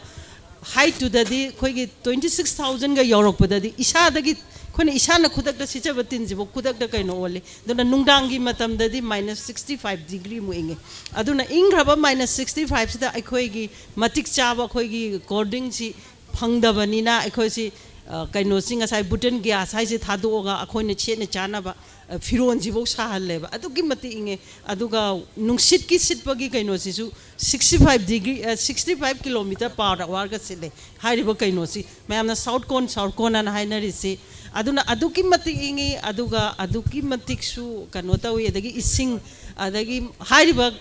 ꯍꯥꯏꯠꯇꯨꯗꯗꯤ ꯑꯩꯈꯣꯏꯒꯤ twenty six thousandꯒ ꯌꯧꯔꯛꯄꯗꯗꯤ ꯏꯁꯥꯗꯒꯤ, ꯑꯩꯈꯣꯏꯅ ꯏꯁꯥꯅ ꯈꯨꯗꯛꯇ ꯁꯤꯠꯆꯕ ꯇꯤꯟꯁꯤꯐꯥꯎ ꯈꯨꯗꯛꯇ ꯀꯩꯅꯣ ꯑꯣꯜꯂꯤ꯫ ꯑꯗꯨꯅ ꯅꯨꯡꯗꯥꯡꯒꯤ ꯃꯇꯝꯗꯗꯤ minus sixty five degreeꯃꯨꯛ ꯏꯪꯉꯤ꯫ ꯑꯗꯨꯅ ꯏꯪꯈ꯭ꯔꯕ minus sixty fiveꯁꯤꯗ ꯑꯩꯈꯣꯏꯒꯤ ꯃꯇꯤꯛ ꯆꯥꯕ ꯑꯩꯈꯣꯏꯒꯤ ꯀꯣꯜꯗ꯭ꯔꯤꯡꯁꯤ ꯐꯪꯗꯕꯅꯤꯅ ꯑꯩꯈꯣꯏꯁꯤ, ꯑ, ꯀꯩꯅꯣꯁꯤ ꯉꯁꯥꯏ ꯕꯨꯇꯟ ꯒ꯭ꯌꯥꯁ ꯍꯥꯏꯁꯦ ꯊꯥꯗꯣꯛꯑꯒ ꯑꯩꯈꯣꯏꯅ ꯁꯦꯠꯅ ꯆꯥꯅꯕ, ꯑ, ꯐꯤꯔꯣꯟꯁꯤꯐꯥꯎ ꯁꯥꯍꯜꯂꯦꯕ꯫ ꯑꯗꯨꯛꯀꯤ ꯃꯇꯤꯛ ꯏꯪꯉꯦ꯫ ꯑꯗꯨꯒ ꯅꯨꯡꯁꯤꯠꯀꯤ ꯁꯤꯠꯄꯒꯤ ꯀꯩꯅꯣꯁꯤꯁꯨ sixty five degree, ꯑ, sixty five kilometre per hourꯒ ꯁꯤꯠꯂꯦ꯫ ꯍꯥꯏꯔꯤꯕ ꯀꯩꯅꯣꯁꯤ ꯃꯌꯥꯝꯅ South Cone, South Cone ꯍꯥꯏꯅ ꯍꯥꯏꯅꯔꯤꯁꯤ꯫ ꯑꯗꯨꯅ ꯑꯗꯨꯛꯀꯤ ꯃꯇꯤꯛ ꯏꯪꯉꯤ, ꯑꯗꯨꯒ ꯑꯗꯨꯛꯀꯤ ꯃꯇꯤꯛꯁꯨ ꯀꯩꯅꯣ ꯇꯧꯏ꯫ ꯑꯗꯒꯤ ꯏꯁꯤꯡ, ꯑꯗꯒꯤ ꯍꯥꯏꯔꯤꯕ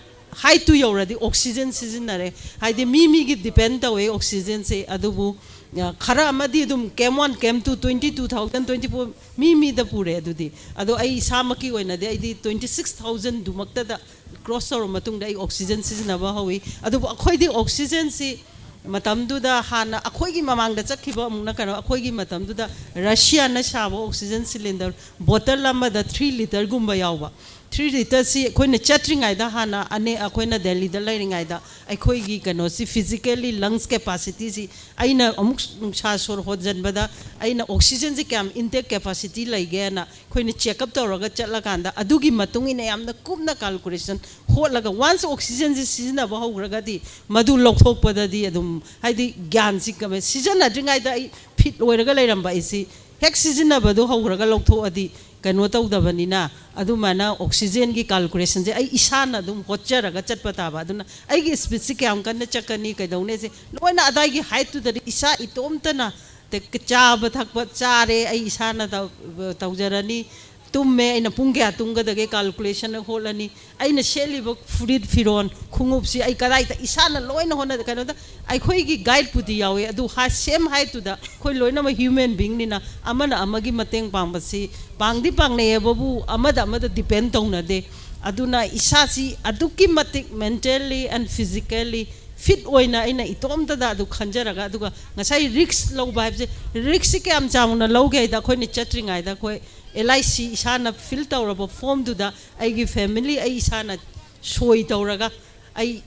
ꯍꯥꯏꯠꯇꯨ ꯌꯧꯔꯗꯤ oxygen ꯁꯤꯖꯤꯟꯅꯔꯦ꯫ ꯍꯥꯏꯗꯤ ꯃꯤ ꯃꯤꯒꯤ depend ꯇꯧꯋꯦ oxygenꯁꯦ꯫ ꯑꯗꯨꯕꯨ, ꯑ, ꯈꯔ ꯑꯃꯗꯤ ꯑꯗꯨꯝ camp one, camp two, twenty two thousand, twenty four, ꯃꯤ ꯃꯤꯗ ꯄꯨꯔꯦ ꯑꯗꯨꯗꯤ꯫ ꯑꯗꯣ ꯑꯩ ꯏꯁꯥꯃꯛꯀꯤ ꯑꯣꯏꯅꯗꯤ ꯑꯩꯗꯤ twenty six thousandꯗꯨꯃꯛꯇꯗ cross ꯇꯧꯔ ꯃꯇꯨꯡꯗ ꯑꯩ oxygen ꯁꯤꯖꯤꯟꯅꯕ ꯍꯧꯋꯤ꯫ ꯑꯗꯨꯕꯨ ꯑꯩꯈꯣꯏꯗꯤ oxygenꯁꯤ ꯃꯇꯝꯗꯨꯗ ꯍꯥꯟꯅ ꯑꯩꯈꯣꯏꯒꯤ ꯃꯃꯥꯡꯗ ꯆꯠꯈꯤꯕ ꯑꯃꯨꯛꯅ ꯀꯩꯅꯣ, ꯑꯩꯈꯣꯏꯒꯤ ꯃꯇꯝꯗꯨꯗ ꯔꯁꯤꯌꯥꯅ ꯁꯥꯕ oxygen cylinder bottle ꯑꯃꯗ three litreꯒꯨꯝꯕ ꯌꯥꯎꯕ, three litreꯁꯤ ꯑꯩꯈꯣꯏꯅ ꯆꯠꯇ꯭ꯔꯤꯉꯩꯗ ꯍꯥꯟꯅ ꯑꯅꯦ-, ꯑꯩꯈꯣꯏꯅ ꯗꯦꯜꯂꯤꯗ ꯂꯩꯔꯤꯉꯩꯗ ꯑꯩꯈꯣꯏꯒꯤ ꯀꯩꯅꯣꯁꯤ, physically lungs capacityꯁꯤ ꯑꯩꯅ ꯑꯃꯨꯛ ꯅꯨꯡꯁꯥ ꯁꯣꯔ ꯍꯣꯟꯖꯟꯕꯗ ꯑꯩꯅ oxygenꯁꯤ ꯀꯌꯥꯝ intake capacity ꯂꯩꯒꯦꯅ ꯑꯩꯈꯣꯏꯅ check up ꯇꯧꯔꯒ ꯆꯠꯂꯀꯥꯟꯗ ꯑꯗꯨꯒꯤ ꯃꯇꯨꯡ ꯏꯟꯅ ꯌꯥꯝꯅ ꯀꯨꯞꯅ calculation ꯍꯣꯠꯂꯒ, once oxygenꯁꯤ ꯁꯤꯖꯤꯟꯅꯕ ꯍꯧꯈ꯭ꯔꯒꯗꯤ ꯃꯗꯨ ꯂꯧꯊꯣꯛꯄꯗꯗꯤ ꯑꯗꯨꯝ, ꯍꯥꯏꯗꯤ ꯒ꯭ꯌꯥꯟꯁꯤ ꯀꯃꯥꯏ-, ꯁꯤꯖꯤꯟꯅꯗ꯭ꯔꯤꯉꯩꯗ ꯑꯩ fit ꯑꯣꯏꯔꯒ ꯂꯩꯔꯝꯕ ꯑꯩꯁꯤ ꯍꯦꯛ ꯁꯤꯖꯤꯟꯅꯕꯗꯨ ꯍꯧꯈ꯭ꯔꯒ ꯂꯧꯊꯣꯛꯑꯗꯤ ꯀꯩꯅꯣ ꯇꯧꯗꯕꯅꯤꯅ, ꯑꯗꯨꯃꯥꯏꯅ ꯑꯣꯛꯁꯤꯖꯦꯟꯒꯤ ꯀꯥꯜꯀꯨꯂꯦꯁꯟꯁꯦ ꯑꯩ ꯏꯁꯥꯅ ꯑꯗꯨꯝ ꯍꯣꯠꯆꯔꯒ ꯆꯠꯄ ꯇꯥꯕ꯫ ꯑꯗꯨꯅ ꯑꯩꯒꯤ ꯏꯁꯄꯤꯠꯁꯤ ꯀꯌꯥꯝ ꯀꯟꯅ ꯆꯠꯀꯅꯤ, ꯀꯩꯗꯧꯅꯦꯁꯦ ꯂꯣꯏꯅ ꯑꯗꯥꯏꯒꯤ ꯍꯥꯏꯠꯇꯨꯗꯗꯤ ꯏꯁꯥ ꯏꯇꯣꯝꯇꯅ ꯇꯦꯛ-, ꯆꯥꯕ ꯊꯛꯄ ꯆꯥꯔꯦ, ꯑꯩ ꯏꯁꯥꯅ ꯇꯧ-, ꯇꯧꯖꯔꯅꯤ꯫ ꯇꯨꯝꯃꯦ, ꯑꯩꯅ ꯄꯨꯡ ꯀꯌꯥ ꯇꯨꯝꯒꯗꯒꯦ ꯀꯥꯜꯀꯨꯂꯦꯁꯟ ꯍꯣꯠꯂꯅꯤ꯫ ꯑꯩꯅ ꯁꯦꯠꯂꯤꯕ ꯐꯨꯔꯤꯠ, ꯐꯤꯔꯣꯟ, ꯈꯣꯡꯎꯞꯁꯤ ꯑꯩ ꯀꯗꯥꯏꯗ ꯏꯁꯥꯅ ꯂꯣꯏꯅ ꯍꯣꯠꯅ-, ꯀꯩꯅꯣꯗ, ꯑꯩꯈꯣꯏꯒꯤ ꯒꯥꯏꯗꯄꯨꯗꯤ ꯌꯥꯎꯋꯦ, ꯑꯗꯨ ꯍꯥ-, ꯁꯦꯝ ꯍꯥꯏꯠꯇꯨꯗ ꯑꯩꯈꯣꯏ ꯂꯣꯏꯅꯃꯛ ꯍ꯭ꯌꯨꯃꯦꯟ ꯕꯤꯡꯅꯤꯅ ꯑꯃꯅ ꯑꯃꯒꯤ ꯃꯇꯦꯡ ꯄꯥꯡꯕꯁꯤ ꯄꯥꯡꯗꯤ ꯄꯥꯡꯅꯩꯌꯦꯕꯕꯨ, ꯑꯃꯗ ꯑꯃꯗ ꯗꯤꯄꯦꯟ ꯇꯧꯅꯗꯦ꯫ ꯑꯗꯨꯅ ꯏꯁꯥꯁꯤ ꯑꯗꯨꯛꯀꯤ ꯃꯇꯤꯛ mentally and physically fit ꯑꯣꯏꯅ ꯑꯩꯅ ꯏꯇꯣꯝꯇꯗ ꯑꯗꯨ ꯈꯟꯖꯔꯒ, ꯑꯗꯨꯒ ꯉꯁꯥꯏ ꯔꯤꯛꯁ ꯂꯧꯕ ꯍꯥꯏꯕꯁꯦ, ꯔꯤꯛꯁꯁꯤ ꯀꯌꯥꯝ ꯆꯥꯎꯅ ꯂꯧꯒꯦ ꯍꯥꯏꯗ, ꯑꯩꯈꯣꯏꯅ ꯆꯠꯇ꯭ꯔꯤꯉꯩꯗ ꯑꯩꯈꯣꯏ ꯑꯦꯜ ꯑꯥꯏ ꯁꯤ ꯏꯁꯥꯅ ꯐꯤꯜ ꯇꯧꯔꯕ ꯐꯣꯝꯗꯨꯗ ꯑꯩꯒꯤ ꯐꯦꯃꯤꯂꯤ, ꯑꯩ ꯏꯁꯥꯅ ꯁꯣꯏ ꯇꯧꯔꯒ, ꯑꯩ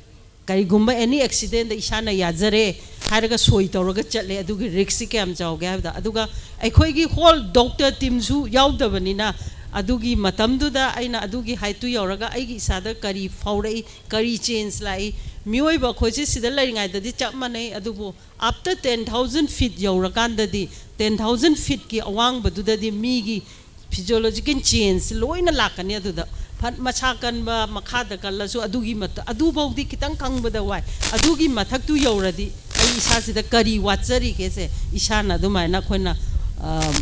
ꯀꯔꯤꯒꯨꯝꯕ ꯑꯦꯅꯤ ꯑꯦꯛꯁꯤꯗꯦꯟꯗ ꯏꯁꯥꯅ ꯌꯥꯖꯔꯦ ꯍꯥꯏꯔꯒ ꯁꯣꯏ ꯇꯧꯔꯒ ꯆꯠꯂꯦ꯫ ꯑꯗꯨꯒꯤ ꯔꯤꯛꯁꯁꯤ ꯀꯌꯥꯝ ꯆꯥꯎꯒꯦ ꯍꯥꯏꯕꯗ, ꯑꯗꯨꯒ ꯑꯩꯈꯣꯏꯒꯤ ꯍꯣꯜ ꯗꯣꯛꯇꯔ ꯇꯤꯝꯁꯨ ꯌꯥꯎꯗꯕꯅꯤꯅ, ꯑꯗꯨꯒꯤ ꯃꯇꯝꯗꯨꯗ ꯑꯩꯅ ꯑꯗꯨꯒꯤ ꯍꯥꯏꯠꯇꯨ ꯌꯧꯔꯒ ꯑꯩꯒꯤ ꯏꯁꯥꯗ ꯀꯔꯤ ꯐꯥꯎꯔꯛꯏ, ꯀꯔꯤ ꯆꯦꯟꯖ ꯂꯥꯛꯏ? ꯃꯤꯑꯣꯏꯕ ꯑꯩꯈꯣꯏꯁꯦ ꯁꯤꯗ ꯂꯩꯔꯤꯉꯩꯗꯗꯤ ꯆꯞ ꯃꯥꯟꯅꯩ, ꯑꯗꯨꯕꯨ after ten thousand feet ꯌꯧꯔꯀꯥꯟꯗꯗꯤ, ten thousand feetꯀꯤ ꯑꯋꯥꯡꯕꯗꯨꯗꯗꯤ ꯃꯤꯒꯤ ꯐꯤꯖꯤꯌꯣꯂꯣꯖꯤꯀꯦꯜ ꯆꯦꯟꯖ ꯂꯣꯏꯅ ꯂꯥꯛꯀꯅꯤ꯫ ꯑꯗꯨꯗ ꯐꯠ-, ꯃꯁꯥ ꯀꯟꯕ, ꯃꯈꯥꯗ ꯀꯜꯂꯁꯨ ꯑꯗꯨꯒꯤ ꯃꯇ-, ꯑꯗꯨꯐꯥꯎꯗꯤ ꯈꯤꯇꯪ ꯈꯪꯕꯗ ꯋꯥꯏ꯫ ꯑꯗꯨꯒꯤ ꯃꯊꯛꯇꯨ ꯌꯧꯔꯗꯤ ꯑꯩ ꯏꯁꯥꯁꯤꯗ ꯀꯔꯤ ꯋꯥꯠꯆꯔꯤꯒꯦꯁꯦ ꯏꯁꯥꯅ ꯑꯗꯨꯃꯥꯏꯅ ꯑꯩꯈꯣꯏꯅ, ꯑ,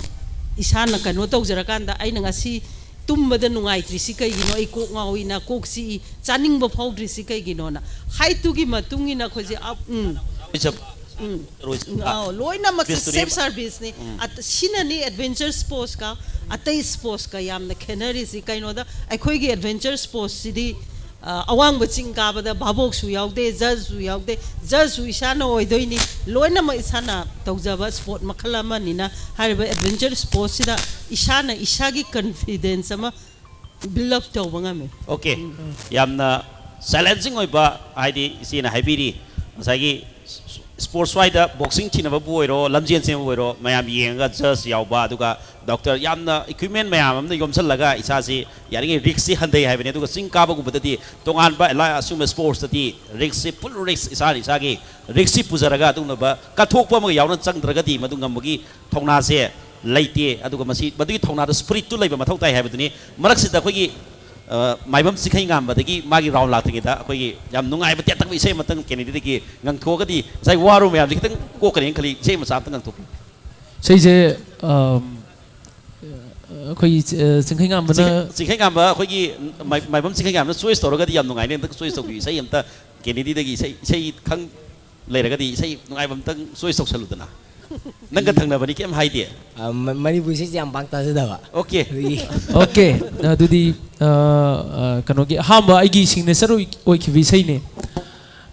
ꯏꯁꯥꯅ ꯀꯩꯅꯣ ꯇꯧꯖꯔꯀꯥꯟꯗ, ꯑꯩꯅ ꯉꯁꯤ ꯇꯨꯝꯕꯗ ꯅꯨꯡꯉꯥꯏꯇ꯭ꯔꯤꯁꯤ ꯀꯩꯒꯤꯅꯣ, ꯑꯩ ꯀꯣꯛ ꯉꯥꯎꯏꯅ, ꯀꯣꯛ ꯆꯤꯛꯏ, ꯆꯥꯅꯤꯡꯕ ꯐꯥꯎꯗ꯭ꯔꯤꯁꯤ ꯀꯩꯒꯤꯅꯣꯅ, ꯍꯥꯏꯠꯇꯨꯒꯤ ꯃꯇꯨꯡ ꯏꯟꯅ ꯑꯩꯈꯣꯏꯁꯦ ꯑꯞ-, ꯎꯝ꯫ ꯎꯝ꯫ ꯑꯧ, ꯂꯣꯏꯅꯃꯛꯁꯦ ꯁꯦꯜꯐ ꯁꯥꯔꯚꯤꯁꯅꯤ꯫ ꯎꯝ꯫ ꯑꯠ-, ꯁꯤꯅꯅꯤ ꯑꯦꯗꯚꯦꯟꯆꯔ ꯁ꯭ꯄꯣꯔꯠꯁꯀ ꯑꯇꯩ ꯁ꯭ꯄꯣꯔꯠꯁꯀ ꯌꯥꯝꯅ ꯈꯦꯠꯅꯔꯤꯁꯤ꯫ ꯀꯩꯅꯣꯗ, ꯑꯩꯈꯣꯏꯒꯤ ꯑꯦꯗꯚꯦꯟꯆꯔ ꯁ꯭ꯄꯣꯔꯠꯁꯁꯤꯗꯤ, ꯑ, ꯑꯋꯥꯡꯕ ꯆꯤꯡ ꯀꯥꯕꯗ ꯚꯥꯕꯣꯛꯁꯨ ꯌꯥꯎꯗꯦ, ꯖꯖꯁꯨ ꯌꯥꯎꯗꯦ, ꯖꯖꯁꯨ ꯏꯁꯥꯅ ꯑꯣꯏꯗꯣꯏꯅꯤ꯫ ꯂꯣꯏꯅꯃꯛ ꯏꯁꯥꯅ ꯇꯧꯖꯕ ꯁ꯭ꯄꯣꯔꯠ ꯃꯈꯜ ꯑꯃꯅꯤꯅ, ꯍꯥꯏꯔꯤꯕ ꯑꯦꯗꯚꯦꯟꯆꯔ ꯁ꯭ꯄꯣꯔꯠꯁꯤꯗ ꯏꯁꯥꯅ ꯏꯁꯥꯒꯤ ꯀꯟꯐꯤꯗꯦꯟꯁ ꯑꯃ ꯕꯤꯜ ꯑꯞ ꯇꯧꯕ ꯉꯝꯃꯦ꯫ ꯑꯣꯀꯦ꯫ ꯌꯥꯝꯅ ꯆꯦꯂꯦꯟꯖꯤꯡ ꯑꯣꯏꯕ, ꯍꯥꯏꯗꯤ ꯏꯆꯦꯅ ꯍꯥꯏꯕꯤꯔꯤ, ꯉꯁꯥꯏꯒꯤ ꯁ꯭ꯄꯣꯔꯠꯁ ꯁ꯭ꯋꯥꯏꯗ ꯕꯣꯛꯁꯤꯡ ꯊꯤꯅꯕꯕꯨ ꯑꯣꯏꯔꯣ, ꯂꯝꯖꯦꯟ ꯆꯦꯟꯕꯕꯨ ꯑꯣꯏꯔꯣ, ꯃꯌꯥꯝ ꯌꯦꯡꯉꯒ ꯖꯖ ꯌꯥꯎꯕ, ꯑꯗꯨꯒ ꯗꯣꯛꯇꯔ ꯌꯥꯝꯅ ꯏꯀ꯭ꯋꯤꯞꯃꯦꯟ ꯃꯌꯥꯝ ꯑꯃꯅ ꯌꯣꯝꯁꯤꯜꯂꯒ ꯏꯁꯥꯁꯤ ꯌꯥꯔꯤꯉꯩ ꯔꯤꯛꯁꯁꯤ ꯍꯟꯊꯩ ꯍꯥꯏꯕꯅꯤ꯫ ꯑꯗꯨꯒ ꯆꯤꯡ ꯀꯥꯕꯒꯨꯝꯕꯗꯗꯤ ꯇꯣꯉꯥꯟꯕ ꯑꯦꯂꯥ-, ꯑꯁꯤꯒꯨꯝꯕ ꯁ꯭ꯄꯣꯔꯠꯁꯇꯗꯤ ꯔꯤꯛꯁꯁꯤ, ꯐꯨꯜ ꯔꯤꯛꯁ, ꯏꯁꯥꯅ ꯏꯁꯥꯒꯤ ꯔꯤꯛꯁꯁꯤ ꯄꯨꯖꯔꯒ ꯑꯗꯨꯒꯨꯝꯂꯕ ꯀꯠꯊꯣꯛꯄ ꯑꯃꯒ ꯌꯥꯎꯅ ꯆꯪꯗ꯭ꯔꯒꯗꯤ ꯃꯗꯨ ꯉꯝꯕꯒꯤ ꯊꯧꯅꯥꯁꯦ ꯂꯩꯇꯦ꯫ ꯑꯗꯨꯒ ꯃꯁꯤ, ꯃꯗꯨꯒꯤ ꯊꯧꯅꯥꯗ, ꯁ꯭ꯄꯤꯔꯤꯠꯇꯨ ꯂꯩꯕ ꯃꯊꯧ ꯇꯥꯏ ꯍꯥꯏꯕꯗꯨꯅꯤ꯫ ꯃꯔꯛꯁꯤꯗ ꯑꯩꯈꯣꯏꯒꯤ, ꯑ, ꯃꯥꯏꯕꯝ ꯆꯤꯡꯈꯩꯉꯥꯝꯕꯗꯒꯤ ꯃꯥꯒꯤ ꯔꯥꯎꯟ ꯂꯥꯛꯇ꯭ꯔꯤꯉꯩꯗ ꯑꯩꯈꯣꯏꯒꯤ ꯌꯥꯝ ꯅꯨꯡꯉꯥꯏꯕ ꯇꯦꯟꯇꯛꯄ ꯏꯁꯩ ꯑꯃꯇꯪ ꯀꯦꯅꯦꯗꯤꯗꯒꯤ ꯉꯪꯊꯣꯛꯑꯒꯗꯤ ꯉꯁꯥꯏ ꯋꯥꯔꯨ ꯃꯌꯥꯝꯁꯦ ꯈꯤꯇꯪ ꯀꯣꯛꯀꯅꯤꯅ ꯈꯜꯂꯤ꯫ ꯏꯁꯩ ꯃꯆꯥ ꯑꯝꯇꯪ ꯉꯪꯊꯣꯛꯄꯤꯌꯨ꯫ ꯏꯁꯩꯁꯦ, ꯑꯝ, ꯑꯩꯈꯣꯏꯒꯤ, ꯑ, ꯆꯤꯡꯈꯩꯉꯥꯝꯕꯅ ꯆꯤꯡꯈꯩ-, ꯆꯤꯡꯈꯩꯉꯥꯝꯕ ꯑꯩꯈꯣꯏꯒꯤ ꯃꯥꯏ-, ꯃꯥꯏꯕꯝ ꯆꯤꯡꯈꯩꯉꯥꯝꯕꯅ ꯆꯣꯏꯁ ꯇꯧꯔꯒꯗꯤ ꯌꯥꯝ ꯅꯨꯡꯉꯥꯏꯅꯤ꯫ ꯑꯝꯇꯪ ꯆꯣꯏꯁ ꯇꯧꯕꯤꯌꯨ꯫ ꯏꯁꯩ ꯑꯝꯇ ꯀꯦꯅꯦꯗꯤꯗꯒꯤ ꯏꯁꯩ, ꯏꯁꯩ ꯈꯪ ꯂꯩꯔꯒꯗꯤ ꯏꯁꯩ ꯅꯨꯡꯉꯥꯏꯕ ꯑꯝꯇꯪ ꯆꯣꯏꯁ ꯇꯧꯁꯜꯂꯨꯗꯅ꯫ ꯅꯪꯒ ꯊꯪꯅꯕꯅꯤ, ꯀꯩꯝ ꯍꯥꯏꯗꯦ꯫ ꯑ, ꯃ-, ꯃꯅꯤꯄꯨꯔꯤ ꯏꯁꯩꯁꯦ ꯌꯥꯝ ꯄꯥꯛ ꯇꯥꯖꯗꯕ꯫ ꯑꯣꯀꯦ꯫ ꯑꯗꯨꯒꯤ ꯑꯣꯀꯦ, ꯑꯗꯨꯗꯤ, ꯑ, ꯑ, ꯀꯩꯅꯣꯒꯤ ꯑꯍꯥꯟꯕ ꯑꯩꯒꯤ ꯁꯤꯒꯅꯦꯆꯔ ꯑꯣꯏ-, ꯑꯣꯏꯈꯤꯕ ꯏꯁꯩꯅꯦ꯫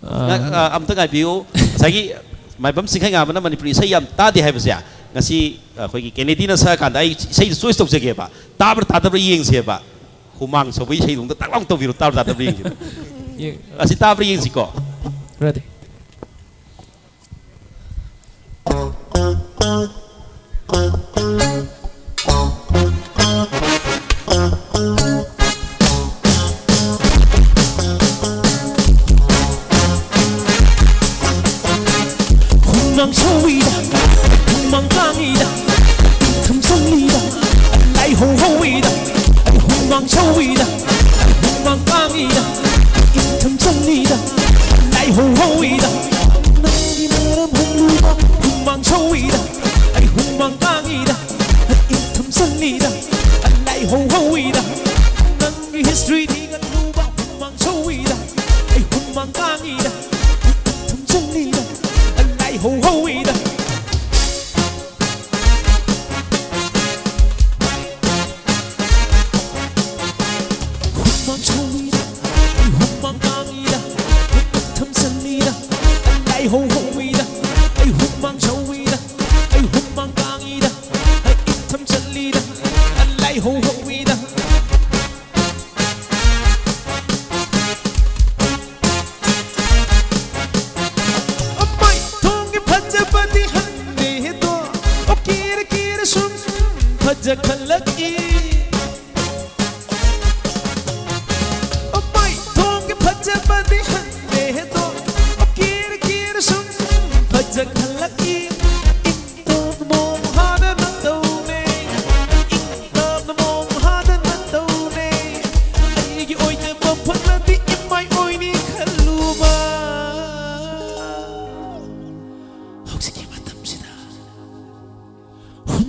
ꯑ, ꯉ-, ꯑ, ꯑꯝꯇ ꯉꯥꯏꯕꯤꯌꯨ꯫ ꯉꯁꯥꯏꯒꯤ ꯃꯥꯏꯕꯝ ꯆꯤꯡꯈꯩꯉꯥꯝꯕꯅ ꯃꯅꯤꯄꯨꯔꯤ ꯏꯁꯩ ꯌꯥꯝ ꯇꯥꯗꯦ ꯍꯥꯏꯕꯁꯦ, ꯉꯁꯤ ꯑꯩꯈꯣꯏꯒꯤ ꯀꯦꯅꯦꯗꯤꯅ ꯁꯛꯑꯀꯥꯟꯗ ꯑꯩ ꯏꯁꯩꯗꯣ ꯆꯣꯏꯁ ꯇꯧꯖꯒꯦꯕ꯫ ꯇꯥꯕ꯭ꯔꯥ ꯇꯥꯗꯕ꯭ꯔꯥ ꯌꯦꯡꯁꯦꯕ꯫ ꯍꯨꯃꯥꯡ ꯁꯧꯕꯒꯤ ꯏꯁꯩꯗꯣ ꯑꯝꯇ ꯇꯛ ꯂꯥꯎ ꯇꯧꯕꯤꯔꯣ, ꯇꯥꯕ꯭ꯔꯥ ꯇꯥꯗꯕ꯭ꯔꯥ ꯌꯦꯡꯁꯦ꯫ ꯌꯦꯡ-, ꯑꯁꯤ ꯇꯥꯕ꯭ꯔꯥ ꯌꯦꯡꯁꯤꯀꯣ꯫ Ready꯫ ꯍꯨꯃꯥꯡ ꯁꯧꯏꯗ, ꯍꯨꯃꯥꯡ ꯀꯥꯡꯏꯗ, ꯏꯪꯊꯝ ꯆꯜꯂꯤꯗ, ꯂꯥꯏꯍꯧ ꯍꯧꯏꯗ, ꯍꯨꯃꯥꯡ ꯁꯧꯏꯗ, ꯍꯨꯃꯥꯡ ꯀꯥꯡꯏꯗ, ꯏꯪꯊꯝ ꯆꯜꯂꯤꯗ, ꯂꯥꯏꯍꯧ ꯍꯧꯏꯗ, ꯅꯪꯒꯤ ꯃꯔꯝ ꯍꯪꯂꯨꯕ ꯍꯨꯃꯥꯡ ꯁꯧꯏꯗ, ꯑꯩ ꯍꯨꯃꯥꯡ ꯀꯥꯡꯏꯗ, ꯏꯪꯊꯝ ꯆꯜꯂꯤꯗ, ꯂꯥꯏꯍꯧ ꯍꯧꯏꯗ, ꯅꯪꯒꯤ ꯍꯤꯁꯇ꯭ꯔꯤ ꯊꯤꯒꯠꯂꯨꯕ ꯍꯨꯃꯥꯡ ꯁꯧꯏꯗ, ꯑꯩ ꯍꯨꯃꯥꯡ ꯀꯥꯡꯏꯗ, ꯏꯪꯊꯝ ꯆꯜꯂꯤꯗ, ꯂꯥꯏꯍꯧ ꯍꯧꯏꯗ꯫ ꯍꯨꯃꯥꯡ ꯁꯧꯏꯗ, ꯑꯩ ꯍꯨꯃꯥꯡ ꯀꯥꯡꯏꯗ, ꯏꯪꯊꯝ ꯆꯜꯂꯤꯗ, ꯂꯥꯏꯍꯧ ꯍꯧꯏꯗ, ꯑꯩ ꯍꯨꯃꯥꯡ ꯁꯧꯏꯗ, ꯑꯩ ꯍꯨꯃꯥꯡ ꯀꯥꯡꯏꯗ, ꯏꯪꯊꯝ ꯆꯜꯂꯤꯗ, ꯂꯥꯏꯍꯧ ꯍꯧꯏꯗ꯫ ꯃꯥꯏ ꯊꯣꯡꯒꯤ ꯐꯖꯕꯗꯤ ꯍꯟꯗꯦꯗꯣ, ꯑꯣ ꯀꯦꯔ ꯀꯦꯔ ꯁꯨꯝ ꯐꯖꯈꯠꯂꯛꯏ꯫ ꯃꯥꯏ ꯊꯣꯡꯒꯤ ꯐꯖꯕꯗꯤ ꯍꯟꯗꯦꯗꯣ, ꯑꯣ ꯀꯦꯔ ꯀꯦꯔ ꯁꯨꯝ ꯐꯖꯈꯠꯂꯛꯏ꯫ ꯏꯪꯇꯣꯛ ꯃꯣꯡ ꯍꯥꯗꯅ ꯇꯧ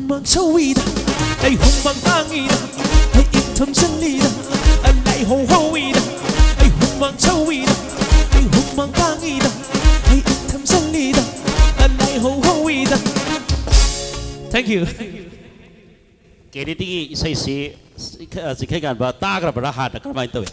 ꯍꯨꯃꯥꯡ ꯁꯧꯏꯗ, ꯑꯩ ꯍꯨꯃꯥꯡ ꯀꯥꯡꯉꯤꯗ, ꯑꯩ ꯏꯪꯊꯝ ꯆꯜꯂꯤꯗ, ꯑ, ꯂꯥꯏꯍꯧ ꯍꯧꯏꯗ, ꯑꯩ ꯍꯨꯃꯥꯡ ꯁꯧꯏꯗ, ꯑꯩ ꯍꯨꯃꯥꯡ ꯀꯥꯡꯉꯤꯗ, ꯑꯩ ꯏꯪꯊꯝ ꯆꯜꯂꯤꯗ, ꯑ, ꯂꯥꯏꯍꯧ ꯍꯧꯏꯗ꯫ Thank you. ꯀꯦꯅꯦꯗꯤꯒꯤ ꯏꯁꯩꯁꯤ ꯆꯤꯡꯈꯩꯉꯥꯟꯕ ꯇꯥꯈ꯭ꯔꯕ꯭ꯔꯥ? ꯍꯥꯟꯅ ꯀꯃꯥꯏꯅ ꯇꯧꯏ?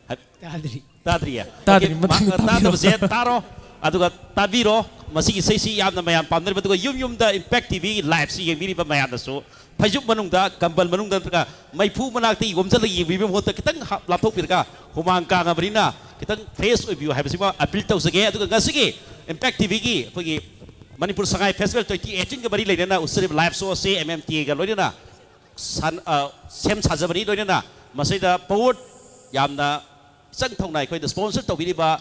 ꯍꯥꯏ-, ꯇꯥꯗ꯭ꯔꯤ꯫ ꯇꯥꯗ꯭ꯔꯤꯌꯦ? ꯇꯥꯗ꯭ꯔꯤ, OK, ꯃꯊꯪꯒꯤ ꯃꯥ-, ꯇꯥꯕꯤꯔꯣ꯫ ꯇꯥꯗꯕꯁꯦ ꯇꯥꯔꯣ, ꯑꯗꯨꯒ ꯇꯥꯕꯤꯔꯣ꯫ ꯃꯁꯤꯒꯤ ꯏꯁꯩꯁꯤ ꯌꯥꯝꯅ ꯃꯌꯥꯝ ꯄꯥꯝꯅꯔꯤꯕ, ꯑꯗꯨꯒ ꯌꯨꯝ ꯌꯨꯝꯗ Impact TVꯒꯤ liveꯁꯤ ꯌꯦꯡꯕꯤꯔꯤꯕ ꯃꯌꯥꯝꯅꯁꯨ ꯐꯩꯖꯨꯞ ꯃꯅꯨꯡꯗ, ꯀꯝꯕꯜ ꯃꯅꯨꯡꯗ ꯅꯠꯇ꯭ꯔꯒ ꯃꯩꯐꯨ ꯃꯅꯥꯛꯇ ꯌꯣꯝꯁꯤꯜꯂꯒ ꯌꯦꯡꯕꯤꯕꯒꯤ ꯃꯍꯨꯠꯇ ꯈꯤꯇꯪ ꯍꯥꯞ-, ꯂꯥꯞꯊꯣꯛꯄꯤꯔꯒ ꯍꯨꯃꯥꯡ ꯀꯥꯡꯉꯕꯅꯤꯅ ꯈꯤꯇꯪ fresh ꯑꯣꯏꯕꯤꯌꯨ ꯍꯥꯏꯕꯁꯤꯃ appeal ꯇꯧꯖꯒꯦ꯫ ꯑꯗꯨꯒ ꯉꯁꯤꯒꯤ Impact TVꯒꯤ ꯑꯩꯈꯣꯏꯒꯤ ꯃꯅꯤꯄꯨꯔ ꯁꯉꯥꯏ Festival twenty eighteenꯒ ꯃꯔꯤ ꯂꯩꯅꯅ ꯎꯠꯆꯔꯤꯕ live show ꯑꯁꯤ MMTAꯒ ꯂꯣꯏꯅꯅ ꯁꯥꯟ-, ꯑ, ꯁꯦꯝ ꯁꯥꯖꯕꯅꯤ꯫ ꯂꯣꯏꯅꯅ ꯃꯁꯤꯗ power ꯌꯥꯝꯅ ꯏꯆꯪ ꯊꯧꯅ ꯑꯩꯈꯣꯏꯗ sponsor ꯇꯧꯕꯤꯔꯤꯕ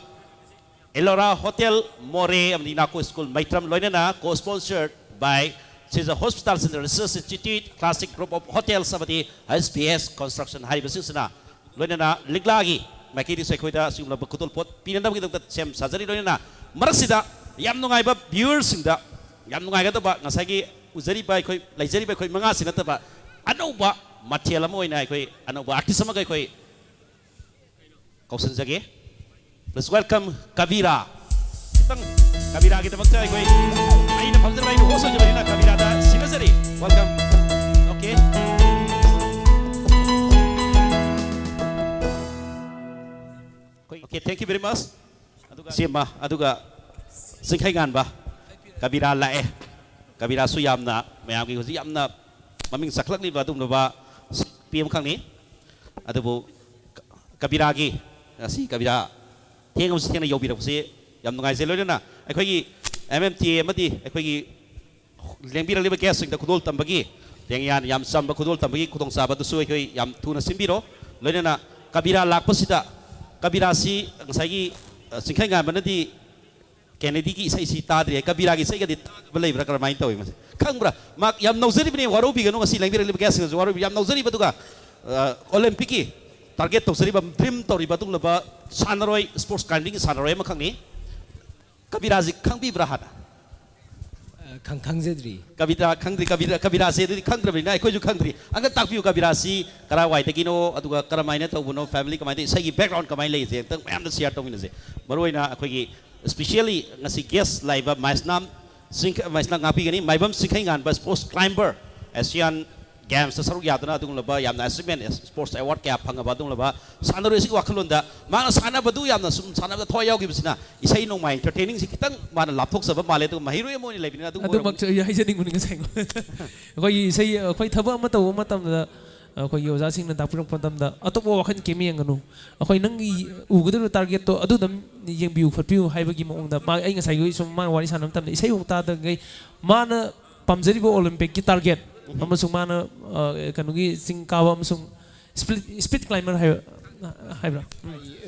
Elora Hotel ꯃꯣꯔꯦ ꯑꯃꯗꯤ ꯅꯥꯀꯣ ꯁ꯭ꯀꯨꯜ ꯃꯩꯇ꯭ꯔꯝ, ꯂꯣꯏꯅꯅ co-sponsored by Seiza Hospitals and Research Institute, Classic Group of Hotels ꯑꯃꯗꯤ SBS Construction ꯍꯥꯏꯔꯤꯕꯁꯤꯡꯁꯤꯅ, ꯂꯣꯏꯅꯅ ꯂꯤꯛꯂꯥꯒꯤ ꯃꯥꯏꯀꯩꯗꯁꯨ ꯑꯩꯈꯣꯏꯗ ꯑꯁꯤꯒꯨꯝꯂꯕ ꯈꯨꯗꯣꯜꯄꯣꯠ ꯄꯤꯅꯅꯕꯒꯤꯗꯃꯛꯇ ꯁꯦꯝ ꯁꯥꯖꯔꯤ꯫ ꯂꯣꯏꯅꯅ ꯃꯔꯛꯁꯤꯗ ꯌꯥꯝ ꯅꯨꯡꯉꯥꯏꯕ viewerꯁꯤꯡꯗ ꯌꯥꯝ ꯅꯨꯡꯉꯥꯏꯒꯗꯕ, ꯉꯁꯥꯏꯒꯤ ꯎꯖꯔꯤꯕ ꯑꯩꯈꯣꯏ, ꯂꯩꯖꯔꯤꯕ ꯑꯩꯈꯣꯏ ꯃꯉꯥꯁꯤ ꯅꯠꯇꯕ ꯑꯅꯧꯕ ꯃꯊꯦꯜ ꯑꯃ ꯑꯣꯏꯅ ꯑꯩꯈꯣꯏ ꯑꯅꯧꯕ artist ꯑꯃꯒ ꯑꯩꯈꯣꯏ ꯀꯧꯁꯤꯟꯖꯒꯦ꯫ Please welcome ꯀꯕꯤꯔꯥ꯫ ꯈꯤꯇꯪ ꯀꯕꯤꯔꯥꯒꯤꯗꯃꯛꯇ ꯑꯩꯈꯣꯏ, ꯑꯩꯅ ꯐꯝꯖꯕ, ꯑꯩꯅ host ꯑꯣꯏꯖꯕꯅꯤꯅ ꯀꯕꯤꯔꯥꯗ ꯁꯤꯟꯅꯖꯔꯤ꯫ Welcome. OK꯫ OK, thank you very much꯫ ꯑꯗꯨꯒ ꯁꯤꯃ, ꯑꯗꯨꯒ ꯆꯤꯡꯈꯩꯉꯥꯟꯕ ꯀꯕꯤꯔꯥ ꯂꯥꯛꯑꯦ꯫ ꯀꯕꯤꯔꯥꯁꯨ ꯌꯥꯝꯅ ꯃꯌꯥꯝꯒꯤ ꯍꯧꯖꯤꯛ ꯌꯥꯝꯅ ꯃꯃꯤꯡ ꯆꯠꯈꯠꯂꯛꯂꯤꯕ ꯑꯗꯨꯒꯨꯝꯂꯕ ꯅꯨꯄꯤ ꯑꯃꯈꯛꯅꯤ꯫ ꯑꯗꯨꯕꯨ ꯀ-, ꯀꯕꯤꯔꯥꯒꯤ, ꯉꯁꯤ ꯀꯕꯤꯔꯥ ꯊꯦꯡꯉꯕꯁꯨ ꯊꯦꯡꯅ ꯌꯧꯕꯤꯔꯛꯄꯁꯤ ꯌꯥꯝ ꯅꯨꯡꯉꯥꯏꯖꯩ꯫ ꯂꯣꯏꯅꯅ ꯑꯩꯈꯣꯏꯒꯤ MMTA ꯑꯃꯗꯤ ꯑꯩꯈꯣꯏꯒꯤ ꯂꯦꯡꯕꯤꯔꯛꯂꯤꯕ guestꯁꯤꯡꯗ ꯈꯨꯗꯣꯜ ꯇꯝꯕꯒꯤ, ꯂꯦꯡꯌꯥꯟ ꯌꯥꯝ ꯆꯝꯕ ꯈꯨꯗꯣꯜ ꯇꯝꯕꯒꯤ ꯈꯨꯗꯣꯡꯆꯥꯕꯗꯨꯁꯨ ꯑꯩꯈꯣꯏ ꯌꯥꯝ ꯊꯨꯅ ꯁꯤꯟꯕꯤꯔꯣ꯫ ꯂꯣꯏꯅꯅ ꯀꯕꯤꯔꯥ ꯂꯥꯛꯄꯁꯤꯗ, ꯀꯕꯤꯔꯥꯁꯤ ꯉꯁꯥꯏꯒꯤ, ꯑ, ꯆꯤꯡꯈꯩꯉꯥꯟꯕꯅꯗꯤ ꯀꯦꯅꯦꯗꯤꯒꯤ ꯏꯁꯩꯁꯤ ꯇꯥꯗ꯭ꯔꯤ ꯍꯥꯏ, ꯀꯕꯤꯔꯥꯒꯤ ꯏꯁꯩꯒꯗꯤ ꯇꯥꯗꯕ ꯂꯩꯕ꯭ꯔꯥ, ꯀꯔꯝꯍꯥꯏꯅ ꯇꯧꯏ ꯃꯁꯤ? ꯈꯪꯕ꯭ꯔꯥ? ꯃꯥ ꯌꯥꯝ ꯅꯧꯖꯔꯤꯕꯅꯤ, ꯋꯥꯔꯧꯕꯤꯒꯅꯨ, ꯉꯁꯤ ꯂꯦꯡꯕꯤꯔꯛꯂꯤꯕ guestꯁꯤꯡꯅꯁꯨ ꯋꯥꯔꯧꯕꯤ-, ꯌꯥꯝ ꯅꯧꯖꯔꯤꯕ, ꯑꯗꯨꯒ, ꯑ, Olympicꯀꯤ target ꯇꯧꯖꯔꯤꯕ, dream ꯇꯧꯔꯤꯕ ꯑꯗꯨꯒꯨꯝꯂꯕ ꯁꯥꯟꯅꯔꯣꯏ, sports climbingꯒꯤ ꯁꯥꯟꯅꯔꯣꯏ ꯑꯃꯈꯛꯅꯤ꯫ ꯀꯕꯤꯔꯥꯁꯤ ꯈꯪꯕꯤꯕ꯭ꯔꯥ ꯍꯥꯟꯅ? ꯑ, ꯈꯪ- ꯈꯪꯖꯗ꯭ꯔꯤ꯫ ꯀꯕꯤꯔꯥ ꯈꯪꯗ꯭ꯔꯤ꯫ ꯀꯕꯤꯔꯥ ꯀꯕꯤꯔꯥꯁꯦ ꯑꯗꯨꯗꯤ ꯈꯪꯗ꯭ꯔꯕꯅꯤꯅ ꯑꯩꯈꯣꯏꯁꯨ ꯈꯪꯗ꯭ꯔꯤ꯫ ꯑꯝꯇ ꯇꯥꯛꯄꯤꯌꯨ, ꯀꯕꯤꯔꯥꯁꯤ ꯀꯔꯥꯏꯋꯥꯏꯗꯒꯤꯅꯣ, ꯑꯗꯨꯒ ꯀꯔꯝꯍꯥꯏꯅ ꯇꯧꯕꯅꯣ, ꯐꯦꯃꯤꯂꯤ ꯀꯃꯥꯏꯅ ꯇꯧꯏ, ꯏꯁꯩꯒꯤ ꯕꯦꯛꯒ꯭ꯔꯥꯎꯟ ꯀꯃꯥꯏꯅ ꯂꯩꯁꯦ ꯑꯝꯇꯪ ꯃꯌꯥꯝꯗ ꯁꯤꯌꯥꯔ ꯇꯧꯃꯤꯟꯅꯁꯦ꯫ ꯃꯔꯨꯑꯣꯏꯅ ꯑꯩꯈꯣꯏꯒꯤ ꯁ꯭ꯄꯤꯁꯤꯌꯦꯜꯂꯤ ꯉꯁꯤ ꯒꯦꯁ ꯂꯥꯛꯏꯕ ꯃꯥꯏꯁꯅꯥꯝ ꯁꯤꯡ- ꯃꯥꯏꯁꯅꯥꯝ ꯉꯥꯛꯄꯤꯒꯅꯤ, ꯃꯥꯏꯕꯝ ꯁꯤꯡꯈꯩꯉꯥꯟꯕ ꯁ꯭ꯄꯣꯔꯠꯁ ꯀ꯭ꯂꯥꯏꯝꯕꯔ, ꯑꯦꯁꯤꯌꯥꯟ ꯒꯦꯝꯁꯇ ꯁꯔꯨꯛ ꯌꯥꯗꯨꯅ ꯑꯗꯨꯒꯨꯝꯂꯕ ꯌꯥꯝꯅ ꯑꯦꯆꯤꯞꯃꯦꯟ, ꯁ꯭ꯄꯣꯔꯠꯁ ꯑꯦꯋꯥꯔꯗ ꯀꯌꯥ ꯐꯪꯉꯕ ꯑꯗꯨꯒꯨꯝꯂꯕ ꯁꯥꯟꯅꯔꯣꯏ ꯑꯁꯤꯒꯤ ꯋꯥꯈꯜꯂꯣꯟꯗ ꯃꯥꯅ ꯁꯥꯟꯅꯕꯗꯨ ꯌꯥꯝꯅ ꯁꯨꯝ ꯁꯥꯟꯅꯕꯗ ꯊꯋꯥꯏ ꯌꯥꯎꯈꯤꯕꯁꯤꯅ ꯏꯁꯩ ꯅꯣꯡꯃꯥꯏ, ꯑꯦꯟꯇꯔꯇꯦꯅꯤꯡꯁꯤ ꯈꯤꯇꯪ ꯃꯥꯅ ꯂꯥꯞꯊꯣꯛꯆꯕ ꯃꯥꯜꯂꯦ꯫ ꯑꯗꯨꯒ ꯃꯍꯩꯔꯣꯏ ꯑꯃ ꯑꯣꯏꯅ ꯂꯩꯕꯅꯤꯅ ꯑꯗꯨꯒꯨꯝꯕ ꯑꯣꯏꯔꯝꯒꯅꯤ꯫ ꯑꯗꯨꯃꯛꯁꯨ ꯑꯩ ꯍꯥꯏꯖꯅꯤꯡꯕꯅꯤ ꯉꯁꯥꯏ꯫ ꯑꯩꯈꯣꯏꯒꯤ ꯏꯁꯩ, ꯑꯩꯈꯣꯏ ꯊꯕꯛ ꯑꯃ ꯇꯧꯕ ꯃꯇꯝꯗ ꯑꯩꯈꯣꯏꯒꯤ ꯑꯣꯖꯥꯁꯤꯡꯅ ꯇꯥꯛꯄꯤꯔꯛꯄ ꯃꯇꯝꯗ ꯑꯇꯣꯞꯄ ꯋꯥꯈꯜ ꯀꯩꯝ ꯌꯦꯡꯒꯅꯨ, ꯑꯩꯈꯣꯏ ꯅꯪꯒꯤ ꯎꯒꯗꯧꯔꯤꯕ ꯇꯥꯔꯒꯦꯠꯇꯣ ꯑꯗꯨꯗꯪ ꯌꯦꯡꯕꯤꯌꯨ ꯈꯣꯠꯄꯤꯌꯨ ꯍꯥꯏꯕꯒꯤ ꯃꯑꯣꯡꯗ ꯃꯥ, ꯑꯩ ꯉꯁꯥꯏꯒꯤ ꯁꯨꯝ ꯃꯥꯅ ꯋꯥꯔꯤ ꯁꯥꯟꯅꯕ ꯃꯇꯝꯗ ꯏꯁꯩ ꯑꯃꯨꯛ ꯇꯥꯗꯉꯩ ꯃꯥꯅ ꯄꯥꯝꯖꯔꯤꯕ ꯑꯣꯂꯤꯝꯄꯤꯛꯀꯤ ꯇꯥꯔꯒꯦꯠ ꯑꯃꯁꯨꯡ ꯃꯥꯅ, ꯑ, ꯀꯩꯅꯣꯒꯤ ꯆꯤꯡ ꯀꯥꯕ ꯑꯃꯁꯨꯡ ꯁ꯭ꯄꯤꯠ ꯁ꯭ꯄꯤꯠ ꯀ꯭ꯂꯥꯏꯝꯕꯔ ꯍꯥꯏꯕ, ꯍꯥꯏꯕ꯭ꯔꯥ?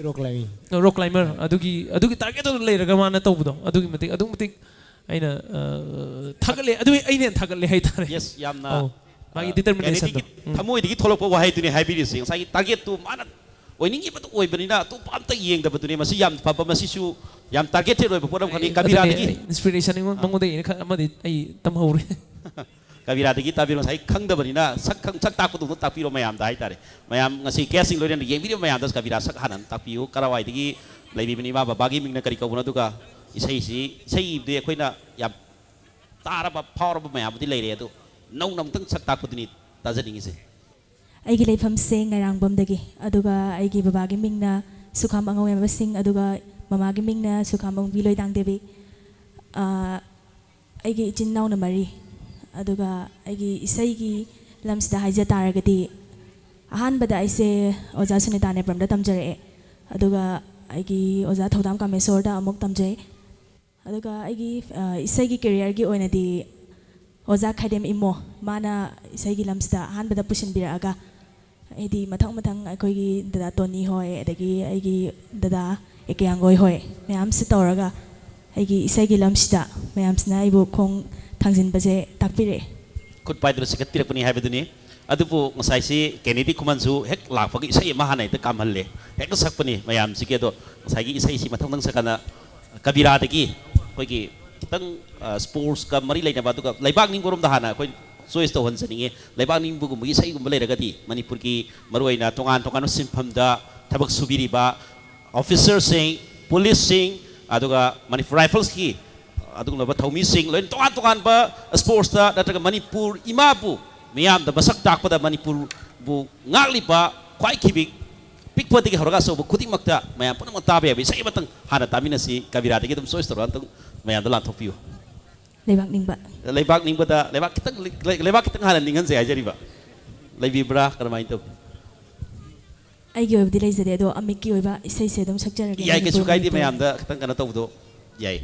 Rock climbing. ꯔꯣꯛ ꯀ꯭ꯂꯥꯏꯝꯕꯔ ꯑꯗꯨꯒꯤ ꯑꯗꯨꯒꯤ ꯇꯥꯔꯒꯦꯠꯇꯨ ꯂꯩꯔꯒ ꯃꯥꯅ ꯇꯧꯕꯗꯣ ꯑꯗꯨꯒꯤ ꯃꯇꯤꯛ ꯑꯗꯨꯛ ꯃꯇꯤꯛ ꯑꯩꯅ, ꯑ, ꯊꯥꯒꯠꯂꯦ꯫ ꯑꯗꯨ ꯑꯩꯅ ꯍꯦꯟꯅ ꯊꯥꯒꯠꯂꯦ ꯍꯥꯏꯇꯥꯔꯦ꯫ ꯌꯦꯁ, ꯌꯥꯝꯅ ꯑꯧ, ꯃꯥꯒꯤ ꯑ, ꯗꯤꯇꯔꯃꯤꯅꯦꯁꯟꯗꯣ꯫ ꯀꯦꯅꯦꯗꯤꯒꯤ ꯊꯃꯣꯏꯗꯒꯤ ꯊꯣꯛꯂꯛꯄ ꯋꯥꯍꯩꯗꯨꯅꯤ ꯍꯥꯏꯕꯤꯔꯤꯁꯦ꯫ ꯉꯁꯥꯏꯒꯤ ꯇꯥꯔꯒꯦꯠꯇꯨ ꯃꯥꯅ ꯑꯣꯏꯅꯤꯡꯉꯤꯕꯗꯨ ꯑꯣꯏꯕꯅꯤꯅ ꯑꯇꯣꯞꯄ ꯑꯝꯇ ꯌꯦꯡꯗꯕꯗꯨꯅꯤ꯫ ꯃꯁꯤ ꯌꯥꯝ ꯐꯕ, ꯃꯁꯤꯁꯨ ꯌꯥꯝ ꯇꯥꯔꯒꯦꯇꯦꯠ ꯑꯣꯏꯕ ꯄꯣꯠ ꯑꯃꯈꯛꯅꯤ꯫ ꯀꯕꯤꯔꯥꯗꯒꯤ ꯏꯟꯁꯄꯤꯔꯦꯁꯟ ꯑꯩꯉꯣꯟꯗ ꯃꯉꯣꯟꯗꯒꯤ ꯑꯩꯅ ꯈꯔ ꯑꯃꯗꯤ ꯑꯩ ꯇꯝꯍꯧꯔꯦ꯫ ꯀꯕꯤꯔꯥꯗꯒꯤ ꯇꯥꯕꯤꯔꯣ꯫ ꯉꯁꯥꯏ ꯈꯪꯗꯕꯅꯤꯅ ꯁꯛ ꯈꯪ- ꯁꯛ ꯇꯥꯛꯄꯗꯧꯅ ꯇꯥꯛꯄꯤꯔꯣ ꯃꯌꯥꯝꯗ ꯍꯥꯏꯇꯥꯔꯦ꯫ ꯃꯌꯥꯝ ꯉꯁꯤ ꯒꯦꯁꯁꯤꯡ ꯂꯣꯏꯅꯅ ꯌꯦꯡꯕꯤꯔꯤꯕ ꯃꯌꯥꯝꯗ ꯀꯕꯤꯔꯥ ꯁꯛ ꯍꯥꯟꯅ ꯇꯥꯛꯄꯤꯌꯨ꯫ ꯀꯔꯥꯏꯋꯥꯏꯗꯒꯤ ꯂꯩꯕꯤꯕꯅꯤ, ꯏꯃꯥ ꯕꯕꯥꯒꯤ ꯃꯤꯡꯅ ꯀꯔꯤ ꯀꯧꯕꯅꯣ, ꯑꯗꯨꯒ ꯏꯁꯩꯁꯤ, ꯏꯁꯩ ꯏꯕꯗꯤ ꯑꯩꯈꯣꯏꯅ ꯌꯥꯝ ꯇꯥꯔꯕ ꯐꯥꯎꯔꯕ ꯃꯌꯥꯝꯕꯨꯗꯤ ꯂꯩꯔꯦ, ꯑꯗꯣ ꯅꯧꯅ ꯑꯃꯨꯛꯇꯪ ꯁꯛ ꯇꯥꯛꯄꯗꯨꯅꯤ ꯇꯥꯖꯅꯤꯡꯉꯤꯁꯦ꯫ ꯑꯩꯒꯤ ꯂꯩꯐꯝꯁꯦ ꯉꯥꯏꯔꯥꯡꯕꯝꯗꯒꯤ, ꯑꯗꯨꯒ ꯑꯩꯒꯤ ꯕꯕꯥꯒꯤ ꯃꯤꯡꯅ ꯁꯨꯈꯥꯝ ꯑꯉꯧꯌꯥꯏꯃ ꯁꯤꯡ, ꯑꯗꯨꯒ ꯃꯃꯥꯒꯤ ꯃꯤꯡꯅ ꯁꯨꯈꯥꯝꯕꯝ ꯂꯣꯏꯗꯥꯡ ꯗꯦꯕꯤ꯫ ꯑꯥ, ꯑꯩꯒꯤ ꯏꯆꯤꯟ ꯏꯅꯥꯎꯅ ꯃꯔꯤ꯫ ꯑꯗꯨꯒ ꯑꯩꯒꯤ ꯏꯁꯩꯒꯤ ꯂꯝꯁꯤꯗ ꯍꯥꯏꯖ ꯇꯥꯔꯒꯗꯤ, ꯑꯍꯥꯟꯕꯗ ꯑꯩꯁꯦ ꯑꯣꯖꯥ ꯁꯨꯅꯤꯇꯥ ꯅꯦꯄ꯭ꯔꯝꯗ ꯇꯝꯖꯔꯛꯑꯦ꯫ ꯑꯗꯨꯒ ꯑꯩꯒꯤ ꯑꯣꯖꯥ ꯊꯧꯗꯥꯝ ꯀꯥꯃꯦꯁꯣꯔꯗ ꯑꯃꯨꯛ ꯇꯝꯖꯩ꯫ ꯑꯗꯨꯒ ꯑꯩꯒꯤ, ꯑ, ꯏꯁꯩꯒꯤ ꯀꯦꯔꯤꯌꯔꯒꯤ ꯑꯣꯏꯅꯗꯤ ꯑꯣꯖꯥ ꯈꯥꯏꯗꯦꯝ ꯏꯃꯣ, ꯃꯥꯅ ꯏꯁꯩꯒꯤ ꯂꯝꯁꯤꯗ ꯑꯍꯥꯟꯕꯗ ꯄꯨꯁꯤꯟꯕꯤꯔꯛꯑꯒ, ꯍꯥꯏꯗꯤ ꯃꯊꯪ ꯃꯊꯪ ꯑꯩꯈꯣꯏꯒꯤ ꯗꯗꯥ ꯇꯣꯅꯤ ꯍꯣꯏ, ꯑꯗꯒꯤ ꯑꯩꯒꯤ ꯗꯗꯥ ꯑꯦ ꯀꯦꯌꯥꯡꯒꯣꯏ ꯍꯣꯏ ꯃꯌꯥꯝꯁꯤ ꯇꯧꯔꯒ ꯑꯩꯒꯤ ꯏꯁꯩꯒꯤ ꯂꯝꯁꯤꯗ ꯃꯌꯥꯝꯁꯤꯅ ꯑꯩꯕꯨ ꯈꯣꯡ ꯊꯥꯡꯖꯤꯟꯕꯁꯦ ꯇꯥꯛꯄꯤꯔꯛꯑꯦ꯫ ꯈꯨꯠ ꯄꯥꯏꯗꯨꯅ ꯆꯤꯡꯈꯠꯄꯤꯔꯛꯄꯅꯤ ꯍꯥꯏꯕꯗꯨꯅꯤ꯫ ꯑꯗꯨꯕꯨ ꯉꯁꯥꯏꯁꯤ ꯀꯦꯅꯦꯗꯤ ꯈꯨꯃꯟꯁꯨ ꯍꯦꯛ ꯂꯥꯛꯄꯒ ꯏꯁꯩ ꯑꯃ ꯍꯥꯟꯅ ꯍꯦꯛꯇ ꯀꯥꯝꯍꯜꯂꯦ, ꯍꯦꯛꯇ ꯁꯛꯄꯅꯤ ꯃꯌꯥꯝꯁꯤꯒꯤ꯫ ꯑꯗꯣ ꯉꯁꯥꯏꯒꯤ ꯏꯁꯩꯁꯤ ꯃꯊꯪ ꯃꯊꯪ ꯁꯛꯀꯥꯟꯗ ꯀꯕꯤꯔꯥꯗꯒꯤ ꯑꯩꯈꯣꯏꯒꯤ ꯈꯤꯇꯪ ꯈꯤꯇꯪ ꯁ꯭ꯄꯣꯔꯠꯁꯀ ꯃꯔꯤ ꯂꯩꯅꯕ, ꯑꯗꯨꯒ ꯂꯩꯕꯥꯛ ꯅꯤꯡꯕꯔꯣꯝꯗ ꯍꯥꯟꯅ ꯑꯩꯈꯣꯏ ꯆꯣꯏꯁ ꯇꯧꯍꯟꯖꯅꯤꯡꯉꯤ꯫ ꯂꯩꯕꯥꯛ ꯅꯤꯡꯕꯒꯨꯝꯕꯒꯤ ꯏꯁꯩꯒꯨꯝꯕ ꯂꯩꯔꯒꯗꯤ ꯃꯅꯤꯄꯨꯔꯒꯤ ꯃꯔꯨꯑꯣꯏꯅ ꯇꯣꯉꯥꯟ ꯇꯣꯉꯥꯟꯕ ꯁꯤꯟꯐꯝꯗ ꯊꯕꯛ ꯁꯨꯕꯤꯔꯤꯕ ꯑꯣꯐꯤꯁꯔꯁꯤꯡ, ꯄꯨꯂꯤꯁꯁꯤꯡ, ꯑꯗꯨꯒ ꯃꯅꯤꯄꯨꯔ ꯔꯥꯏꯐꯜꯁꯀꯤ ꯑꯗꯨꯒꯨꯝꯂꯕ ꯊꯧꯃꯤꯁꯤꯡ, ꯂꯣꯏꯅ ꯇꯣꯉꯥꯟ ꯇꯣꯉꯥꯟꯕ ꯁ꯭ꯄꯣꯔꯠꯁꯇ ꯅꯠꯇ꯭ꯔꯒ ꯃꯅꯤꯄꯨꯔ ꯏꯃꯥꯕꯨ ꯃꯤꯌꯥꯝꯗ ꯃꯁꯛ ꯇꯥꯛꯄꯗ, ꯃꯅꯤꯄꯨꯔꯕꯨ ꯉꯥꯛꯂꯤꯕ ꯈ꯭ꯋꯥꯏ ꯈꯤꯕꯤꯛ ꯄꯤꯛꯄꯗꯒꯤ ꯍꯧꯔꯒ ꯑꯆꯧꯕ ꯈꯨꯗꯤꯡꯃꯛꯇ ꯃꯌꯥꯝ ꯄꯨꯝꯅꯃꯛ ꯇꯥꯕ ꯌꯥꯕ ꯏꯁꯩ ꯑꯃꯇꯪ ꯍꯥꯟꯅ ꯇꯥꯃꯤꯟꯅꯁꯤ꯫ ꯀꯕꯤꯔꯥꯗꯒꯤ ꯑꯗꯨꯝ ꯆꯣꯏꯁ ꯇꯧꯔꯒ ꯑꯝꯇꯪ ꯃꯌꯥꯝꯗ ꯂꯥꯟꯊꯣꯛꯄꯤꯌꯨ꯫ ꯂꯩꯕꯥꯛ ꯅꯤꯡꯕ꯫ ꯂꯩꯕꯥꯛ ꯅꯤꯡꯕꯗ ꯂꯩꯕꯥꯛ ꯈꯤꯇꯪ, ꯂꯩꯕꯥꯛ ꯈꯤꯇꯪ ꯍꯥꯟꯅ ꯅꯤꯡꯍꯟꯖꯩ ꯍꯥꯏꯖꯔꯤꯕ꯫ ꯂꯩꯕꯤꯕ꯭ꯔꯥ? ꯀꯔꯝꯍꯥꯏꯅ ꯇꯧꯏ? ꯑꯩꯒꯤ ꯑꯣꯏꯕꯗꯤ ꯂꯩꯖꯗꯦ, ꯑꯗꯣ ꯑꯃꯤꯛꯀꯤ ꯑꯣꯏꯕ ꯏꯁꯩꯁꯦ ꯑꯗꯨꯝ ꯁꯛꯆꯔꯒꯦ꯫ ꯌꯥꯏ, ꯀꯩꯁꯨ ꯃꯅꯤꯄꯨꯔ, ꯀꯥꯏꯗꯦ꯫ ꯃꯅꯤꯄꯨꯔ꯫ ꯃꯌꯥꯝꯗ ꯈꯤꯇꯪ ꯀꯩꯅꯣ ꯇꯧꯕꯗꯣ ꯌꯥꯏ꯫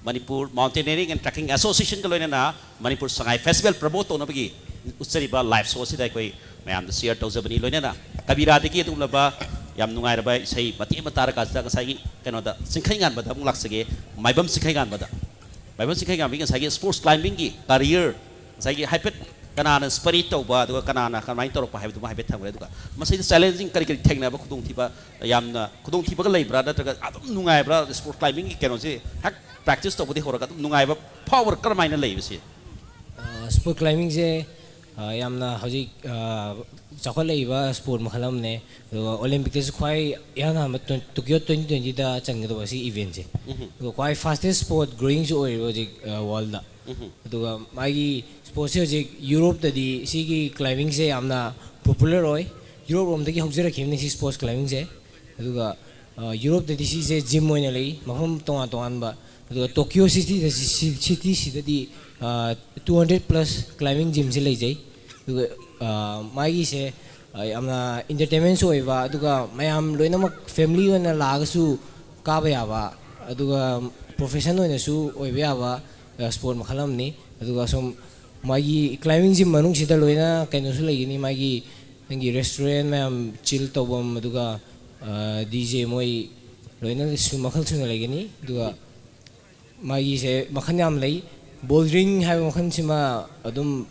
Manipur Mountaineering and Trekking Associationꯒ ꯂꯣꯏꯅꯅ ꯃꯅꯤꯄꯨꯔ ꯁꯉꯥꯏ ꯐꯦꯁꯇꯤꯚꯦꯜ ꯄ꯭ꯔꯃꯣꯠ ꯇꯧꯅꯕꯒꯤ ꯎꯠꯆꯔꯤꯕ ꯂꯥꯏꯚ ꯁꯣ ꯑꯁꯤꯗ ꯑꯩꯈꯣꯏ ꯃꯌꯥꯝꯗ ꯁꯤꯌꯔ ꯇꯧꯖꯕꯅꯤ꯫ ꯂꯣꯏꯅꯅ ꯀꯕꯤꯔꯥꯗꯒꯤ ꯑꯗꯨꯒꯨꯝꯂꯕ ꯌꯥꯝ ꯅꯨꯡꯉꯥꯏꯔꯕ ꯏꯁꯩ ꯃꯇꯦꯛ ꯑꯃ ꯇꯥꯔꯀꯥꯟꯁꯤꯗ ꯉꯁꯥꯏꯒꯤ ꯀꯩꯅꯣꯗ, ꯆꯤꯡꯈꯩꯉꯥꯟꯕꯗ ꯑꯃꯨꯛ ꯂꯥꯛꯆꯒꯦ꯫ ꯃꯥꯏꯕꯝ ꯆꯤꯡꯈꯩꯉꯥꯟꯕꯗ, ꯃꯥꯏꯕꯝ ꯆꯤꯡꯈꯩꯉꯥꯟꯕꯒꯤ ꯉꯁꯥꯏꯒꯤ ꯁ꯭ꯄꯣꯔꯠꯁ ꯀ꯭ꯂꯥꯏꯝꯕꯤꯡꯒꯤ ꯀꯔꯤꯌꯔ ꯉꯁꯥꯏꯒꯤ ꯍꯥꯏꯐꯦꯠ ꯀꯅꯥꯅ ꯁ꯭ꯄꯔꯤꯠ ꯇꯧꯕ, ꯑꯗꯨꯒ ꯀꯅꯥꯅ ꯀꯃꯥꯏꯅ ꯇꯧꯔꯛꯄ ꯍꯥꯏꯕꯗꯨꯃ ꯍꯥꯏꯐꯦꯠ ꯊꯝꯈ꯭ꯔꯦ꯫ ꯑꯗꯨꯒ ꯃꯁꯤꯗ ꯆꯦꯂꯦꯟꯖꯤꯡ ꯀꯔꯤ ꯀꯔꯤ ꯊꯦꯡꯅꯕ ꯈꯨꯗꯣꯡꯊꯤꯕ, ꯌꯥꯝꯅ ꯈꯨꯗꯣꯡꯊꯤꯕꯒ ꯂꯩꯕ꯭ꯔꯥ, ꯅꯠꯇ꯭ꯔꯒ ꯑꯗꯨꯝ ꯅꯨꯡꯉꯥꯏꯕ꯭ꯔꯥ? ꯁ꯭ꯄꯣꯔꯠ ꯀ꯭ꯂꯥꯏꯝꯕꯤꯡꯒꯤ ꯀꯩꯅꯣꯁꯤ ꯍꯦꯛ ꯄ꯭ꯔꯦꯛꯇꯤꯁ ꯇꯧꯕꯗꯤ ꯍꯧꯔꯒ ꯑꯗꯨꯝ ꯅꯨꯡꯉꯥꯏꯕ ꯐꯥꯎꯕ꯭ꯔꯥ? ꯀꯔꯝꯍꯥꯏꯅ ꯂꯩꯕꯁꯤ? ꯁ꯭ꯄꯣꯔꯠ ꯀ꯭ꯂꯥꯏꯝꯕꯤꯡꯁꯦ ꯌꯥꯝꯅ ꯍꯧꯖꯤꯛ ꯑ, ꯆꯥꯎꯈꯠꯂꯛꯏꯕ ꯁ꯭ꯄꯣꯔꯠ ꯃꯈꯜ ꯑꯃꯅꯦ꯫ ꯑꯗꯨꯒ ꯑꯣꯂꯦꯝꯄꯤꯛꯇꯁꯨ ꯈ꯭ꯋꯥꯏ ꯏꯍꯥꯟ ꯍꯥꯟꯕ ꯇꯣꯀꯤꯌꯣ ꯇ꯭ꯋꯦꯟꯇꯤ ꯇ꯭ꯋꯦꯟꯇꯤꯗ ꯆꯟꯒꯗꯧꯕ ꯁꯤ ꯏꯚꯦꯟꯁꯦ꯫ ꯑꯗꯨꯒ ꯈ꯭ꯋꯥꯏ ꯐꯥꯁꯇꯦꯁ ꯁ꯭ꯄꯣꯔꯠ ꯒ꯭ꯔꯣꯋꯤꯡꯁꯨ ꯑꯣꯏꯔꯤꯕ ꯍꯧꯖꯤꯛ ꯋꯥꯔꯜꯗ꯫ ꯑꯗꯨꯒ ꯃꯥꯒꯤ ꯁ꯭ꯄꯣꯔꯠꯁꯦ ꯍꯧꯖꯤꯛ ꯌꯨꯔꯣꯞꯇꯗꯤ ꯁꯤꯒꯤ ꯀ꯭ꯂꯥꯏꯝꯕꯤꯡꯁꯦ ꯌꯥꯝꯅ ꯄꯣꯄꯨꯂꯔ ꯑꯣꯏ꯫ ꯌꯨꯔꯣꯞ ꯔꯣꯝꯗꯒꯤ ꯍꯧꯖꯔꯛꯈꯤꯕꯅꯤ ꯁꯤ ꯁ꯭ꯄꯣꯔꯠꯁ ꯀ꯭ꯂꯥꯏꯝꯕꯤꯡꯁꯦ꯫ ꯑꯗꯨꯒ ꯌꯨꯔꯣꯞꯇꯗꯤ ꯁꯤꯁꯦ ꯖꯤꯝ ꯑꯣꯏꯅ ꯂꯩ, ꯃꯐꯝ ꯇꯣꯉꯥꯟ ꯇꯣꯉꯥꯟꯕ꯫ ꯑꯗꯨꯒ ꯇꯣꯀꯤꯌꯣ ꯁꯤꯇꯤꯗ, ꯁꯤꯇꯤꯁꯤꯗꯗꯤ ꯇꯨ ꯍꯟꯗ꯭ꯔꯦꯠ ꯄ꯭ꯂꯁ ꯀ꯭ꯂꯥꯏꯝꯕꯤꯡ ꯖꯤꯝꯁꯦ ꯂꯩꯖꯩ꯫ ꯑꯗꯨꯒ ꯃꯥꯒꯤꯁꯦ ꯌꯥꯝꯅ ꯏꯟꯇꯔꯇꯦꯟꯃꯦꯟꯁꯨ ꯑꯣꯏꯕ, ꯑꯗꯨꯒ ꯃꯌꯥꯝ ꯂꯣꯏꯅꯃꯛ ꯐꯦꯃꯤꯂꯤ ꯑꯣꯏꯅ ꯂꯥꯛꯑꯒꯁꯨ ꯀꯥꯕ ꯌꯥꯕ, ꯑꯗꯨꯒ ꯄ꯭ꯔꯣꯐꯦꯁꯟ ꯑꯣꯏꯅꯁꯨ ꯑꯣꯏꯕ ꯌꯥꯕ ꯁ꯭ꯄꯣꯔꯠ ꯃꯈꯜ ꯑꯃꯅꯤ꯫ ꯑꯗꯨꯒ ꯁꯨꯝ ꯃꯥꯒꯤ ꯀ꯭ꯂꯥꯏꯝꯕꯤꯡ ꯖꯤꯝ ꯃꯅꯨꯡꯁꯤꯗ ꯂꯣꯏꯅ ꯀꯩꯅꯣꯁꯨ ꯂꯩꯒꯅꯤ, ꯃꯥꯒꯤ ꯅꯪꯒꯤ ꯔꯦꯁꯇꯨꯔꯦꯟ ꯃꯌꯥꯝ, ꯆꯤꯜ ꯇꯧꯐꯝ, ꯑꯗꯨꯒ ꯗꯤ ꯖꯦ ꯃꯣꯏ ꯂꯣꯏꯅ ꯁꯨ-, ꯃꯈꯜ ꯁꯨꯅ ꯂꯩꯒꯅꯤ꯫ ꯑꯗꯨꯒ ꯃꯥꯒꯤꯁꯦ ꯃꯈꯜ ꯌꯥꯝ ꯂꯩ꯫ ꯕꯣꯜꯗ꯭ꯔꯤꯡ ꯍꯥꯏꯕ ꯃꯈꯜꯁꯤꯃ ꯑꯗꯨꯝ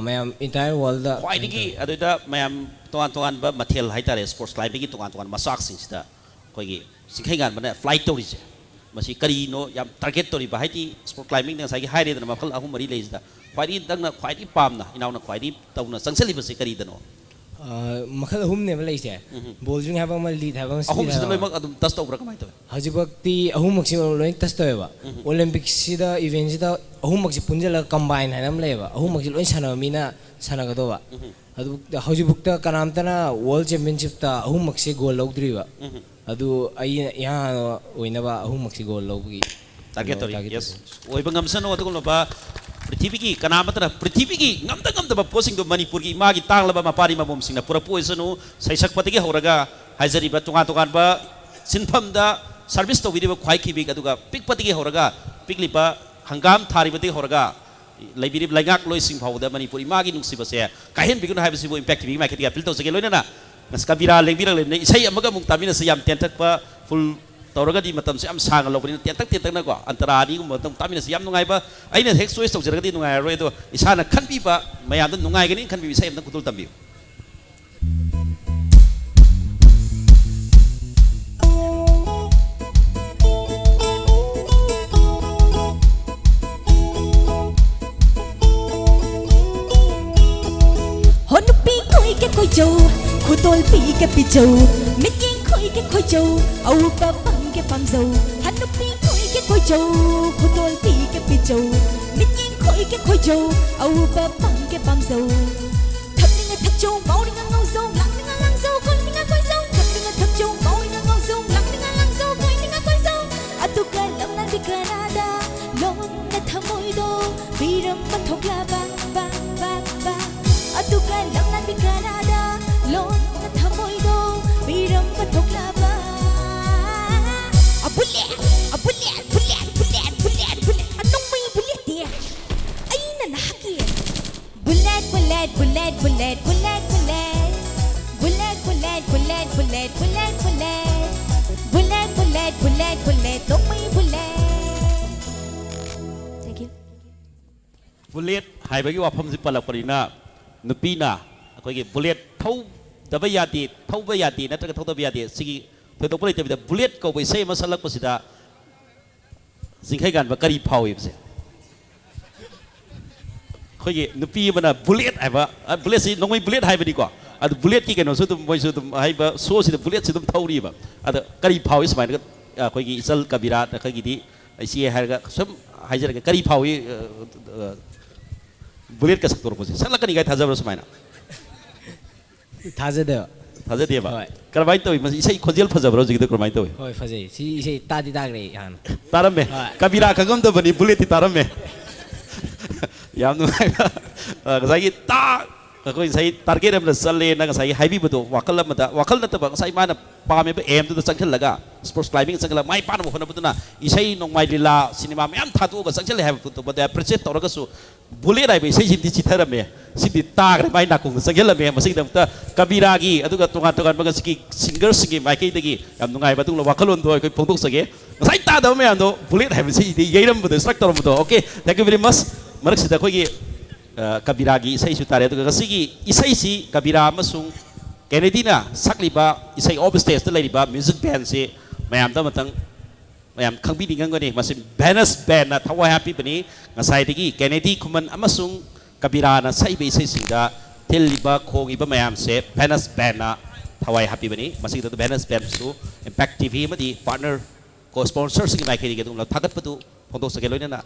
ꯃꯌꯥꯝ ꯏꯟꯇꯥꯌꯔ ꯋꯥꯔꯜꯗ ꯈ꯭ꯋꯥꯏꯗꯒꯤ ꯑꯗꯨꯗ ꯃꯌꯥꯝ ꯇꯣꯉꯥꯟ ꯇꯣꯉꯥꯟꯕ ꯃꯊꯦꯜ ꯍꯥꯏꯇꯥꯔꯦ, ꯁ꯭ꯄꯣꯔꯠꯁ ꯀ꯭ꯂꯥꯏꯝꯕꯤꯡꯒꯤ ꯇꯣꯉꯥꯟ ꯇꯣꯉꯥꯟꯕ ꯃꯆꯥꯛꯁꯤꯡꯁꯤꯗ ꯑꯩꯈꯣꯏꯒꯤ ꯆꯤꯡꯈꯩꯉꯥꯟꯕꯅ ꯐ꯭ꯂꯥꯏꯠ ꯇꯧꯔꯤꯁꯦ, ꯃꯁꯤ ꯀꯔꯤꯅꯣ ꯌꯥꯝ ꯇꯥꯔꯒꯦꯠ ꯇꯧꯔꯤꯕ? ꯍꯥꯏꯗꯤ ꯁ꯭ꯄꯣꯔꯠꯁ ꯀ꯭ꯂꯥꯏꯝꯕꯤꯡꯗ ꯉꯁꯥꯏꯒꯤ ꯍꯥꯏꯔꯦꯗꯅ, ꯃꯈꯜ ꯑꯍꯨꯝ ꯃꯔꯤ ꯂꯩꯁꯤꯗ ꯈ꯭ꯋꯥꯏꯗꯒꯤ ꯅꯪꯅ ꯈ꯭ꯋꯥꯏꯗꯒꯤ ꯄꯥꯝꯅ, ꯏꯅꯥꯎꯅ ꯈ꯭ꯋꯥꯏꯗꯒꯤ ꯇꯧꯅ ꯆꯪꯁꯤꯜꯂꯤꯕꯁꯦ ꯀꯔꯤꯗꯅꯣ? ꯃꯈꯜ ꯑꯍꯨꯝꯅꯦꯕ ꯂꯩꯁꯦ꯫ ꯕꯣꯜꯗ꯭ꯔꯤꯡ ꯍꯥꯏꯕ ꯑꯃ, ꯂꯤꯠ ꯍꯥꯏꯕ ꯑꯃ, ꯁ꯭ꯄꯤꯠ ꯑꯍꯨꯝꯁꯤꯗ ꯍꯥꯏꯕ ꯑꯃ꯫ ꯂꯣꯏꯅꯃꯛ ꯑꯗꯨꯝ ꯇꯁ ꯇꯧꯕ꯭ꯔꯥ, ꯀꯃꯥꯏꯅ ꯇꯧꯋꯤ? ꯍꯧꯖꯤꯛꯐꯥꯎꯇꯤ ꯑꯍꯨꯝꯃꯛꯁꯤ ꯂꯣꯏ ꯇꯁ ꯇꯧꯋꯦꯕ꯫ ꯑꯣꯂꯦꯝꯄꯤꯛꯁꯤꯗ, ꯏꯚꯦꯟꯁꯤꯗ ꯑꯍꯨꯝꯃꯛꯁꯤ ꯄꯨꯟꯁꯤꯜꯂꯒ ꯀꯝꯕꯥꯏꯟ ꯍꯥꯏꯅ ꯑꯃ ꯂꯩꯌꯦꯕ, ꯑꯍꯨꯝꯃꯛꯁꯤ ꯂꯣꯏ ꯁꯥꯟꯅꯕ ꯃꯤꯅ ꯁꯥꯟꯅꯒꯗꯧꯕ꯫ ꯑꯗꯨ ꯍꯧꯖꯤꯛꯐꯥꯎꯇ ꯀꯅꯥꯝꯇꯅ ꯋꯥꯔꯜ ꯆꯦꯝꯄꯤꯌꯟꯁꯤꯞꯇ ꯑꯍꯨꯝꯃꯛꯁꯦ ꯒꯣꯜ ꯂꯧꯗ꯭ꯔꯤꯕ꯫ ꯑꯗꯨ ꯑꯩꯅ ꯏꯍꯥꯟ ꯍꯥꯟꯅ ꯑꯣꯏꯅꯕ ꯑꯍꯨꯝꯃꯛꯁꯤ ꯒꯣꯜ ꯂꯧꯕꯒꯤ ꯇꯥꯔꯒꯦꯠ ꯇꯧꯔꯤ꯫ ꯇꯥꯔꯒꯦꯠ ꯌꯦꯁ, ꯇꯧꯔꯤ꯫ ꯑꯣꯏꯕ ꯉꯝꯁꯅꯨ꯫ ꯑꯗꯨꯒꯨꯝꯂꯕ ꯄ꯭ꯔꯤꯊꯤꯕꯤꯒꯤ ꯀꯅꯥ ꯑꯃꯠꯇꯅ, ꯄ꯭ꯔꯤꯊꯤꯕꯤꯒꯤ ꯉꯝꯗ ꯉꯝꯗꯕ ꯄꯣꯠꯁꯤꯡꯗꯣ ꯃꯅꯤꯄꯨꯔꯒꯤ ꯏꯃꯥꯒꯤ ꯇꯥꯡꯂꯕ ꯃꯄꯥꯔꯤ ꯃꯃꯣꯝꯁꯤꯡꯅ ꯄꯨꯔꯛꯄ ꯑꯣꯏꯁꯅꯨ꯫ ꯁꯩꯁꯛꯄꯗꯒꯤ ꯍꯧꯔꯒ ꯍꯥꯏꯖꯔꯤꯕ ꯇꯣꯉꯥꯟ ꯇꯣꯉꯥꯟꯕ ꯁꯤꯟꯐꯝꯗ ꯁꯔꯚꯤꯁ ꯇꯧꯕꯤꯔꯤꯕ ꯈ꯭ꯋꯥꯏꯈꯤꯕꯤꯛ, ꯑꯗꯨꯒ ꯄꯤꯛꯄꯗꯒꯤ ꯍꯧꯔꯒ ꯄꯤꯛꯂꯤꯕ ꯍꯪꯒꯥꯝ ꯊꯥꯔꯤꯕꯗꯒꯤ ꯍꯧꯔꯒ ꯂꯩꯕꯤꯔꯤꯕ ꯂꯩꯉꯥꯛꯂꯣꯏꯁꯤꯡ ꯐꯥꯎꯕꯗ ꯃꯅꯤꯄꯨꯔ ꯏꯃꯥꯒꯤ ꯅꯨꯡꯁꯤꯕꯁꯦ ꯀꯥꯏꯍꯟꯕꯤꯒꯅꯨ ꯍꯥꯏꯕꯁꯤꯕꯨ ꯏꯝꯄꯦꯛ ꯇꯤꯚꯤꯒꯤ ꯃꯥꯏꯀꯩꯗꯒꯤ ꯑꯄꯤꯜ ꯇꯧꯖꯒꯦ꯫ ꯂꯣꯏꯅꯅ ꯉꯁꯤ ꯀꯕꯤꯔꯥ ꯂꯦꯡꯕꯤꯔꯛꯂꯤꯕꯅ ꯏꯁꯩ ꯑꯃꯒ ꯑꯃꯨꯛ ꯇꯥꯃꯤꯟꯅꯁꯤ꯫ ꯌꯥꯝ ꯇꯦꯟꯇꯛꯄ ꯐꯨꯜ ꯇꯧꯔꯒꯗꯤ ꯃꯇꯝꯁꯦ ꯌꯥꯝ ꯁꯥꯡꯅ ꯂꯧꯕꯅꯤꯅ ꯇꯦꯟꯇꯛ ꯇꯦꯟꯇꯛꯅꯀꯣ ꯑꯟꯇꯔꯥ ꯑꯅꯤꯒꯨꯝꯕ ꯑꯗꯨꯝ ꯇꯥꯃꯤꯟꯅꯁꯤ꯫ ꯌꯥꯝ ꯅꯨꯡꯉꯥꯏꯕ, ꯑꯩꯅ ꯍꯦꯛ ꯆꯣꯏꯁ ꯇꯧꯖꯔꯒꯗꯤ ꯅꯨꯡꯉꯥꯏꯔꯔꯣꯏ, ꯑꯗꯣ ꯏꯁꯥꯅ ꯈꯟꯕꯤꯕ, ꯃꯌꯥꯝꯗ ꯅꯨꯡꯉꯥꯏꯒꯅꯤ ꯈꯟꯕꯤꯕ ꯏꯁꯩ ꯑꯃꯇꯪ ꯈꯨꯗꯣꯜ ꯇꯝꯕꯤꯌꯨ꯫ ꯍꯣ ꯅꯨꯄꯤ ꯈꯣꯏꯒꯦ ꯈꯣꯏꯖꯧ, ꯈꯨꯗꯣꯜ ꯄꯤꯒꯦ ꯄꯤꯖꯧ, ꯃꯤꯠꯌꯦꯡ ꯈꯣꯏꯒꯦ ꯈꯣꯏꯖꯧ, ꯑꯎꯕ ꯄꯥꯝꯒꯦ ꯄꯥꯝꯖꯧ꯫ ꯍ ꯅꯨꯄꯤ ꯈꯣꯏꯒꯦ ꯈꯣꯏꯖꯧ, ꯈꯨꯗꯣꯜ ꯄꯤꯒꯦ ꯄꯤꯖꯧ, ꯃꯤꯠꯌꯦꯡ ꯈꯣꯏꯒꯦ ꯈꯣꯏꯖꯧ, ꯑꯎꯕ ꯄꯥꯝꯒꯦ ꯄꯥꯝꯖꯧ꯫ ꯊꯛꯅꯤꯡꯉꯦ ꯊꯛꯆꯧ, ꯉꯥꯎꯅꯤꯡꯉ ꯉꯥꯎꯖꯧ, ꯂꯥꯡꯅꯤꯡꯉ ꯂꯥꯡꯖꯧ, ꯀꯣꯏꯅꯤꯡꯉ ꯀꯣꯏꯖꯧ꯫ ꯊꯛꯅꯤꯡꯉꯦ ꯊꯛꯆꯧ, ꯉꯥꯎꯅꯤꯡꯉ ꯉꯥꯎꯖꯧ, ꯂꯥꯡꯅꯤꯡꯉ ꯂꯥꯡꯖꯧ, ꯀꯣꯏꯅꯤꯡꯉ ꯀꯣꯏꯖꯧ꯫ ꯑꯗꯨꯒ ꯂꯧꯅꯕꯤ ꯀꯅꯥꯗ ꯂꯣꯟꯅ ꯊꯃꯣꯏꯗꯣ ꯄꯤꯔꯝꯕ ꯊꯣꯛꯂꯕ, ꯕ, ꯕ, ꯕ꯫ ꯑꯗꯨꯒ ꯂꯧꯅꯕꯤ ꯀꯅꯥꯗ ꯂꯣꯟꯅ ꯊꯃꯣꯏꯗꯣ ꯄꯤꯔꯝꯕ ꯊꯣꯛꯂꯕ꯫ ꯑ, ꯕꯨꯂꯦꯠ, ꯑ, bullet, bullet, bullet, bullet, bullet, ꯑ, ꯅꯣꯡꯃꯩ ꯕꯨꯂꯦꯠꯇꯤ ꯑꯩꯅ ꯅꯍꯥꯛꯀꯤ꯫ Bullet, bullet, bullet, bullet, bullet, bullet. Bullet, bullet, bullet, bullet, bullet, bullet. Bullet, bullet, bullet, bullet, ꯅꯣꯡꯃꯩ ꯕꯨꯂꯦꯠ꯫ Thank you. ꯕꯨꯂꯦꯠ ꯍꯥꯏꯕꯒꯤ ꯋꯥꯐꯝꯁꯤ ꯄꯜꯂꯛꯄꯅꯤꯅ, ꯅꯨꯄꯤꯅ ꯑꯩꯈꯣꯏꯒꯤ ꯕꯨꯂꯦꯠ ꯊꯧꯗꯕ ꯌꯥꯗꯦ, ꯊꯧꯕ ꯌꯥꯗꯦ ꯅꯠꯇ꯭ꯔꯒ ꯊꯧꯗꯕ ꯌꯥꯗꯦ, ꯁꯤꯒꯤ ꯊꯣꯏꯗꯣꯛꯄ ꯂꯩꯇꯕꯤꯗ ꯕꯨꯂꯦꯠ ꯀꯧꯕ ꯏꯁꯩ ꯑꯃ ꯁꯛꯂꯛꯄꯁꯤꯗ ꯖꯤꯡꯈꯩꯉꯥꯟꯕ ꯀꯔꯤ ꯐꯥꯎꯏꯕꯁꯦ? ꯑꯩꯈꯣꯏꯒꯤ ꯅꯨꯄꯤ ꯑꯃꯅ ꯕꯨꯂꯦꯠ ꯍꯥꯏꯕ, ꯑ, ꯕꯨꯂꯦꯠꯁꯤ ꯅꯣꯡꯃꯩ ꯕꯨꯂꯦꯠ ꯍꯥꯏꯕꯅꯤꯀꯣ꯫ ꯑꯗꯨ ꯕꯨꯂꯦꯠꯀꯤ ꯀꯩꯅꯣꯁꯨ ꯑꯗꯨꯝ ꯃꯣꯏꯁꯨ ꯑꯗꯨꯝ ꯍꯥꯏꯕ ꯁꯣꯁꯤꯗ ꯕꯨꯂꯦꯠꯁꯤ ꯑꯗꯨꯝ ꯊꯧꯔꯤꯕ꯫ ꯑꯗ ꯀꯔꯤ ꯐꯥꯎꯏ ꯁꯨꯃꯥꯏꯅ ꯑꯩꯈꯣꯏꯒꯤ ꯏꯆꯜ ꯀꯕꯤꯔꯥ ꯑꯩꯈꯣꯏꯒꯤꯗꯤ ꯏꯆꯦ ꯍꯥꯏꯔꯒ ꯁꯨꯝ ꯍꯥꯏꯖꯔꯒꯦ, ꯀꯔꯤ ꯐꯥꯎꯏ, ꯑ, ꯑ, ꯕꯨꯂꯦꯠꯀ ꯁꯛꯇꯣꯔꯛꯄꯁꯦ ꯁꯛꯂꯛꯀꯅꯤ ꯀꯥꯏ ꯊꯥꯖꯕ꯭ꯔꯥ ꯁꯨꯃꯥꯏꯅ? ꯊꯥꯖꯗꯦꯕ꯫ ꯊꯥꯖꯗꯦꯕ? ꯍꯣꯏ꯫ ꯀꯔꯝꯍꯥꯏꯅ ꯇꯧꯏ? ꯃꯁꯤ ꯏꯁꯩ ꯈꯣꯟꯖꯦꯜ ꯐꯖꯕ꯭ꯔꯣ ꯍꯧꯖꯤꯛꯀꯤꯗꯣ? ꯀꯔꯝꯍꯥꯏꯅ ꯇꯧꯏ? ꯍꯣꯏ, ꯐꯖꯩ꯫ ꯁꯤ ꯏꯁꯩ ꯇꯥꯗꯤ ꯇꯥꯈ꯭ꯔꯦ ꯑꯩ ꯍꯥꯟꯅ꯫ ꯇꯥꯔꯝꯃꯦ? ꯍꯣꯏ꯫ ꯀꯕꯤꯔꯥ ꯈꯪꯉꯝꯗꯕꯅꯤ, ꯕꯨꯂꯦꯠꯇꯤ ꯇꯥꯔꯝꯃꯦ꯫ ꯌꯥꯝ ꯅꯨꯡꯉꯥꯏꯕ꯫ ꯑ, ꯉꯁꯥꯏꯒꯤ ꯇꯥ ꯑꯩꯈꯣꯏ ꯉꯁꯥꯏ ꯇꯥꯔꯒꯦꯠ ꯑꯃꯗ ꯆꯠꯂꯦꯅ ꯉꯁꯥꯏꯒꯤ ꯍꯥꯏꯕꯤꯕꯗꯣ, ꯋꯥꯈꯜ ꯑꯃꯗ, ꯋꯥꯈꯜ ꯅꯠꯇꯕ, ꯉꯁꯥꯏ ꯃꯥꯅ ꯄꯥꯝꯃꯤꯕ ꯑꯦꯝꯗꯨꯗ ꯆꯪꯁꯤꯜꯂꯒ, ꯁ꯭ꯄꯣꯔꯠꯁ ꯀ꯭ꯂꯥꯏꯝꯕꯤꯡ ꯆꯪꯁꯤꯜꯂꯒ ꯃꯥꯏ ꯄꯥꯛꯅꯕ ꯍꯣꯠꯅꯕꯗꯨꯅ ꯏꯁꯩ ꯅꯣꯡꯃꯥꯏ ꯂꯤꯂꯥ, ꯁꯤꯅꯦꯃꯥ ꯃꯌꯥꯝ ꯊꯥꯗꯣꯛꯑꯒ ꯆꯪꯁꯤꯜꯂꯦ ꯍꯥꯏꯕ ꯄꯣꯠꯇꯣ ꯑꯦꯄ꯭ꯔꯤꯁꯤꯌꯦꯠ ꯇꯧꯔꯒꯁꯨ, ꯕꯨꯂꯦꯠ ꯍꯥꯏꯕ ꯏꯁꯩꯁꯤꯃꯗꯤ ꯆꯤꯊꯔꯝꯃꯦ꯫ ꯁꯤꯗꯤ ꯇꯥꯈ꯭ꯔꯦ, ꯃꯥꯏ ꯅꯥꯀꯣꯡꯗ ꯆꯪꯁꯤꯜꯂꯝꯃꯦ꯫ ꯃꯁꯤꯒꯤꯗꯃꯛꯇ ꯀꯕꯤꯔꯥꯒꯤ, ꯑꯗꯨꯒ ꯇꯣꯉꯥꯟ ꯇꯣꯉꯥꯟꯕ ꯉꯁꯤꯒꯤ ꯁꯤꯡꯒꯔꯁꯤꯡꯒꯤ ꯃꯥꯏꯀꯩꯗꯒꯤ ꯌꯥꯝ ꯅꯨꯡꯉꯥꯏꯕ ꯑꯗꯨꯒꯨꯝꯂꯕ ꯋꯥꯈꯜꯂꯣꯟꯗꯣ ꯑꯩꯈꯣꯏ ꯐꯣꯡꯗꯣꯛꯆꯒꯦ꯫ ꯉꯁꯥꯏ ꯇꯥꯗꯕ ꯃꯌꯥꯝꯗꯣ ꯕꯨꯂꯦꯠ ꯍꯥꯏꯕ ꯏꯁꯩꯁꯤꯗꯤ ꯌꯩꯔꯝꯕꯗꯣ, ꯁ꯭ꯇ꯭ꯔꯥꯏꯛ ꯇꯧꯔꯝꯕꯗꯣ꯫ Okay, thank you very much꯫ ꯃꯔꯛꯁꯤꯗ ꯑꯩꯈꯣꯏꯒꯤ, ꯑ, ꯀꯕꯤꯔꯥꯒꯤ ꯏꯁꯩꯁꯨ ꯇꯥꯔꯦ꯫ ꯑꯗꯨꯒ ꯉꯁꯤꯒꯤ ꯏꯁꯩꯁꯤ ꯀꯕꯤꯔꯥ ꯑꯃꯁꯨꯡ ꯀꯦꯅꯦꯗꯤꯅ ꯁꯛꯂꯤꯕ ꯏꯁꯩ ꯑꯣꯐ ꯁ꯭ꯇꯦꯖꯇ ꯂꯩꯔꯤꯕ ꯃ꯭ꯌꯨꯖꯤꯛ ꯕꯦꯟꯁꯤ ꯃꯌꯥꯝꯗ ꯑꯃꯇꯪ, ꯃꯌꯥꯝ ꯈꯪꯕꯤꯅꯤꯡꯉꯝꯒꯅꯤ꯫ ꯃꯁꯤ ꯚꯦꯅꯁ ꯕꯦꯟꯅ ꯊꯋꯥꯏ ꯍꯥꯞꯄꯤꯕꯅꯤ꯫ ꯉꯁꯥꯏꯗꯒꯤ ꯀꯦꯅꯦꯗꯤ ꯈꯨꯃꯟ ꯑꯃꯁꯨꯡ ꯀꯕꯤꯔꯥꯅ ꯁꯛꯏꯕ ꯏꯁꯩꯁꯤꯡꯗ ꯊꯤꯜꯂꯤꯕ, ꯈꯣꯡꯉꯤꯕ ꯃꯌꯥꯝꯁꯦ ꯚꯦꯅꯁ ꯕꯦꯟꯅ ꯊꯋꯥꯏ ꯍꯥꯞꯄꯤꯕꯅꯤ꯫ ꯃꯁꯤꯗ ꯚꯦꯅꯁ ꯕꯦꯟꯁꯨ ꯏꯝꯄꯦꯛ ꯇꯤ ꯚꯤ ꯑꯃꯗꯤ ꯄꯥꯔꯠꯅꯔ ꯀꯣ ꯁ꯭ꯄꯣꯟꯁꯔꯁꯤꯡꯒꯤ ꯃꯥꯏꯀꯩꯗꯒꯤ ꯑꯗꯨꯒꯨꯝꯂꯕ ꯊꯥꯒꯠꯄꯗꯨ ꯐꯣꯡꯗꯣꯛꯆꯒꯦ꯫ ꯂꯣꯏꯅꯅ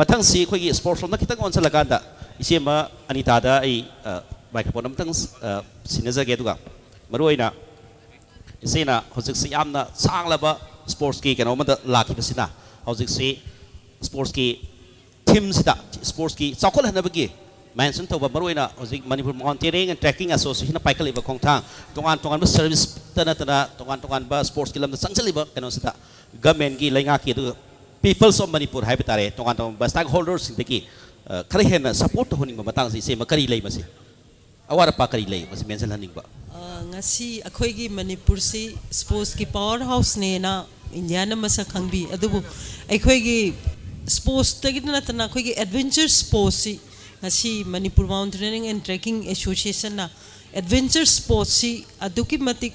ꯃꯊꯪꯁꯤ ꯑꯩꯈꯣꯏꯒꯤ ꯁ꯭ꯄꯣꯔꯠꯁ ꯂꯣꯝꯗ ꯈꯤꯇꯪ ꯑꯣꯟꯁꯤꯜꯂꯀꯥꯟꯗ ꯏꯆꯦꯃ ꯑꯅꯤꯇꯥꯗ ꯑꯩ, ꯑ, ꯃꯥꯏꯀ꯭ꯔꯣꯐꯣꯟ ꯑꯃꯇꯪ, ꯑ, ꯁꯤꯟꯅꯖꯒꯦ꯫ ꯑꯗꯨꯒ ꯃꯔꯨꯑꯣꯏꯅ ꯏꯆꯦꯅ ꯍꯧꯖꯤꯛꯁꯤ ꯌꯥꯝꯅ ꯁꯥꯡꯂꯕ ꯁ꯭ꯄꯣꯔꯠꯁꯀꯤ ꯀꯩꯅꯣ ꯑꯃꯗ ꯂꯥꯛꯈꯤꯕꯁꯤꯅ ꯍꯧꯖꯤꯛꯁꯤ ꯁ꯭ꯄꯣꯔꯠꯁꯀꯤ ꯊꯤꯝꯁꯤꯗ, ꯁ꯭ꯄꯣꯔꯠꯁꯀꯤ ꯆꯥꯎꯈꯠꯍꯟꯅꯕꯒꯤ ꯃꯦꯟꯁꯟ ꯇꯧꯕ, ꯃꯔꯨꯑꯣꯏꯅ ꯍꯧꯖꯤꯛ ꯃꯅꯤꯄꯨꯔ ꯃꯥꯎꯟꯇꯦꯅꯤꯌꯔꯤꯡ ꯑꯦꯟ ꯇ꯭ꯔꯦꯛꯀꯤꯡ ꯑꯦꯁꯣꯁꯤꯌꯦꯁꯟꯅ ꯄꯥꯏꯈꯠꯂꯤꯕ ꯈꯣꯡꯊꯥꯡ, ꯇꯣꯉꯥꯟ ꯇꯣꯉꯥꯟꯕ ꯁꯔꯚꯤꯁꯇ ꯅꯠꯇꯅ ꯇꯣꯉꯥꯟ ꯇꯣꯉꯥꯟꯕ ꯁ꯭ꯄꯣꯔꯠꯁꯀꯤ ꯂꯝꯗ ꯆꯪꯁꯤꯜꯂꯤꯕ ꯀꯩꯅꯣꯁꯤꯗ ꯒꯃꯦꯟꯒꯤ, ꯂꯩꯉꯥꯛꯀꯤ, ꯑꯗꯨꯒ ꯄꯤꯄꯜꯁ ꯑꯣꯐ ꯃꯅꯤꯄꯨꯔ ꯍꯥꯏꯕ ꯇꯥꯔꯦ, ꯇꯣꯉꯥꯟ ꯇꯣꯉꯥꯟꯕ ꯁ꯭ꯇꯦꯛ ꯍꯣꯜꯗꯔꯁꯤꯡꯗꯒꯤ, ꯑ, ꯈꯔ ꯍꯦꯟꯅ ꯁꯄꯣꯔꯠ ꯇꯧꯍꯟꯅꯤꯡꯕ ꯃꯇꯥꯡꯁꯤ ꯏꯆꯦꯃ ꯀꯔꯤ ꯂꯩ? ꯃꯁꯤ ꯑꯋꯥꯠ ꯑꯄꯥ ꯀꯔꯤ ꯂꯩ? ꯃꯁꯤ ꯃꯦꯟꯁꯤꯜꯍꯟꯅꯤꯡꯕ꯫ ꯑ, ꯉꯁꯤ ꯑꯩꯈꯣꯏꯒꯤ ꯃꯅꯤꯄꯨꯔꯁꯤ ꯁ꯭ꯄꯣꯔꯠꯁꯀꯤ ꯄꯥꯋꯔ ꯍꯥꯎꯁꯅꯦꯅ ꯏꯟꯗꯤꯌꯥꯅ ꯃꯁꯛ ꯈꯪꯕꯤ꯫ ꯑꯗꯨꯕꯨ ꯑꯩꯈꯣꯏꯒꯤ ꯁ꯭ꯄꯣꯔꯠꯁꯇꯒꯤ ꯅꯠꯇꯅ ꯑꯩꯈꯣꯏꯒꯤ ꯑꯦꯗꯚꯦꯟꯆꯔ ꯁ꯭ꯄꯣꯔꯠꯁꯤ ꯉꯁꯤ ꯃꯅꯤꯄꯨꯔ ꯃꯥꯎꯟꯇꯦꯅꯤꯌꯔꯤꯡ ꯑꯦꯟ ꯇ꯭ꯔꯦꯛꯀꯤꯡ ꯑꯦꯁꯣꯁꯤꯌꯦꯁꯟꯅ ꯑꯦꯗꯚꯦꯟꯆꯔ ꯁ꯭ꯄꯣꯔꯠꯁꯤ ꯑꯗꯨꯛꯀꯤ ꯃꯇꯤꯛ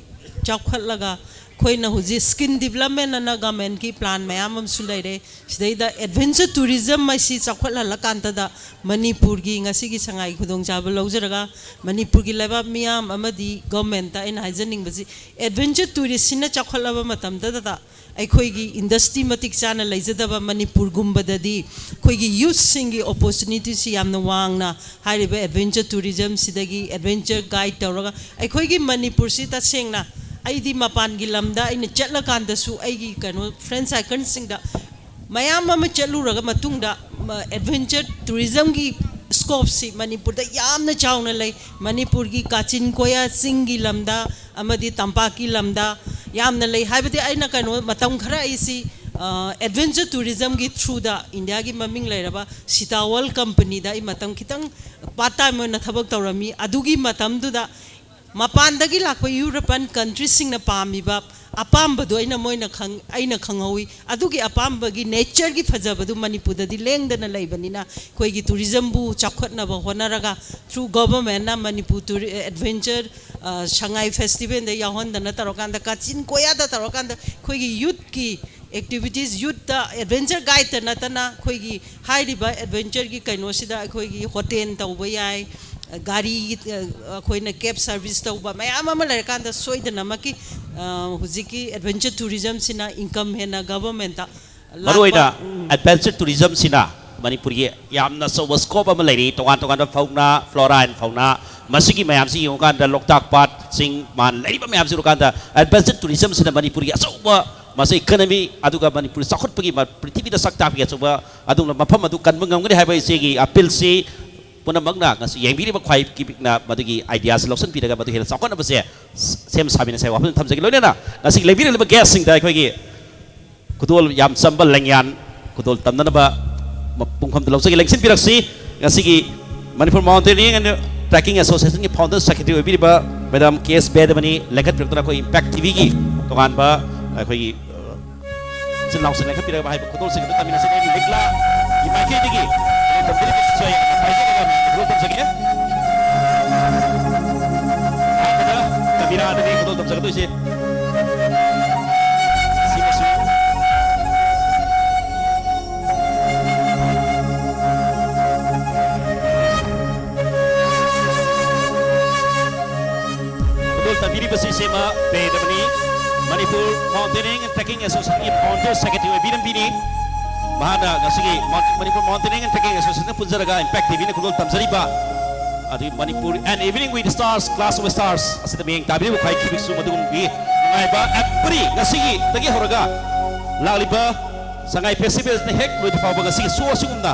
ꯆꯥꯎꯈꯠꯂꯒ ꯑꯩꯈꯣꯏꯅ ꯍꯧꯖꯤꯛ ꯁ꯭ꯀꯤꯜ ꯗꯤꯕꯂꯞꯃꯦꯟ ꯑꯅ ꯒꯃꯦꯟꯒꯤ ꯄ꯭ꯂꯥꯟ ꯃꯌꯥꯝ ꯑꯃꯁꯨ ꯂꯩꯔꯦ꯫ ꯁꯤꯗꯩꯗ ꯑꯦꯗꯚꯦꯟꯆꯔ ꯇꯨꯔꯤꯖꯝ ꯑꯁꯤ ꯆꯥꯎꯈꯠꯍꯜꯂꯀꯥꯟꯗꯗ ꯃꯅꯤꯄꯨꯔꯒꯤ ꯉꯁꯤꯒꯤ ꯁꯉꯥꯏ ꯈꯨꯗꯣꯡꯆꯥꯕ ꯂꯧꯖꯔꯒ ꯃꯅꯤꯄꯨꯔꯒꯤ ꯂꯩꯕꯥꯛ ꯃꯤꯌꯥꯝ ꯑꯃꯗꯤ ꯒꯣꯔꯃꯦꯟꯇ ꯑꯩꯅ ꯍꯥꯏꯖꯅꯤꯡꯕꯁꯤ, ꯑꯦꯗꯚꯦꯟꯆꯔ ꯇꯨꯔꯤꯁꯁꯤꯅ ꯆꯥꯎꯈꯠꯂꯕ ꯃꯇꯝꯗꯗ ꯑꯩꯈꯣꯏꯒꯤ ꯏꯟꯗꯁꯇ꯭ꯔꯤ ꯃꯇꯤꯛ ꯆꯥꯅ ꯂꯩꯖꯗꯕ ꯃꯅꯤꯄꯨꯔꯒꯨꯝꯕꯗꯗꯤ ꯑꯩꯈꯣꯏꯒꯤ ꯌꯨꯠꯁꯤꯡꯒꯤ ꯑꯣꯄꯣꯔꯆꯨꯅꯤꯇꯤꯁꯤ ꯌꯥꯝꯅ ꯋꯥꯡꯅ ꯍꯥꯏꯔꯤꯕ ꯑꯦꯗꯚꯦꯟꯆꯔ ꯇꯨꯔꯤꯖꯝꯁꯤꯗꯒꯤ ꯑꯦꯗꯚꯦꯟꯆꯔ ꯒꯥꯏꯗ ꯇꯧꯔꯒ ꯑꯩꯈꯣꯏꯒꯤ ꯃꯅꯤꯄꯨꯔꯁꯤ ꯇꯁꯦꯡꯅ ꯑꯩꯗꯤ ꯃꯄꯥꯟꯒꯤ ꯂꯝꯗ ꯑꯩꯅ ꯆꯠꯂꯀꯥꯟꯗꯁꯨ ꯑꯩꯒꯤ ꯀꯩꯅꯣ ꯐ꯭ꯔꯦꯟ ꯁꯥꯔꯀꯜꯁꯤꯡꯗ ꯃꯌꯥꯝ ꯑꯃ ꯆꯠꯂꯨꯔꯒ ꯃꯇꯨꯡꯗ, ꯃ-, ꯑꯦꯗꯚꯦꯟꯆꯔ ꯇꯨꯔꯤꯖꯝꯒꯤ ꯁ꯭ꯀꯣꯞꯁꯤ ꯃꯅꯤꯄꯨꯔꯗ ꯌꯥꯝꯅ ꯆꯥꯎꯅ ꯂꯩ꯫ ꯃꯅꯤꯄꯨꯔꯒꯤ ꯀꯥꯆꯤꯟ ꯀꯣꯌꯥ ꯆꯤꯡꯒꯤ ꯂꯝꯗ ꯑꯃꯗꯤ ꯇꯝꯄꯥꯛꯀꯤ ꯂꯝꯗ ꯌꯥꯝꯅ ꯂꯩ꯫ ꯍꯥꯏꯕꯗꯤ ꯑꯩꯅ ꯀꯩꯅꯣ, ꯃꯇꯝ ꯈꯔ ꯑꯩꯁꯤ ꯑꯦꯗꯚꯦꯟꯆꯔ ꯇꯨꯔꯤꯖꯝꯒꯤ ꯊ꯭ꯔꯨꯗ ꯏꯟꯗꯤꯌꯥꯒꯤ ꯃꯃꯤꯡ ꯂꯩꯔꯕ ꯁꯤꯇꯥꯋꯜ ꯀꯝꯄꯅꯤꯗ ꯑꯩ ꯃꯇꯝ ꯈꯤꯇꯪ ꯄꯥꯔꯠ ꯇꯥꯏꯝ ꯑꯣꯏꯅ ꯊꯕꯛ ꯇꯧꯔꯝꯃꯤ꯫ ꯑꯗꯨꯒꯤ ꯃꯇꯝꯗꯨꯗ ꯃꯄꯥꯟꯗꯒꯤ ꯂꯥꯛꯄ ꯌꯨꯔꯣꯄꯤꯌꯟ ꯀꯟꯇ꯭ꯔꯤꯁꯤꯡꯅ ꯄꯥꯝꯃꯤꯕ ꯑꯄꯥꯝꯕꯗꯣ ꯑꯩꯅ ꯃꯣꯏꯅ ꯈꯪ ꯑꯩꯅ ꯈꯪꯍꯧꯋꯤ꯫ ꯑꯗꯨꯒꯤ ꯑꯄꯥꯝꯕꯒꯤ ꯅꯦꯆꯔꯒꯤ ꯐꯖꯕꯗꯨ ꯃꯅꯤꯄꯨꯔꯗꯗꯤ ꯂꯦꯡꯗꯅ ꯂꯩꯕꯅꯤꯅ, ꯑꯩꯈꯣꯏꯒꯤ ꯇꯨꯔꯤꯖꯝꯕꯨ ꯆꯥꯎꯈꯠꯅꯕ ꯍꯣꯠꯅꯔꯒ, ꯊ꯭ꯔꯨ ꯒꯣꯚꯔꯟꯃꯦꯟꯠꯅ ꯃꯅꯤꯄꯨꯔ ꯇꯨꯔꯤ ꯑꯦꯗꯚꯦꯟꯆꯔ ꯁꯉꯥꯏ ꯐꯦꯁꯇꯤꯚꯦꯜꯗ ꯌꯥꯎꯍꯟꯗꯅ ꯇꯧꯔꯀꯥꯟꯗ, ꯀꯥꯆꯤꯟ ꯀꯣꯌꯥꯗ ꯇꯧꯔꯀꯥꯟꯗ, ꯑꯩꯈꯣꯏꯒꯤ ꯌꯨꯠꯀꯤ ꯑꯦꯛꯇꯤꯚꯤꯇꯤꯁ, ꯌꯨꯠꯇ ꯑꯦꯗꯚꯦꯟꯆꯔ ꯒꯥꯏꯗꯇ ꯅꯠꯇꯅ, ꯑꯩꯈꯣꯏꯒꯤ ꯍꯥꯏꯔꯤꯕ ꯑꯦꯗꯚꯦꯟꯆꯔꯒꯤ ꯀꯩꯅꯣꯁꯤꯗ ꯑꯩꯈꯣꯏꯒꯤ ꯍꯣꯇꯦꯜ ꯇꯧꯕ ꯌꯥꯏ, ꯒꯥꯔꯤ, ꯑꯩꯈꯣꯏꯅ ꯀꯦꯕ ꯁꯔꯚꯤꯁ ꯇꯧꯕ ꯃꯌꯥꯝ ꯑꯃ ꯂꯩꯔꯀꯥꯟꯗ, ꯁꯣꯏꯗꯅꯃꯛꯀꯤ ꯍꯧꯖꯤꯛꯀꯤ ꯑꯦꯗꯚꯦꯟꯆꯔ ꯇꯨꯔꯤꯖꯝꯁꯤꯅ ꯏꯟꯀꯝ ꯍꯦꯟꯅ ꯒꯚꯔꯟꯃꯦꯟꯠꯇ ꯂꯥꯛꯄ꯫ ꯃꯔꯨꯑꯣꯏꯅ ꯑꯦꯗꯚꯦꯟꯆꯔ ꯇꯨꯔꯤꯖꯝꯁꯤꯅ ꯃꯅꯤꯄꯨꯔꯒꯤ ꯌꯥꯝꯅ ꯑꯆꯧꯕ ꯁ꯭ꯀꯣꯞ ꯑꯃ ꯂꯩꯔꯤ꯫ ꯇꯣꯉꯥꯟ ꯇꯣꯉꯥꯟꯕ ꯐꯥꯎꯅꯥ, ꯐ꯭ꯂꯣꯔꯥ ꯑꯦꯟ ꯐꯥꯎꯅꯥ, ꯃꯁꯤꯒꯤ ꯃꯌꯥꯝꯁꯤ ꯌꯦꯡꯉꯨꯀꯥꯟꯗ, ꯂꯣꯛꯇꯥꯛ ꯄꯥꯠ, ꯆꯤꯡ ꯃꯥꯟ ꯂꯩꯔꯤꯕ ꯃꯌꯥꯝꯁꯤ ꯎꯔꯀꯥꯟꯗ, ꯑꯦꯗꯚꯦꯟꯆꯔ ꯇꯨꯔꯤꯖꯝꯁꯤꯅ ꯃꯅꯤꯄꯨꯔꯒꯤ ꯑꯆꯧꯕ ꯃꯁꯤ ꯏꯀꯅꯃꯤ, ꯑꯗꯨꯒ ꯃꯅꯤꯄꯨꯔ ꯆꯥꯎꯈꯠꯄꯒꯤ ꯃ-, ꯄ꯭ꯔꯤꯊꯤꯕꯤꯗ ꯁꯛ ꯇꯥꯛꯄꯒꯤ ꯑꯆꯧꯕ ꯑꯗꯨꯒꯨꯝꯕ ꯃꯐꯝ ꯑꯗꯨ ꯀꯟꯕ ꯉꯝꯒꯅꯤ ꯍꯥꯏꯕ ꯏꯆꯦꯒꯤ ꯑꯄꯤꯜꯁꯤ ꯄꯨꯝꯅꯃꯛꯅ ꯉꯁꯤ ꯌꯦꯡꯕꯤꯔꯤꯕ ꯈ꯭ꯋꯥꯏ ꯀꯤꯕꯤꯛꯅ ꯃꯗꯨꯒꯤ ꯑꯥꯏꯗꯤꯌꯥꯁꯤ ꯂꯧꯁꯤꯟꯕꯤꯔꯒ ꯃꯗꯨ ꯍꯦꯟꯅ ꯆꯥꯎꯈꯠꯅꯕꯁꯦ ꯁꯦꯝ ꯁꯥꯃꯤꯟꯅꯁꯦ ꯍꯥꯏꯕ ꯋꯥꯐꯝ ꯊꯝꯖꯒꯦ꯫ ꯂꯣꯏꯅꯅ ꯉꯁꯤ ꯂꯩꯕꯤꯔꯤꯕ ꯒꯦꯁꯁꯤꯡꯗ ꯑꯩꯈꯣꯏꯒꯤ ꯈꯨꯗꯣꯜ ꯌꯥꯝ ꯆꯝꯕ ꯂꯦꯡꯌꯥꯟ ꯈꯨꯗꯣꯜ ꯇꯝꯅꯅꯕ ꯃ-, ꯄꯨꯡꯐꯝꯗ ꯂꯧꯖꯒꯦ꯫ ꯂꯦꯡꯁꯤꯟꯕꯤꯔꯛꯁꯤ꯫ ꯉꯁꯤꯒꯤ ꯃꯅꯤꯄꯨꯔ ꯃꯥꯎꯟꯇꯦꯅꯤꯌꯔꯤꯡ ꯑꯦꯟ ꯇ꯭ꯔꯦꯛꯀꯤꯡ ꯑꯦꯁꯣꯁꯤꯌꯦꯁꯟꯒꯤ ꯐꯥꯎꯟꯗꯔ ꯁꯦꯀ꯭ꯔꯦꯇꯔꯤ ꯑꯣꯏꯕꯤꯔꯤꯕ ꯃꯦꯗꯥꯝ ꯀꯦ ꯑꯦꯁ ꯕꯦꯗꯃꯅꯤ ꯂꯦꯡꯈꯠꯄꯤꯔꯛꯇꯨꯅ ꯑꯩꯈꯣꯏ ꯏꯝꯄꯦꯛ ꯇꯤꯚꯤꯒꯤ ꯇꯣꯉꯥꯟꯕ ꯑꯩꯈꯣꯏꯒꯤ, ꯑ, ꯏꯆꯤꯜ ꯏꯅꯥꯎꯁꯤꯡ ꯂꯦꯡꯈꯠꯄꯤꯔꯒ ꯍꯥꯏꯕ ꯈꯨꯗꯣꯜꯁꯤꯡ ꯑꯗꯨ ꯇꯝꯃꯤꯟꯅꯁꯤ꯫ ꯑꯩ ꯂꯤꯛꯂꯥꯒꯤ ꯃꯥꯏꯀꯩꯗꯒꯤ ꯇꯝꯕꯤꯔꯤꯕꯁꯤꯡꯁꯨ ꯑꯩ ꯄꯥꯏꯖꯔꯒ ꯈꯨꯗꯣꯜ ꯇꯝꯖꯒꯦ꯫ ꯑꯍꯥꯟꯕꯗ ꯀꯕꯤꯔꯥꯗꯅꯤ ꯈꯨꯗꯣꯜ ꯇꯝꯖꯒꯗꯣꯏꯁꯦ꯫ ꯁꯤꯃꯁꯨ ꯈꯨꯗꯣꯜ ꯇꯝꯕꯤꯔꯤꯕꯁꯤ ꯁꯤꯃ ꯄꯦꯗꯕꯅꯤ꯫ ꯃꯅꯤꯄꯨꯔ ꯃꯥꯎꯟꯇꯦꯅꯤꯌꯔꯤꯡ ꯑꯦꯟ ꯇ꯭ꯔꯦꯛꯀꯤꯡ ꯑꯦꯁꯣꯁꯤꯌꯦꯁꯟꯒꯤ ꯐꯥꯎꯟꯗꯔ ꯁꯦꯀ꯭ꯔꯦꯇꯔꯤ ꯑꯣꯏꯕꯤꯔꯝꯕꯤꯅꯤ꯫ ꯃꯍꯥꯛꯅ ꯉꯁꯤꯒꯤ ꯃꯥꯎꯟ-, ꯃꯅꯤꯄꯨꯔ ꯃꯥꯎꯟꯇꯦꯅꯤꯌꯔꯤꯡ ꯑꯦꯟ ꯇ꯭ꯔꯦꯛꯀꯤꯡ ꯑꯦꯁꯣꯁꯤꯌꯦꯁꯟꯅ ꯄꯨꯟꯖꯔꯒ ꯏꯝꯄꯦꯛ ꯇꯤꯚꯤꯅ ꯈꯨꯗꯣꯜ ꯇꯝꯖꯔꯤꯕ, ꯑꯗꯨꯒꯤ Manipur An Evening with Stars, Clash of Stars ꯑꯁꯤꯗ ꯃꯤꯠꯌꯦꯡ ꯇꯥꯕꯤꯔꯤꯕ ꯈ꯭ꯋꯥꯏ ꯀꯤꯕꯤꯛꯁꯨ ꯃꯗꯨꯒꯨꯝꯕꯒꯤ ꯅꯨꯡꯉꯥꯏꯕ ꯑꯦꯚ꯭ꯔꯤ ꯉꯁꯤꯒꯤꯗꯒꯤ ꯍꯧꯔꯒ ꯂꯥꯛꯂꯤꯕ ꯁꯉꯥꯏ ꯐꯦꯁꯇꯤꯚꯦꯜꯁꯤꯅ ꯍꯦꯛ ꯂꯣꯏꯗ꯭ꯔꯤ ꯐꯥꯎꯕ ꯉꯁꯤꯒꯤ ꯁꯣ ꯑꯁꯤꯒꯨꯝꯅ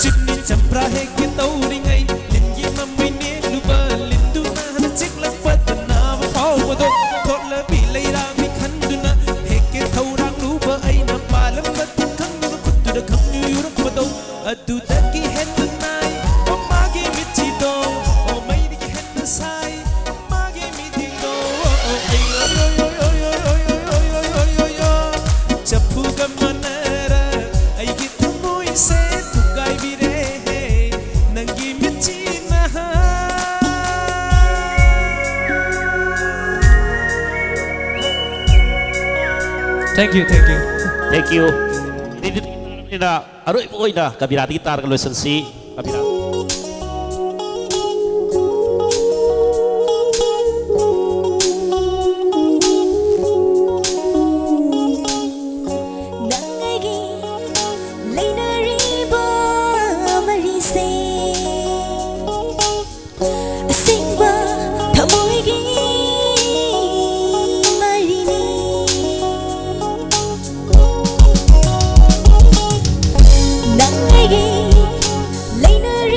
ꯆꯤꯅꯤ ꯆꯝꯄ꯭ꯔꯥ ꯍꯦꯛꯀꯦ ꯇꯧꯔꯤꯉꯩ ꯂꯤꯟꯒꯤ ꯃꯃꯩ ꯅꯦꯠꯂꯨꯕ ꯂꯤꯟꯗꯨꯅ ꯍꯥꯟꯅ ꯆꯤꯛꯂꯛꯄꯗ ꯅꯥꯕ ꯐꯥꯎꯕꯗꯣ ꯊꯣꯠꯂꯕꯤ ꯂꯩꯔꯥꯡꯅꯤ ꯈꯟꯗꯨꯅ ꯍꯦꯛꯀꯦ ꯊꯧꯔꯥꯡꯂꯨꯕ ꯑꯩꯅ ꯄꯥꯜꯂꯝꯕ ꯈꯪꯗꯕ ꯈꯨꯠꯇꯨꯗ ꯈꯪꯌꯨ ꯌꯨꯔꯛꯄꯗꯣ ꯑꯗꯨꯗꯒꯤ ꯍꯦꯟꯅ ꯅꯥꯏ ꯑꯣ ꯃꯥꯒꯤ ꯃꯤꯠꯁꯤꯗꯣ ꯑꯣ ꯃꯩꯗꯒꯤ ꯍꯦꯟꯅ ꯁꯥꯏ ꯃꯥꯒꯤ ꯃꯤꯠꯇꯤꯡꯗꯣ ꯑꯣ ꯑꯣ ꯑꯩ ꯆꯐꯨꯒ ꯃꯥꯟꯅꯔ ꯑꯩꯒꯤ ꯊꯃꯣꯏꯁꯦ ꯊꯨꯒꯥꯏꯕꯤꯔꯦ ꯅꯪꯒꯤ ꯃꯤꯠꯁꯤꯅ Thank you, thank you. Thank you. ꯑꯩꯅ ꯑꯔꯣꯏꯕ ꯑꯣꯏꯅ ꯀꯕꯤꯔꯥꯗꯒꯤ ꯇꯥꯔꯒ ꯂꯣꯏꯁꯤꯟꯁꯤ꯫ ꯀꯕꯤꯔꯥ꯫ ꯅꯪ ꯑꯩꯒꯤ ꯂꯩꯅꯔꯤꯕ ꯃꯔꯤꯁꯦ ꯑꯁꯦꯡꯕ ꯊꯃꯣꯏꯒꯤ ꯃꯔꯤꯅꯤ꯫ ꯅꯪ ꯑꯩꯒꯤ ꯂꯩꯅꯔꯤꯕ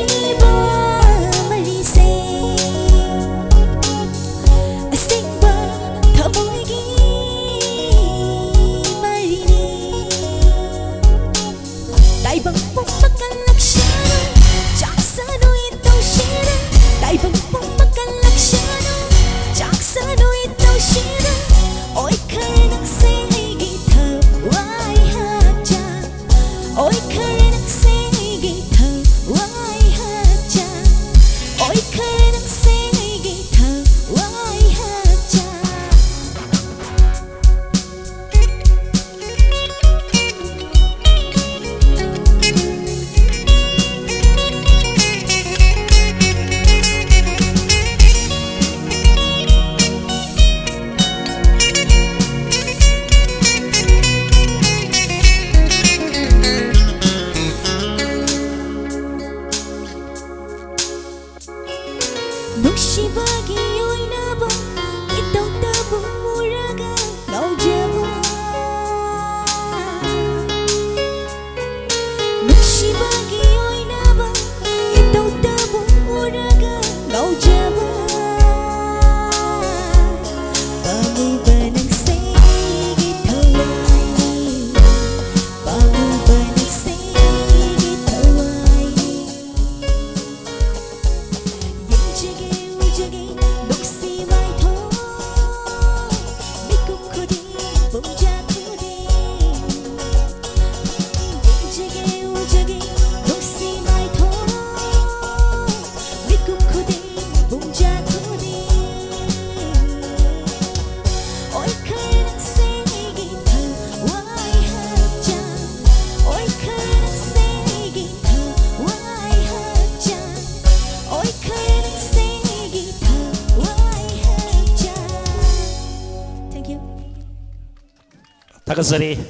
ꯊꯥꯒꯠꯆꯔꯤ꯫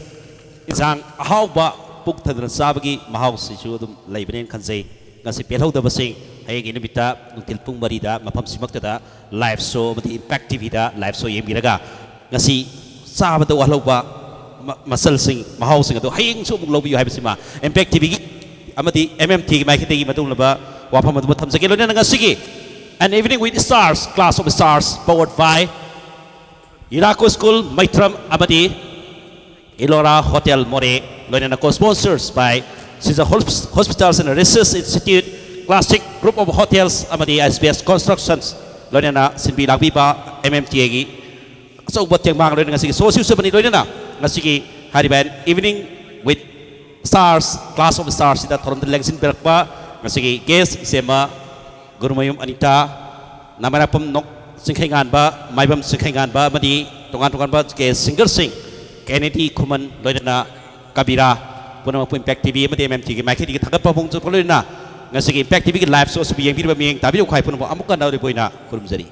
ꯏꯟꯁꯥꯡ ꯑꯍꯥꯎꯕ ꯄꯨꯛ ꯊꯟꯅ ꯆꯥꯕꯒꯤ ꯃꯍꯥꯎꯁꯤꯁꯨ ꯑꯗꯨꯝ ꯂꯩꯕꯅꯦꯅ ꯈꯟꯖꯩ꯫ ꯉꯁꯤ ꯄꯦꯜꯍꯧꯗꯕꯁꯤꯡ ꯍꯌꯦꯡꯒꯤ ꯅꯨꯃꯤꯠꯇ ꯅꯨꯡꯊꯤꯜ ꯄꯨꯡ ꯃꯔꯤꯗ ꯃꯐꯝꯁꯤꯃꯛꯇꯗ live show ꯑꯃꯗꯤ Impact ꯇꯤꯚꯤꯗ live show ꯌꯦꯡꯕꯤꯔꯒ ꯉꯁꯤ ꯆꯥꯕꯗ ꯋꯥꯠꯍꯧꯕ ꯃ-, ꯃꯆꯜꯁꯤꯡ, ꯃꯍꯥꯎꯁꯤꯡ ꯑꯗꯨ ꯍꯌꯦꯡꯁꯨ ꯑꯃꯨꯛ ꯂꯧꯕꯤꯌꯨ ꯍꯥꯏꯕꯁꯤꯃ Impact ꯇꯤꯚꯤꯒꯤ ꯑꯃꯗꯤ ꯑꯦꯝ ꯑꯦꯝ ꯇꯤꯒꯤ ꯃꯥꯏꯀꯩꯗꯒꯤ ꯃꯇꯨꯡ ꯂꯩꯕ ꯋꯥꯐꯝ ꯑꯗꯨꯕꯨ ꯊꯝꯖꯒꯦ꯫ ꯂꯣꯏꯅꯅ ꯉꯁꯤꯒꯤ An Evening with Stars, Clash of Stars, powered by Irako School, Maitram ꯑꯃꯗꯤ Elora Hotel ꯃꯣꯔꯦ, ꯂꯣꯏꯅꯅ co-sponsors by Sija Hosp-, Hospitals and Research Institute, Classic Group of Hotels ꯑꯃꯗꯤ S B S Constructions, ꯂꯣꯏꯅꯅ ꯁꯤꯟꯕꯤ ꯂꯥꯡꯕꯤꯕ ꯑꯦꯝ ꯑꯦꯝ ꯇꯤ ꯑꯦꯒꯤ ꯑꯆꯧꯕ ꯇꯦꯡꯕꯥꯡ, ꯂꯣꯏꯅꯅ ꯉꯁꯤꯒꯤ ꯁꯣ ꯁꯤꯁꯨꯕꯅꯤ꯫ ꯂꯣꯏꯅꯅ ꯉꯁꯤꯒꯤ ꯍꯥꯏꯔꯤꯕ An Evening with Stars, Clash of Stars ꯁꯤꯗ ꯊꯧꯔꯝꯗ ꯂꯦꯡꯁꯤꯟꯕꯤꯔꯛꯄ ꯉꯁꯤꯒꯤ guest ꯏꯆꯦꯃ ꯒꯨꯔꯨꯃꯌꯨꯝ ꯑꯅꯤꯇꯥ, ꯅꯃꯔꯥꯄꯝ ꯅꯣꯛ ꯆꯤꯡꯈꯩꯉꯥꯟꯕ, ꯃꯥꯏꯕꯝ ꯆꯤꯡꯈꯩꯉꯥꯟꯕ ꯑꯃꯗꯤ ꯇꯣꯉꯥꯟ ꯇꯣꯉꯥꯟꯕ guest singerꯁꯤꯡ, ꯀꯦꯅꯦꯗꯤ ꯈꯨꯃꯟ, ꯂꯣꯏꯅꯅ ꯀꯕꯤꯔꯥ, ꯄꯨꯝꯅꯃꯛꯄꯨ Impact ꯇꯤꯚꯤ ꯑꯃꯗꯤ ꯑꯦꯝ ꯑꯦꯝ ꯇꯤꯒꯤ ꯃꯥꯏꯀꯩꯗꯒꯤ ꯊꯥꯒꯠꯄ ꯐꯣꯡꯗꯣꯛꯄ ꯂꯣꯏꯅꯅ ꯉꯁꯤꯒꯤ Impact ꯇꯤꯚꯤꯒꯤ live show ꯑꯁꯤꯕꯨ ꯌꯦꯡꯕꯤꯔꯤꯕ ꯃꯤꯌꯦꯡ ꯇꯥꯕꯤꯔꯤꯕ ꯈ꯭ꯋꯥꯏ ꯄꯨꯝꯅꯃꯛ ꯑꯃꯨꯛꯀ ꯍꯟꯅ ꯑꯔꯣꯏꯕ ꯑꯣꯏꯅ ꯈꯨꯔꯨꯝꯖꯔꯤ꯫